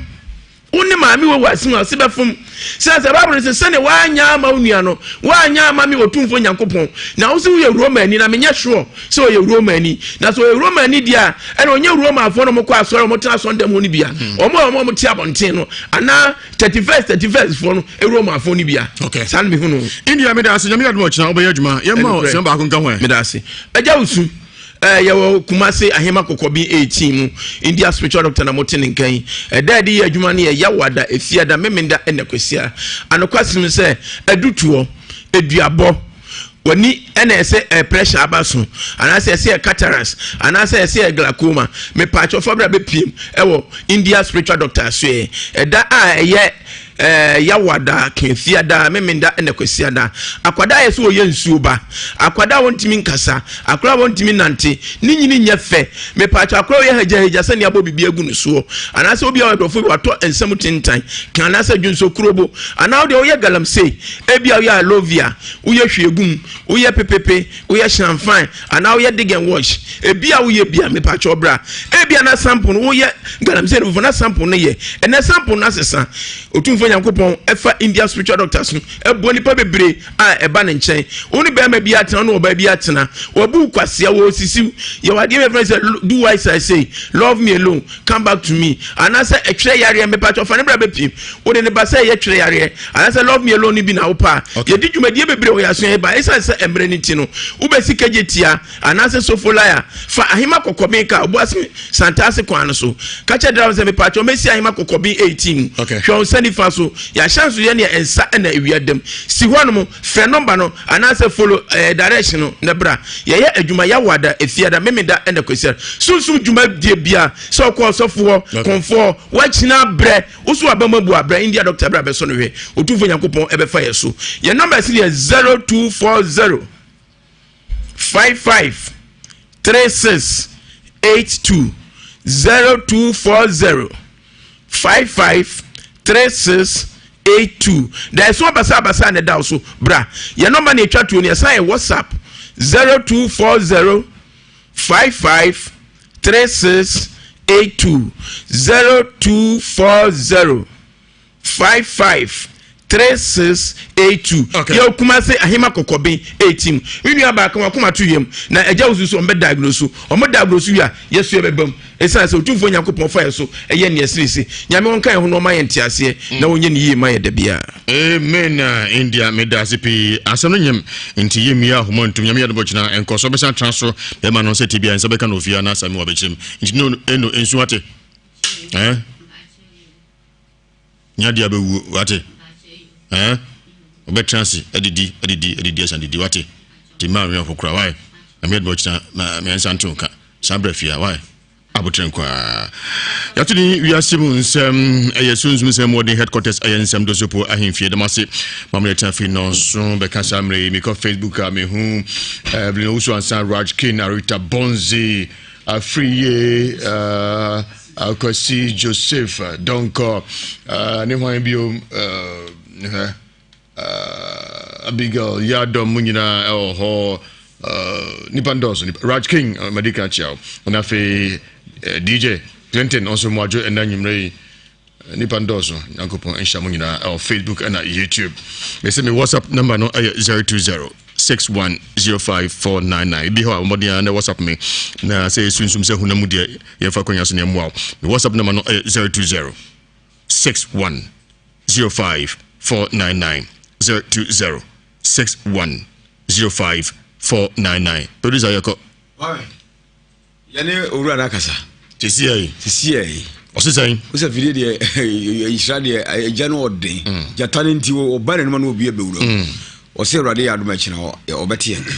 Wo ne maame wɔ wɔ asem ase bɛfom. Sɛ sɛ Bible no sɛ sɛnea woanyɛ ama wo nua no, woanyɛ ama me Otumfoɔ Nyankopɔn. Na wo sɛ woyɛ Romani na menyɛ sure sɛ ɔyɛ Romani. Na sɛ ɔyɛ Romani deɛ a, ɛna ɔnyɛ Romafoɔ na wɔkɔ asɔre a wɔtena asɔndɛm hɔ no bia. Hmm. Wɔn a wɔn a wɔte abɔnten no anaa 31st 31st foɔ no Romafoɔ no bia. Okay. Saa na mehu no. India meda ase nyame adom ɔkyena wobɛyɛ adwuma. Yɛmma wo sɛm baako nka ho ɛ. Meda ase. Agya wo su. Eh, yɛwɔ Kumase Ahema Kɔkɔbi 18 mu. India spiritual doctor na mote ne nka yi. Ɛda a ɛde yɛ adwuma no yɛ Yawada, Efiada, Memenda ɛna Kwasia. Anokwasɛm sɛ, adutoɔ, aduabɔ, w'ani ɛna ɛsɛ ɛ pressure aba so anaasɛ ɛsɛ yɛ cataracts anaasɛ ɛsɛ yɛ glaucoma mepaakyɛw fa bra bɛpiem ɛwɔ India spiritual doctor asoɛ ɛda a ɛyɛ Ɛɛ Yawada, Kefiada, Memenda ɛna Kwasiada. Akwadaa yɛ sɛ ɔyɛ nsuo ba. Akwadaa a wɔntumi nkasa, akwadaa a wɔntumi nante, ne nyini nyɛ fɛ. Mepaakyɛ akwadaa a ɔyɛ hagyahagya sɛ nea abɔ biribi agu ne soɔ. Anaasɛ obi a ɔyɛ dɔfo bi watɔ nsam tentan ka anaasɛ dwonso kurobo. Anaa wodeɛ woyɛ galamsey, ebi a woyɛ alovia, woyɛ hwiegum, woyɛ pepepe, woyɛ hyɛnfan anaa woyɛ dig and wash ebi a woyɛ bi a mepakyɛw bra ebi a na sample no woyɛ galamsey no foforɔ na sample no yɛ ɛnɛ sample no asesa otumfoɔ nyankopɔn ɛfa india spiritual doctors no ɛboa nipa bebree a ɛba ne nkyɛn wo ne bɛrima bi atena wo ne ɔbaa bi atena wɔbu kwasea wɔsisiw yɛwɔ adeɛ bɛfrɛ sɛ do what I say love me alone come back to me anaasɛ ɛtwerɛ yareɛ mepakyɛw fa ne bra bɛpiem wode ne ba sɛ ɛyɛ twerɛ yareɛ anaasɛ love me alone no bi na wopɛ a yɛdi dwumadie bebree wɔ yɛasoa yi ba ɛsiane sɛ mmerɛ no nti no wobɛsi kagye tia anaasɛ sofolaya fa ahema kɔkɔben ka ɔboase santaase kwan no so ka kyɛ driver sɛ mepakyɛw mɛsi ahema kɔkɔben 18 mu hwɛ wo nsa nifa so. so. Yɛahyɛnsodeɛ no yɛ nsa na awia dam. Si hɔnom, frɛ nɔmba no anaasɛ follow eh, direction no na bra. Yɛyɛ adwuma Yawada, Efiada, Memeda ɛna Kwasiada. Sunsum dwumadie bia sɛ ɔkɔ ɔsɔfo hɔ, kɔmfoɔ hɔ, wakyina brɛ, wo so aba mu abu a, bra India doctor bra bɛsɔ no hwɛ. Otumfoɔ Nyankopɔn ɛbɛfa yɛ so. Yɛn nɔmba ɛsi deɛ 0240 55 36 82 0240 55 36 82 da ɛso abasa abasa na ɛda wo so bra yɛn nɔmba na ɛtwa tuo no yɛsan yɛ whatsapp 0240 55 36 82 0240 55 36 82 yɛ Kumase ahema kɔkɔben etim me nua baako wakoma to yam na ɛgya wo susu ɔmbɛ diagnose ɔmo diagnose wie a yɛso yɛbɛba mu ɛsiane sɛ otumfoɔ Nyankopɔn fa yɛ so ɛyɛ nea ɛsene se Nyame ɔnka yɛn ho na ɔma yɛn nteaseɛ na ɔnyɛ ne yie ma yɛ da biara. Amen India meda ase pii asɛm no nyem nti yɛ mmia ahoma ntum nyame yɛ adom ɔkyena nkɔso bɛsan tra so bɛma no sɛ tibia nsa bɛka no ofie anaasɛ me wabɛkyerɛm nti no eno nsu ate eh Nya deɛ abɛwuo, wate? Ɛn? Wobɛtena ase adidi, adidi, adidi, asan didi, wate? Nti mma anwene ho koraa, wae? Na meyɛ dɛm ɔkyena, ma me nsa nto nka. San bra fie ha, wae? Aboterɛ nko ara. Yɛato din Wiase mu nsɛm, ɛyɛ sunsum nsɛm mu ɔden headquarters, ɛyɛ nsɛm dosopo ahemfie. Dɛm ase, ma mo yɛtena afei nnɔnso bɛka saa mmerɛ yi. Mekɔ Facebook a, mehu Evelyn Owusu Ansah, Raj King, Arita Bonzi, Afriye, uh, Akwasi Joseph Donkor ne hwan bio hwɛ Abigail Yadom mu nyinaa ɛwɔ hɔ nipa ndɔɔso nipa Raj King madi kan akyia wo na afei DJ Clinton nso mo adwo ɛna nwummerɛ yi nipa ndɔɔso Nyankopɔn nhyira mo nyinaa ɛwɔ Facebook ɛna YouTube mese me WhatsApp number no ɛyɛ 020 6105499 ebi hɔ a wɔmmɔden ara na whatsapp me na sɛ yɛsunsum sɛ honam mu deɛ yɛmfa kwanya so ne ɛmmoa wo me whatsapp number no ɛyɛ 020 6105499 020 6105499 producer yɛkɔ Yɛne owura no akasa. Sisiɛ yi. Sisiɛ yi. Ɔsi sɛn. Wosɛ fidie deɛ nhyira deɛ agya no ɔden. Mm. Gyata no nti ɔba n'anim na obi abɛwura mu. Mm. Ɔsɛ awurade yɛ adom akyina ɔbɛte yɛn nka.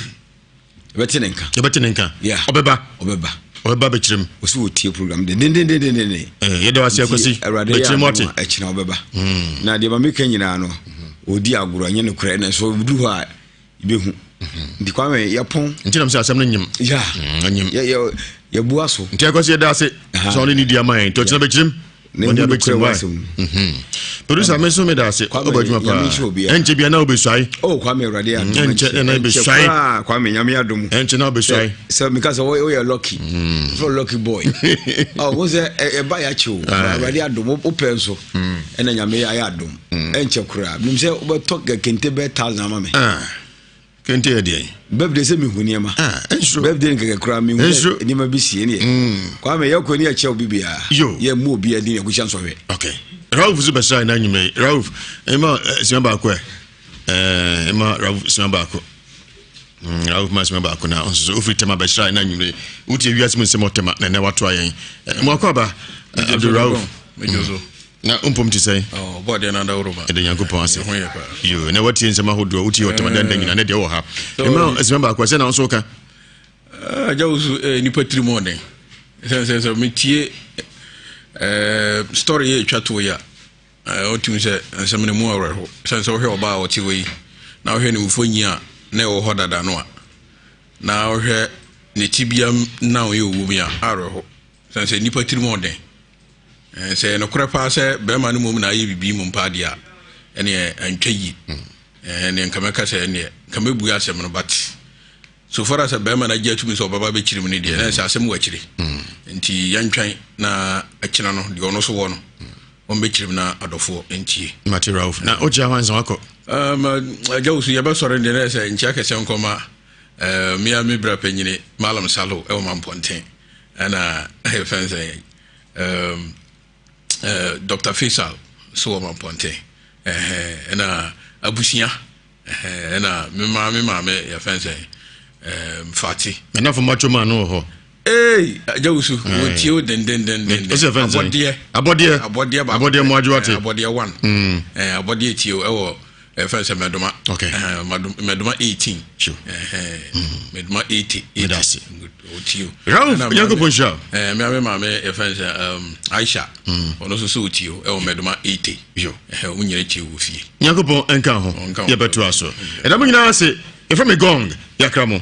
Ɔbɛte ne nka. Ɔbɛte ne nka. Yeah. Ɔbɛba. Ɔbɛba. Ɔbɛba bɛkyerɛ mu. Ɔsɛ wɔtie program dendendendenden. Eh, yɛda wase akwasi. Awurade yɛ adom akyina ɔbɛba. Mm. Na deɛ ma meka nyinaa no ɔdi agorɔ ɛnyɛ nokorɛ na nso ɔduru hɔ a yɛbɛhu nti kwame yɛpɔn nti nam sɛ asɛm no nyim ya mm, nyim yɛbua so nti ɛkɔ sɛ yɛda ase sɛ ɔne ne di ama yɛn nti ɔkyena bɛkyerɛm ɔne abɛkyerɛm wae mhm. producer me nso meda ase ɔbɔ adwuma paa ɛnkyɛ bia na wobɛsuae oh kwame awurade adom ɛnkyɛ na wobɛsuae kwame nyame adom ɛnkyɛ na wobɛsuae sɛ meka sɛ woyɛ lucky mm. fɛ lucky boy oh wo sɛ ɛba yɛ akyi o awurade adom wopɛ nso mm. ɛna nyame ayɛ adom mm. ɛnkyɛ koraa menim sɛ wobɛtɔ kente bɛɛ thousand ama me ah, kente yɛ deɛn birthday sɛ mehu nneɛma ah, birthday nkɛkɛ koraa mehu nneɛma bi sie neɛ mm. kwame yɛkɔ ne yɛkyɛ obi biaa yɛmmu obi adi ne yɛkɔhyia nsɔhwɛ okay Rauf nso bɛsra na anwummerɛ yi Rauf ɛma eh, sima baako ɛ eh, ɛma Rauf sima baako mm, Rauf ma sima baako na ɔnso so ofiri tɛma bɛsra na anwummerɛ yi wotie wiase mu nsɛm ɔtɛma na ɛnɛ watoa yɛn eh, mo akɔ aba Abdul Rauf mm. Na wo mpom te sɛn? Oh, ɔbɔ adeɛ no adaworo ma. Ɛda Nyankopɔn ase. Ɛho yɛ paa. Yo, na watie nsɛm ahodoɔ, wotie ɔtɛm adandan nyinaa, ne deɛ wɔ ha. Ɛma asima baako sɛ na wo nso woka. Ah, agya wo so eh, nipa tiri mu ɔden. Sɛ sɛ sɛ metie eh, story yɛ ɛtwa toɔ yi a, eh, ɔtumi sɛ nsɛm no mu awerɛho. Sɛ sɛ wohwɛ ɔbaa a ɔte hɔ yi, na wohwɛ ne mfonyin a na ɛwɔ hɔ dada no a, na wohwɛ ne tibea na ɔyɛ ɔwɔ mu yi a, awerɛho. Sɛ sɛ nipa tiri mu ɔden. Sɛ ɛyɛ nokorɛ paa sɛ bɛrima no mmom na ayɛ biribi mmom paa deɛ a, ɛneɛ antwa yie. Ɛneɛ nka mɛka sɛ ɛneɛ nka mɛbue asɛm no but so far as bɛrima no agye atumi sɛ ɔbɛba bɛkyiri mu no deɛ na ɛsɛ asɛm wɔ akyire. Nti yɛntwɛn na akyina no deɛ ɔno so wɔ no ɔmbɛkyiri mu na adɔfoɔ ntie. Mate Ralph. Na wokyia hɔ ansa wakɔ? Agya wo so yɛbɛsɔre deɛ na ɛsɛ nkyia kɛseɛ nkɔma mea me bra panyini Malam Salo ɛwɔ Mampɔnten ɛna ɛfɛn sɛ um, uh, Dr. Faisal so wɔ Mampɔnten ɛna abusua ɛna me maame maame yɛfɛn sɛ um, Fati. Nanafo macho man no wɔ hɔ. Ee, agya wusu, wɔtie wo dendendenden. Abɔdeɛ. Abɔdeɛ. Abɔdeɛ baako. Abɔdeɛ mu adwo ate. Abɔdeɛ one. Mm. Abɔdeɛ tie wo ɛwɔ ɛfɛn sɛ mɛdoma. Okay. Mɛdoma 18. Sure. Mɛdoma 80. Medase. Wɔtie wo. Rauf, Nyankopɔn nhyira. Ɛɛ, mmea me maame ɛfɛn sɛ Aisha. Ɔno nso so wɔtie wo ɛwɔ mɛdoma 80. Yo. Ɛhɛn, wɔn nyinaa tie wo fie. Nyankopɔn nka ho. Yɛbɛtoa so. Ɛda mo nyinaa ase. Yɛfrɛ me Gong. Yɛakra mo.